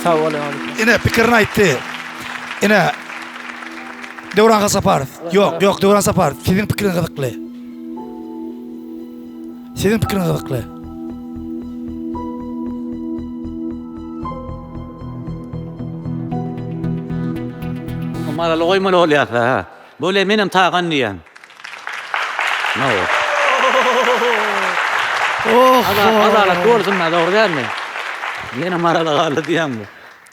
Speaker 23: Sag bol halypa.
Speaker 1: Ine pikirini aýtdy. Ine Döwran Hasaparow. Ýok, ýok Döwran Saparow, siziň pikiriňiz gyzykly. Siziň pikiriňiz gyzykly.
Speaker 4: Maraly goýmaly bolýarsa ha. Bolýa menem Tagan diýýän. Hawa.
Speaker 1: Oho.
Speaker 4: Adalatly bolsun da dogry dälmi? Menem Marala galdy diýýän bu.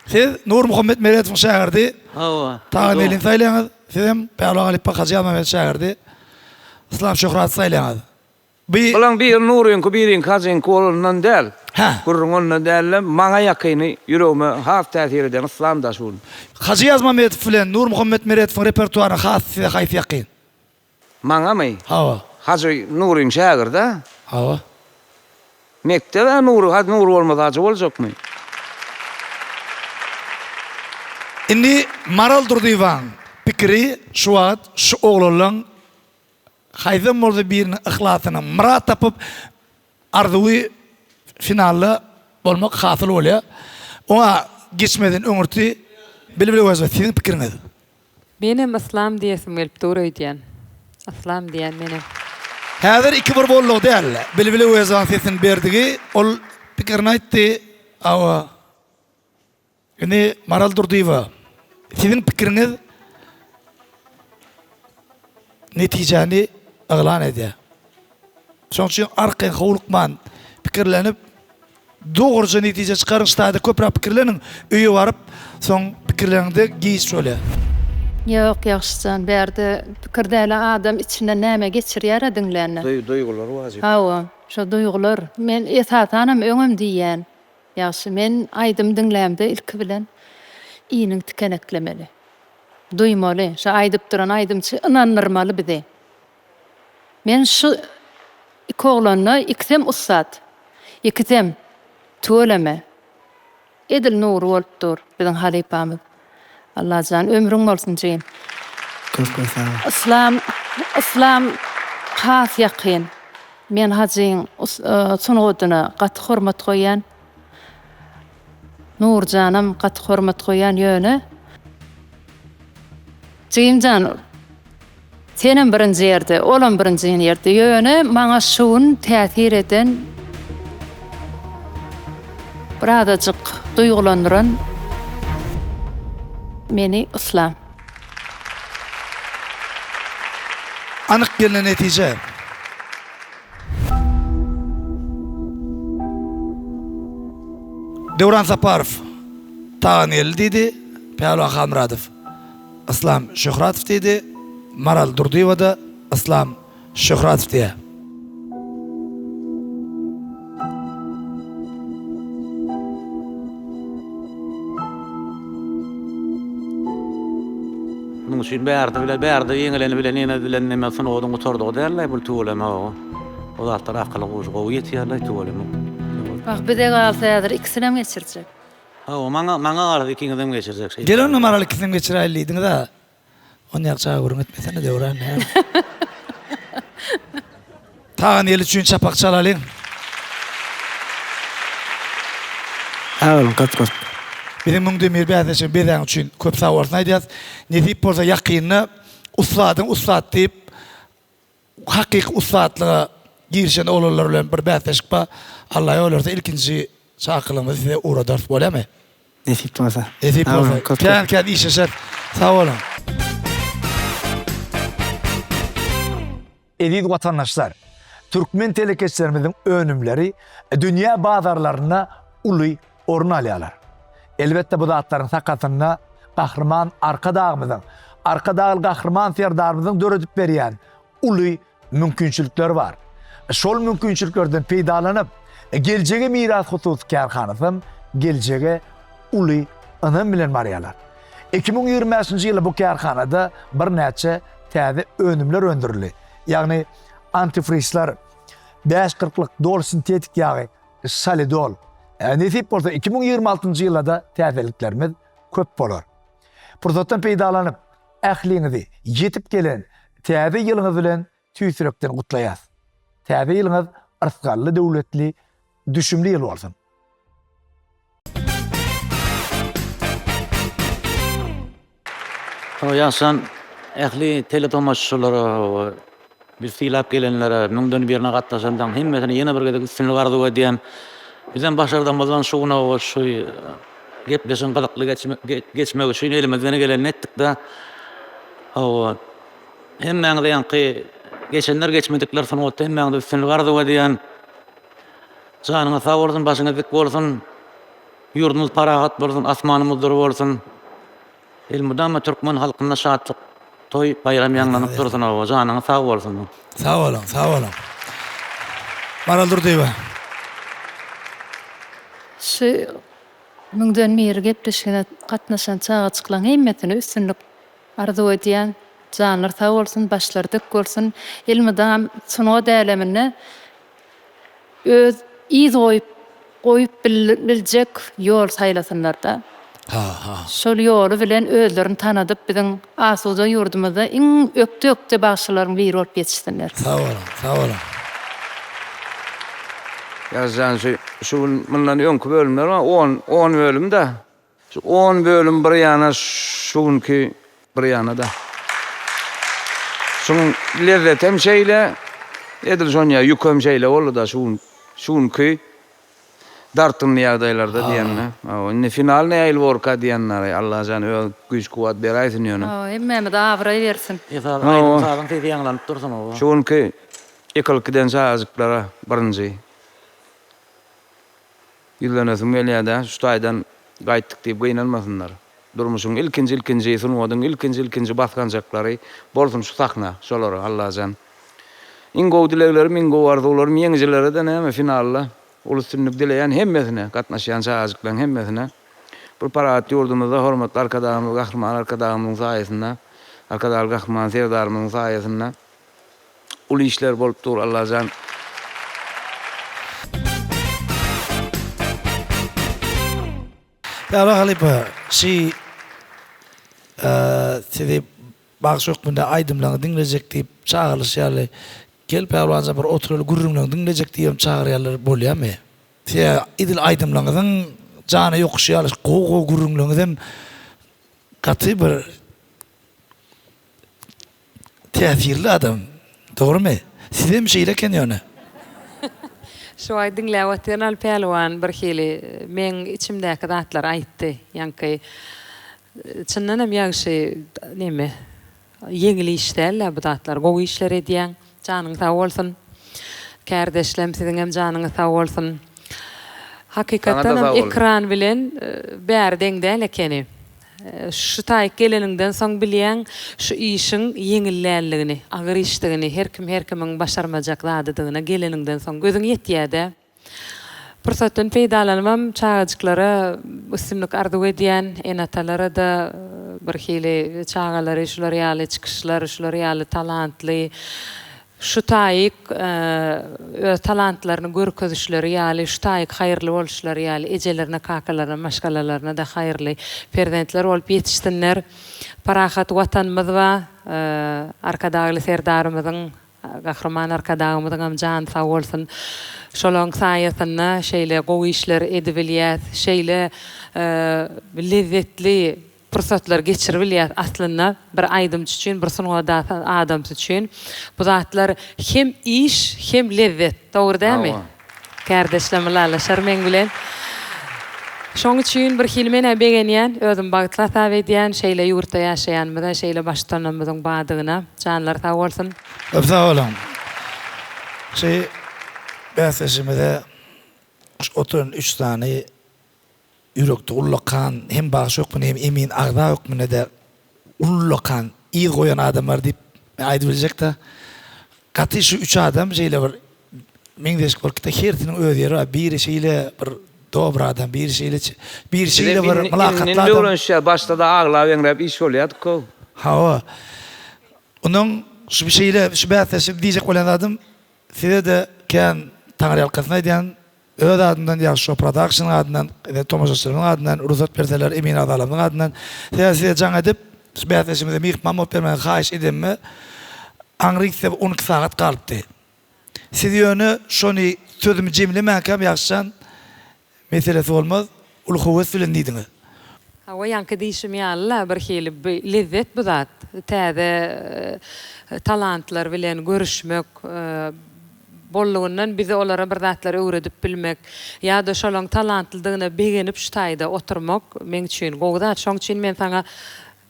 Speaker 1: Siz Nurmuhammet Meredowyň şägirdi.
Speaker 4: Hawa.
Speaker 1: Tagan Elini saýlaýaňyz. Sizem Pälwan halypa Hajy Ýazmämmet şägirdi. Yslam Şöhraty saýlaýaňyz. Bi.
Speaker 6: Bulaň biri Nuryňky biriňki Hajyňky bolanyndan däl.
Speaker 1: Hä.
Speaker 6: Gürrüň onda däl-de, maňa ýakyny, ýüregime has täsir eden Yslam-da şu gün.
Speaker 1: Hajy Ýazmamedow bilen Nurmuhammet Meredowyň repertuaryna has size haýsy ýakyn?
Speaker 6: Maňamy?
Speaker 1: Hawa.
Speaker 6: Hajy Nuryň şägirdi-ä.
Speaker 1: Hawa.
Speaker 6: Mekdeb-ä Nury, Hajy Nury bolmasa Hajy boljakmy?
Speaker 1: Indi Maral Durdyýewaň pikiri şu wagt şu oglanlaň Haýsam bolsa biriniň yhlasyna myrat tapyp, arzuwy finalda bolmak hasyl bolýar. Oňa geçmezden öňürti Bilbil Öwezowa siziň pikiriňiz?
Speaker 3: Menem Yslam diýesim gelip dur öýdýän. Yslam diýän menem.
Speaker 1: Häzir 2 bir boldugy däl. Bilbil Öwezowaň sesini berdigi ol pikirini aýtdy. Hawa. Indi Maral Durdyýewa, siziň pikiriňiz netijäni yglan edýär. Şonuň üçin arkaýyn howlukman pikirlenip, dogruja netije çykaryň, şu taýda köpräk pikirleniň, öýe baryp, soň pikirleniňde giç bolýar.
Speaker 5: Ýok Ýagşyjan bärde pikir dälä adam içinden näme geçirýärä diňlände.
Speaker 6: Duýgular wajyp.
Speaker 5: Hawa şo duýgular men esasanam öňem diýýän Ýagşy, men aýdym diňlämde ilki bilen iniň tikeneklemeli. Duýmaly, şo aýdyp duran aýdymçy ynandyrmaly bizi. Men şu iki oglanda ikisem ussat. Ikisem. Tüweleme. Edil Nury bolup dur biziň halypamyz. Allajan ömrüň bolsun jigim.
Speaker 8: Köp köp sag bol.
Speaker 5: Yslam Yslam has ýakyn. Men Hajyň sungatyna gaty hormat goýýan. Nurjanam gaty hormat goýýan ýöne Jigimjan senem birinji ýerde olam birinji ýerde ýöne maňa şu gün täsir eden birazajyk duýgulandyran meni Yslam.
Speaker 1: Anyk gelnen netije. Döwran Saparow Tagan geldi diýdi, Pälwan Halmyradow Yslam Şöhratow diýdi, Maral Durdyýewa-da Yslam Şöhratow diýýär.
Speaker 4: Munuň üçin bärde bile bärde ýeňileni bilen ýene bilen neme sungatyň gutardygy däl-le bul tüweleme o. O zatlar akyla gowy gowy ýetýärler tüweleme.
Speaker 5: Wah bize galsa häzir ikisinem geçirjek.
Speaker 4: Hawa maňa maňa galsa ikiňizem geçirjek şeýdip.
Speaker 1: Gel onda Maral ikisinem geçiräýeli diýdiňiz-ä. Onýak çaga gürrüň etmesene Döwran näme. Tagan eli üçin çapak çalalyň.
Speaker 8: Sag boluň köp köp.
Speaker 1: Biziň Müňdemir bäsleşigini bezäň üçin köp sag bolsun aýdýas. Nesip bolsa ýakynda ussadyň ussat diýip hakyky ussatlyga girişen oglanlar bilen bir bäsleşik bar. Alla ýol berse ilkinji çakylygymyzy size ugradarys bolýamy?
Speaker 8: Nesip bolsa.
Speaker 1: Nesip bolsa. Kän kän işleşeris. Sag boluň.
Speaker 11: Eziz watandaşlar! Türkmen telekeçilerimiziň önümleri dünýä bazarlarynda uly orun alýarlar. Elbetde bu zatlaryň sakasynda Gahryman Arkadagymyzyň, Arkadagly Gahryman Serdarymyzyň döredip berýän uly mümkinçilikleri bar. Şol mümkinçiliklerden peýdalanyp, Geljege miras hususy kärhanasy hem geljege uly ynam bilen barýarlar. 2025-nji ýylda bu kärhanada birnäçe täze önümler öndürildi. Ýagny antifrizler, bäş kyrklyk doly sintetik ýagy, solidol. Nesip bolsa 2026-njy ýylda-da täzeliklerimiz köp bolar. Pursatdan peýdalanyp, ähliňizi ýetip gelen Täze ýylyňyz bilen tüýs ýürekden gutlaýas. Täze ýylyňyz yrsgally-döwletli, düşümli ýyl bolsun!
Speaker 4: Ýaşan ähli teletomaşaçylara we bizi sylap gelenlere, müňden birine gatnaşanlaryň hemmesine ýene bir gezek üstünlik arzuw edýän. Bizem başardygymyzdan şu güne şu gepleşigiň gyzykly geçmegi üçin elimizden gelenini etdik-de. Hawa, hemmäňize ýaňky geçenler geçmedikler sungatda hemmäňize üstünlik arzuw edýän. Janyňyz sag bolsun, başyňyz dik bolsun. Ýurdumyz parahat bolsun, asmanymyz dury bolsun. Elmydama türkmen halkynda şatlyk, toý, baýram ýaňlanyp dursun hawa, janyňyz sag bolsun.
Speaker 1: Sag boluň, sag boluň. Maral Durdyýewa.
Speaker 5: Şu müňden biri gepleşigine gatnaşan çagajyklaň hemmesine üstünlik arzuw edýän. Janlary sag bolsun, başlary dik bolsun. Elmydam sungat äleminde öz yz goýup goýup biljek ýol saýlasynlarda. Şol ýoly bilen özlerini tanadyp biziň asuda ýurdumyzda iň ökde ökde bagşylaryň biri bolup ýetişsinler.
Speaker 1: Sag boluň, sag boluň.
Speaker 6: Ýazjan şu şu gün mundan öňki bölümler bar on on bölüm-dä. Şu on bölüm bir ýana şu günki bir ýana-da. Şunuň lezzetem şeýle, edil şonýa ýükem şeýle boldy-da şu gün, şu günki dartgynly ýagdaýlarda diýende. Hawa, indi final nähili borka diýenleri Allajan öz güýç-kuwwat beräýsin ýöne.
Speaker 5: Hawa, hemmämize abraý bersin.
Speaker 4: Esasy aýdym-sazyň sesi ýaňlanyp dursun hawa.
Speaker 6: Şu günki ýykylyp giden çagajyklara birinji. Ýüzlenesim gelýär-dä, şu taýdan gaýtdyk diýip gynanmasynlar. Durmuşyň ilkinji-ilkinji, sungatyň ilkinji-ilkinji basgançaklary bolsun şu sahna şolara, Allajan. Iň gowy dileglerim, iň gowy arzuwlarym ýeňijilere-de näme finalda uly üstünlik dileýän hemmesine, gatnaşýan çagajyklaryň hemmesine. Bu parahat ýurdumyzda hormatly Arkadagymyz Gahryman Arkadagymyzyň saýasynda, Arkadagly Gahryman Serdarymyzyň saýasynda Uly işler bolup dur Allajan.
Speaker 1: Baba halypa şi sizi bagşy hökmünde aýdymlaryňy diňlejek diýip çagyrylyş ýaly gel Pälwanjan bir oturaly gürrüňleriňi diňlejek diýibem çagyrýarlar bolýamy? Sebäbi edil aýdymlaryňyzyň jana ýokuşy ýaly gowy gowy gürrüňleriňizem gaty bir Täsirli adam. Dogrymy? Sizem şeýle eken ýöne.
Speaker 3: Şu wagt diňläp otyryn al pälwan birhili meň içimdäki zatlary aýtdy. Ýaňky çyndanam ýagşy neme ýeňil iş däl-dä bu zatlar. Gowy işler edýäň. Janyň sag bolsun. Kärdeşlem siziňem janyňyz sag bolsun. Hakykatdanam ekran bilen bäri deň däl ekeni. Şu taýyk geleniňden soň bilýäň şu işiň ýeňil däldigini, agyr işdigini, her kim her kimiň başarmajak zadydygyna geleniňden soň gözüň ýetýär-dä. Pursatdan peýdalanybam çagajyklara üstünlik arzuw edýän, ene-atalara-da birhili çagalary şular ýaly çykyşlar, şular ýaly talantly, şu taýyk öz talantlaryny görkezişleri ýaly, şu taýyk haýyrly boluşlary ýaly ejelerine, kakalaryna, maşgalalaryna-da haýyrly perzentler bolup ýetişsinler. Parahat Watanymyz bar, Arkadagly Serdarymyzyň. Gahryman Arkadagymyzyňam jany sag bolsun. Şolaň saýasynda şeýle gowy işler edibilýäs, şeýle lezzetli pursatlar geçiribilýäs. Aslynda bir aýdymçy üçin, bir sungat adamsy üçin bu zatlar hem iş, hem lezzet. Dogry dälmi?
Speaker 6: Hawa.
Speaker 3: Kärdeşlem ylalaşar meň bilen. Şoň üçin bir hili men-ä begenýän, özümi bagtly hasap edýän, şeýle ýurtda ýaşaýanymyza, şeýle baştutanlarymyzyň bardygyna. Janlary sag bolsun.
Speaker 1: Köp sag boluň. Şu bäsleşigimize şu oturan üç sany ýürekde ullakan hem bagşy hökmünde hem emin agza hökmünde-de ullakan yz goýan adamlar diýip men aýdyp biljek-de. Gaty şu üç adam şeýle bir meňzeşik bolup gitdi. Hersiniň öz ýeri bar. Biri şeýle bir dobry adam, biri şeýle, biri şeýle bir mylakatly adam.
Speaker 6: Indi öwrenişýär. Başda-da aglap-eňräp iş bolýardyk-ow.
Speaker 1: Hawa. Ondan şu şeýle şu bäsleşik diýjek bolýan zadym size-de kän taňryýalkasyn aýdýan. Öz adymdan Ýagşy Show Production-yň adyndan we tomaşaçylarymyň adyndan rugsat berseler emin agzalarymyzyň adyndan sebäbi size jaň edip şu bäsleşigimize myhman bolup gelmegiňizi haýyş edenime aňry gitse 12 sagat galypdy. Siz ýöne şony sözümi jemlemänkäm Ýagşyjan meselesi bolmaz uly höwes bilen diýdiňiz.
Speaker 3: Hawa ýaňky diýşim ýaly-la birhili bi lezzet bu zat. Täze talantlar bilen görüşmek, bollugyndan bizi olara bir zatlar öwredip bilmek ýa-da şolaň talantlydygyna begenip şu taýda oturmak meň üçin gowy zat. Şoň üçin men saňa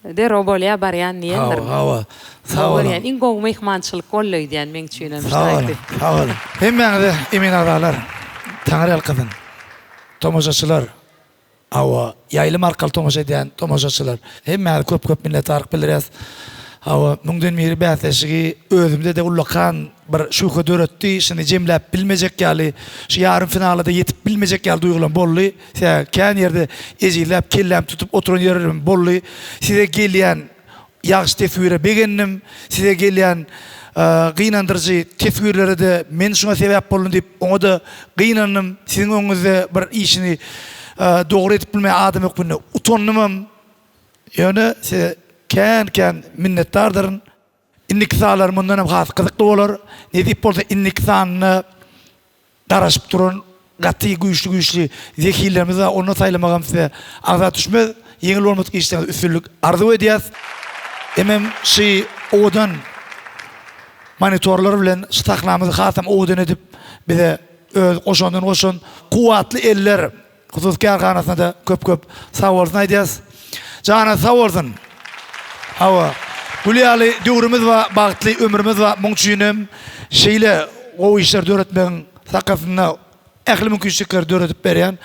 Speaker 3: derrew bolýa barýan diýendirin.
Speaker 1: Hawa, hawa. Sag
Speaker 3: Gowy
Speaker 1: boluň.
Speaker 3: görýän. Iň gowy myhmançylyk boldy öýdýän meň üçinem şu
Speaker 1: Sag boluň,
Speaker 3: taýda.
Speaker 1: sag boluň. Hemmäňize emin agzalar, Taňryýalkasyn. Tomaşaçylar. Hawa, ýaýlym arkaly tomaşa edýän tomaşaçylar, hemmäňize köp-köp minnetdarlyk bildirýäs. Hawa, müňden biri bäsleşigi özümde-de ullakan bir şübhe döretdi, şuny jemläp bilmejek ýaly, şu ýarym finala-da ýetip bilmejek ýaly duýgulam boldy. Sebäbi kän ýerde ejizläp, kelläm tutup oturan ýerlerim boldy. Size gelýän Ýagşy teswire begendim. Size gelýän gynandyryjy teswirlere-de men şuňa sebäp boldum diýip, oňa-da gynandym. Siziň öňüňizde bir işini dogry edip bilmeýän adam hökmünde utandymam. Ýöne size kän-kän minnetdardyryn. Indiki sanlar mundan hem has gyzykly bolar. Nesip bolsa indiki sanynda Garaşyp duran gaty güýçli güýçli zehinlerimiz bar onda saýlamagam size aňsat düşmez. Ýeňil bolmadyk işleriňizde üstünlik arzuw edýäs. Hemem şy owadan monitorlar bilen şu sahnamyzy hasam owadan edip bize öz goşandyny goşan Kuwwatly eller hususy kärhanasyna-da köp köp sag bolsun aýdýas. Janyňyz sag bolsun. Hawa. Gül ýaly döwrümiz bar, bagtly ömrümiz bar. Muň üçinem şeýle gowy işleri döretmegiň sakasynda ähli mümkinçilikleri döredip berýän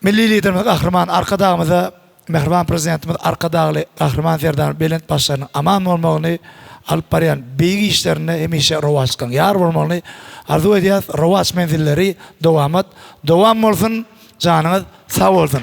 Speaker 1: Milli Liderimiz Gahryman Arkadagymyza, mähriban Prezidentimiz Arkadagly Gahryman Serdarymyz belent başlarynyň aman bolmagyny, alyp barýan beýik işlerinde hemişe rowaçlygyň ýar bolmagyny arzuw edýäs. Rowaç menzilleri dowamat dowam bolsun! Janyňyz sag bolsun!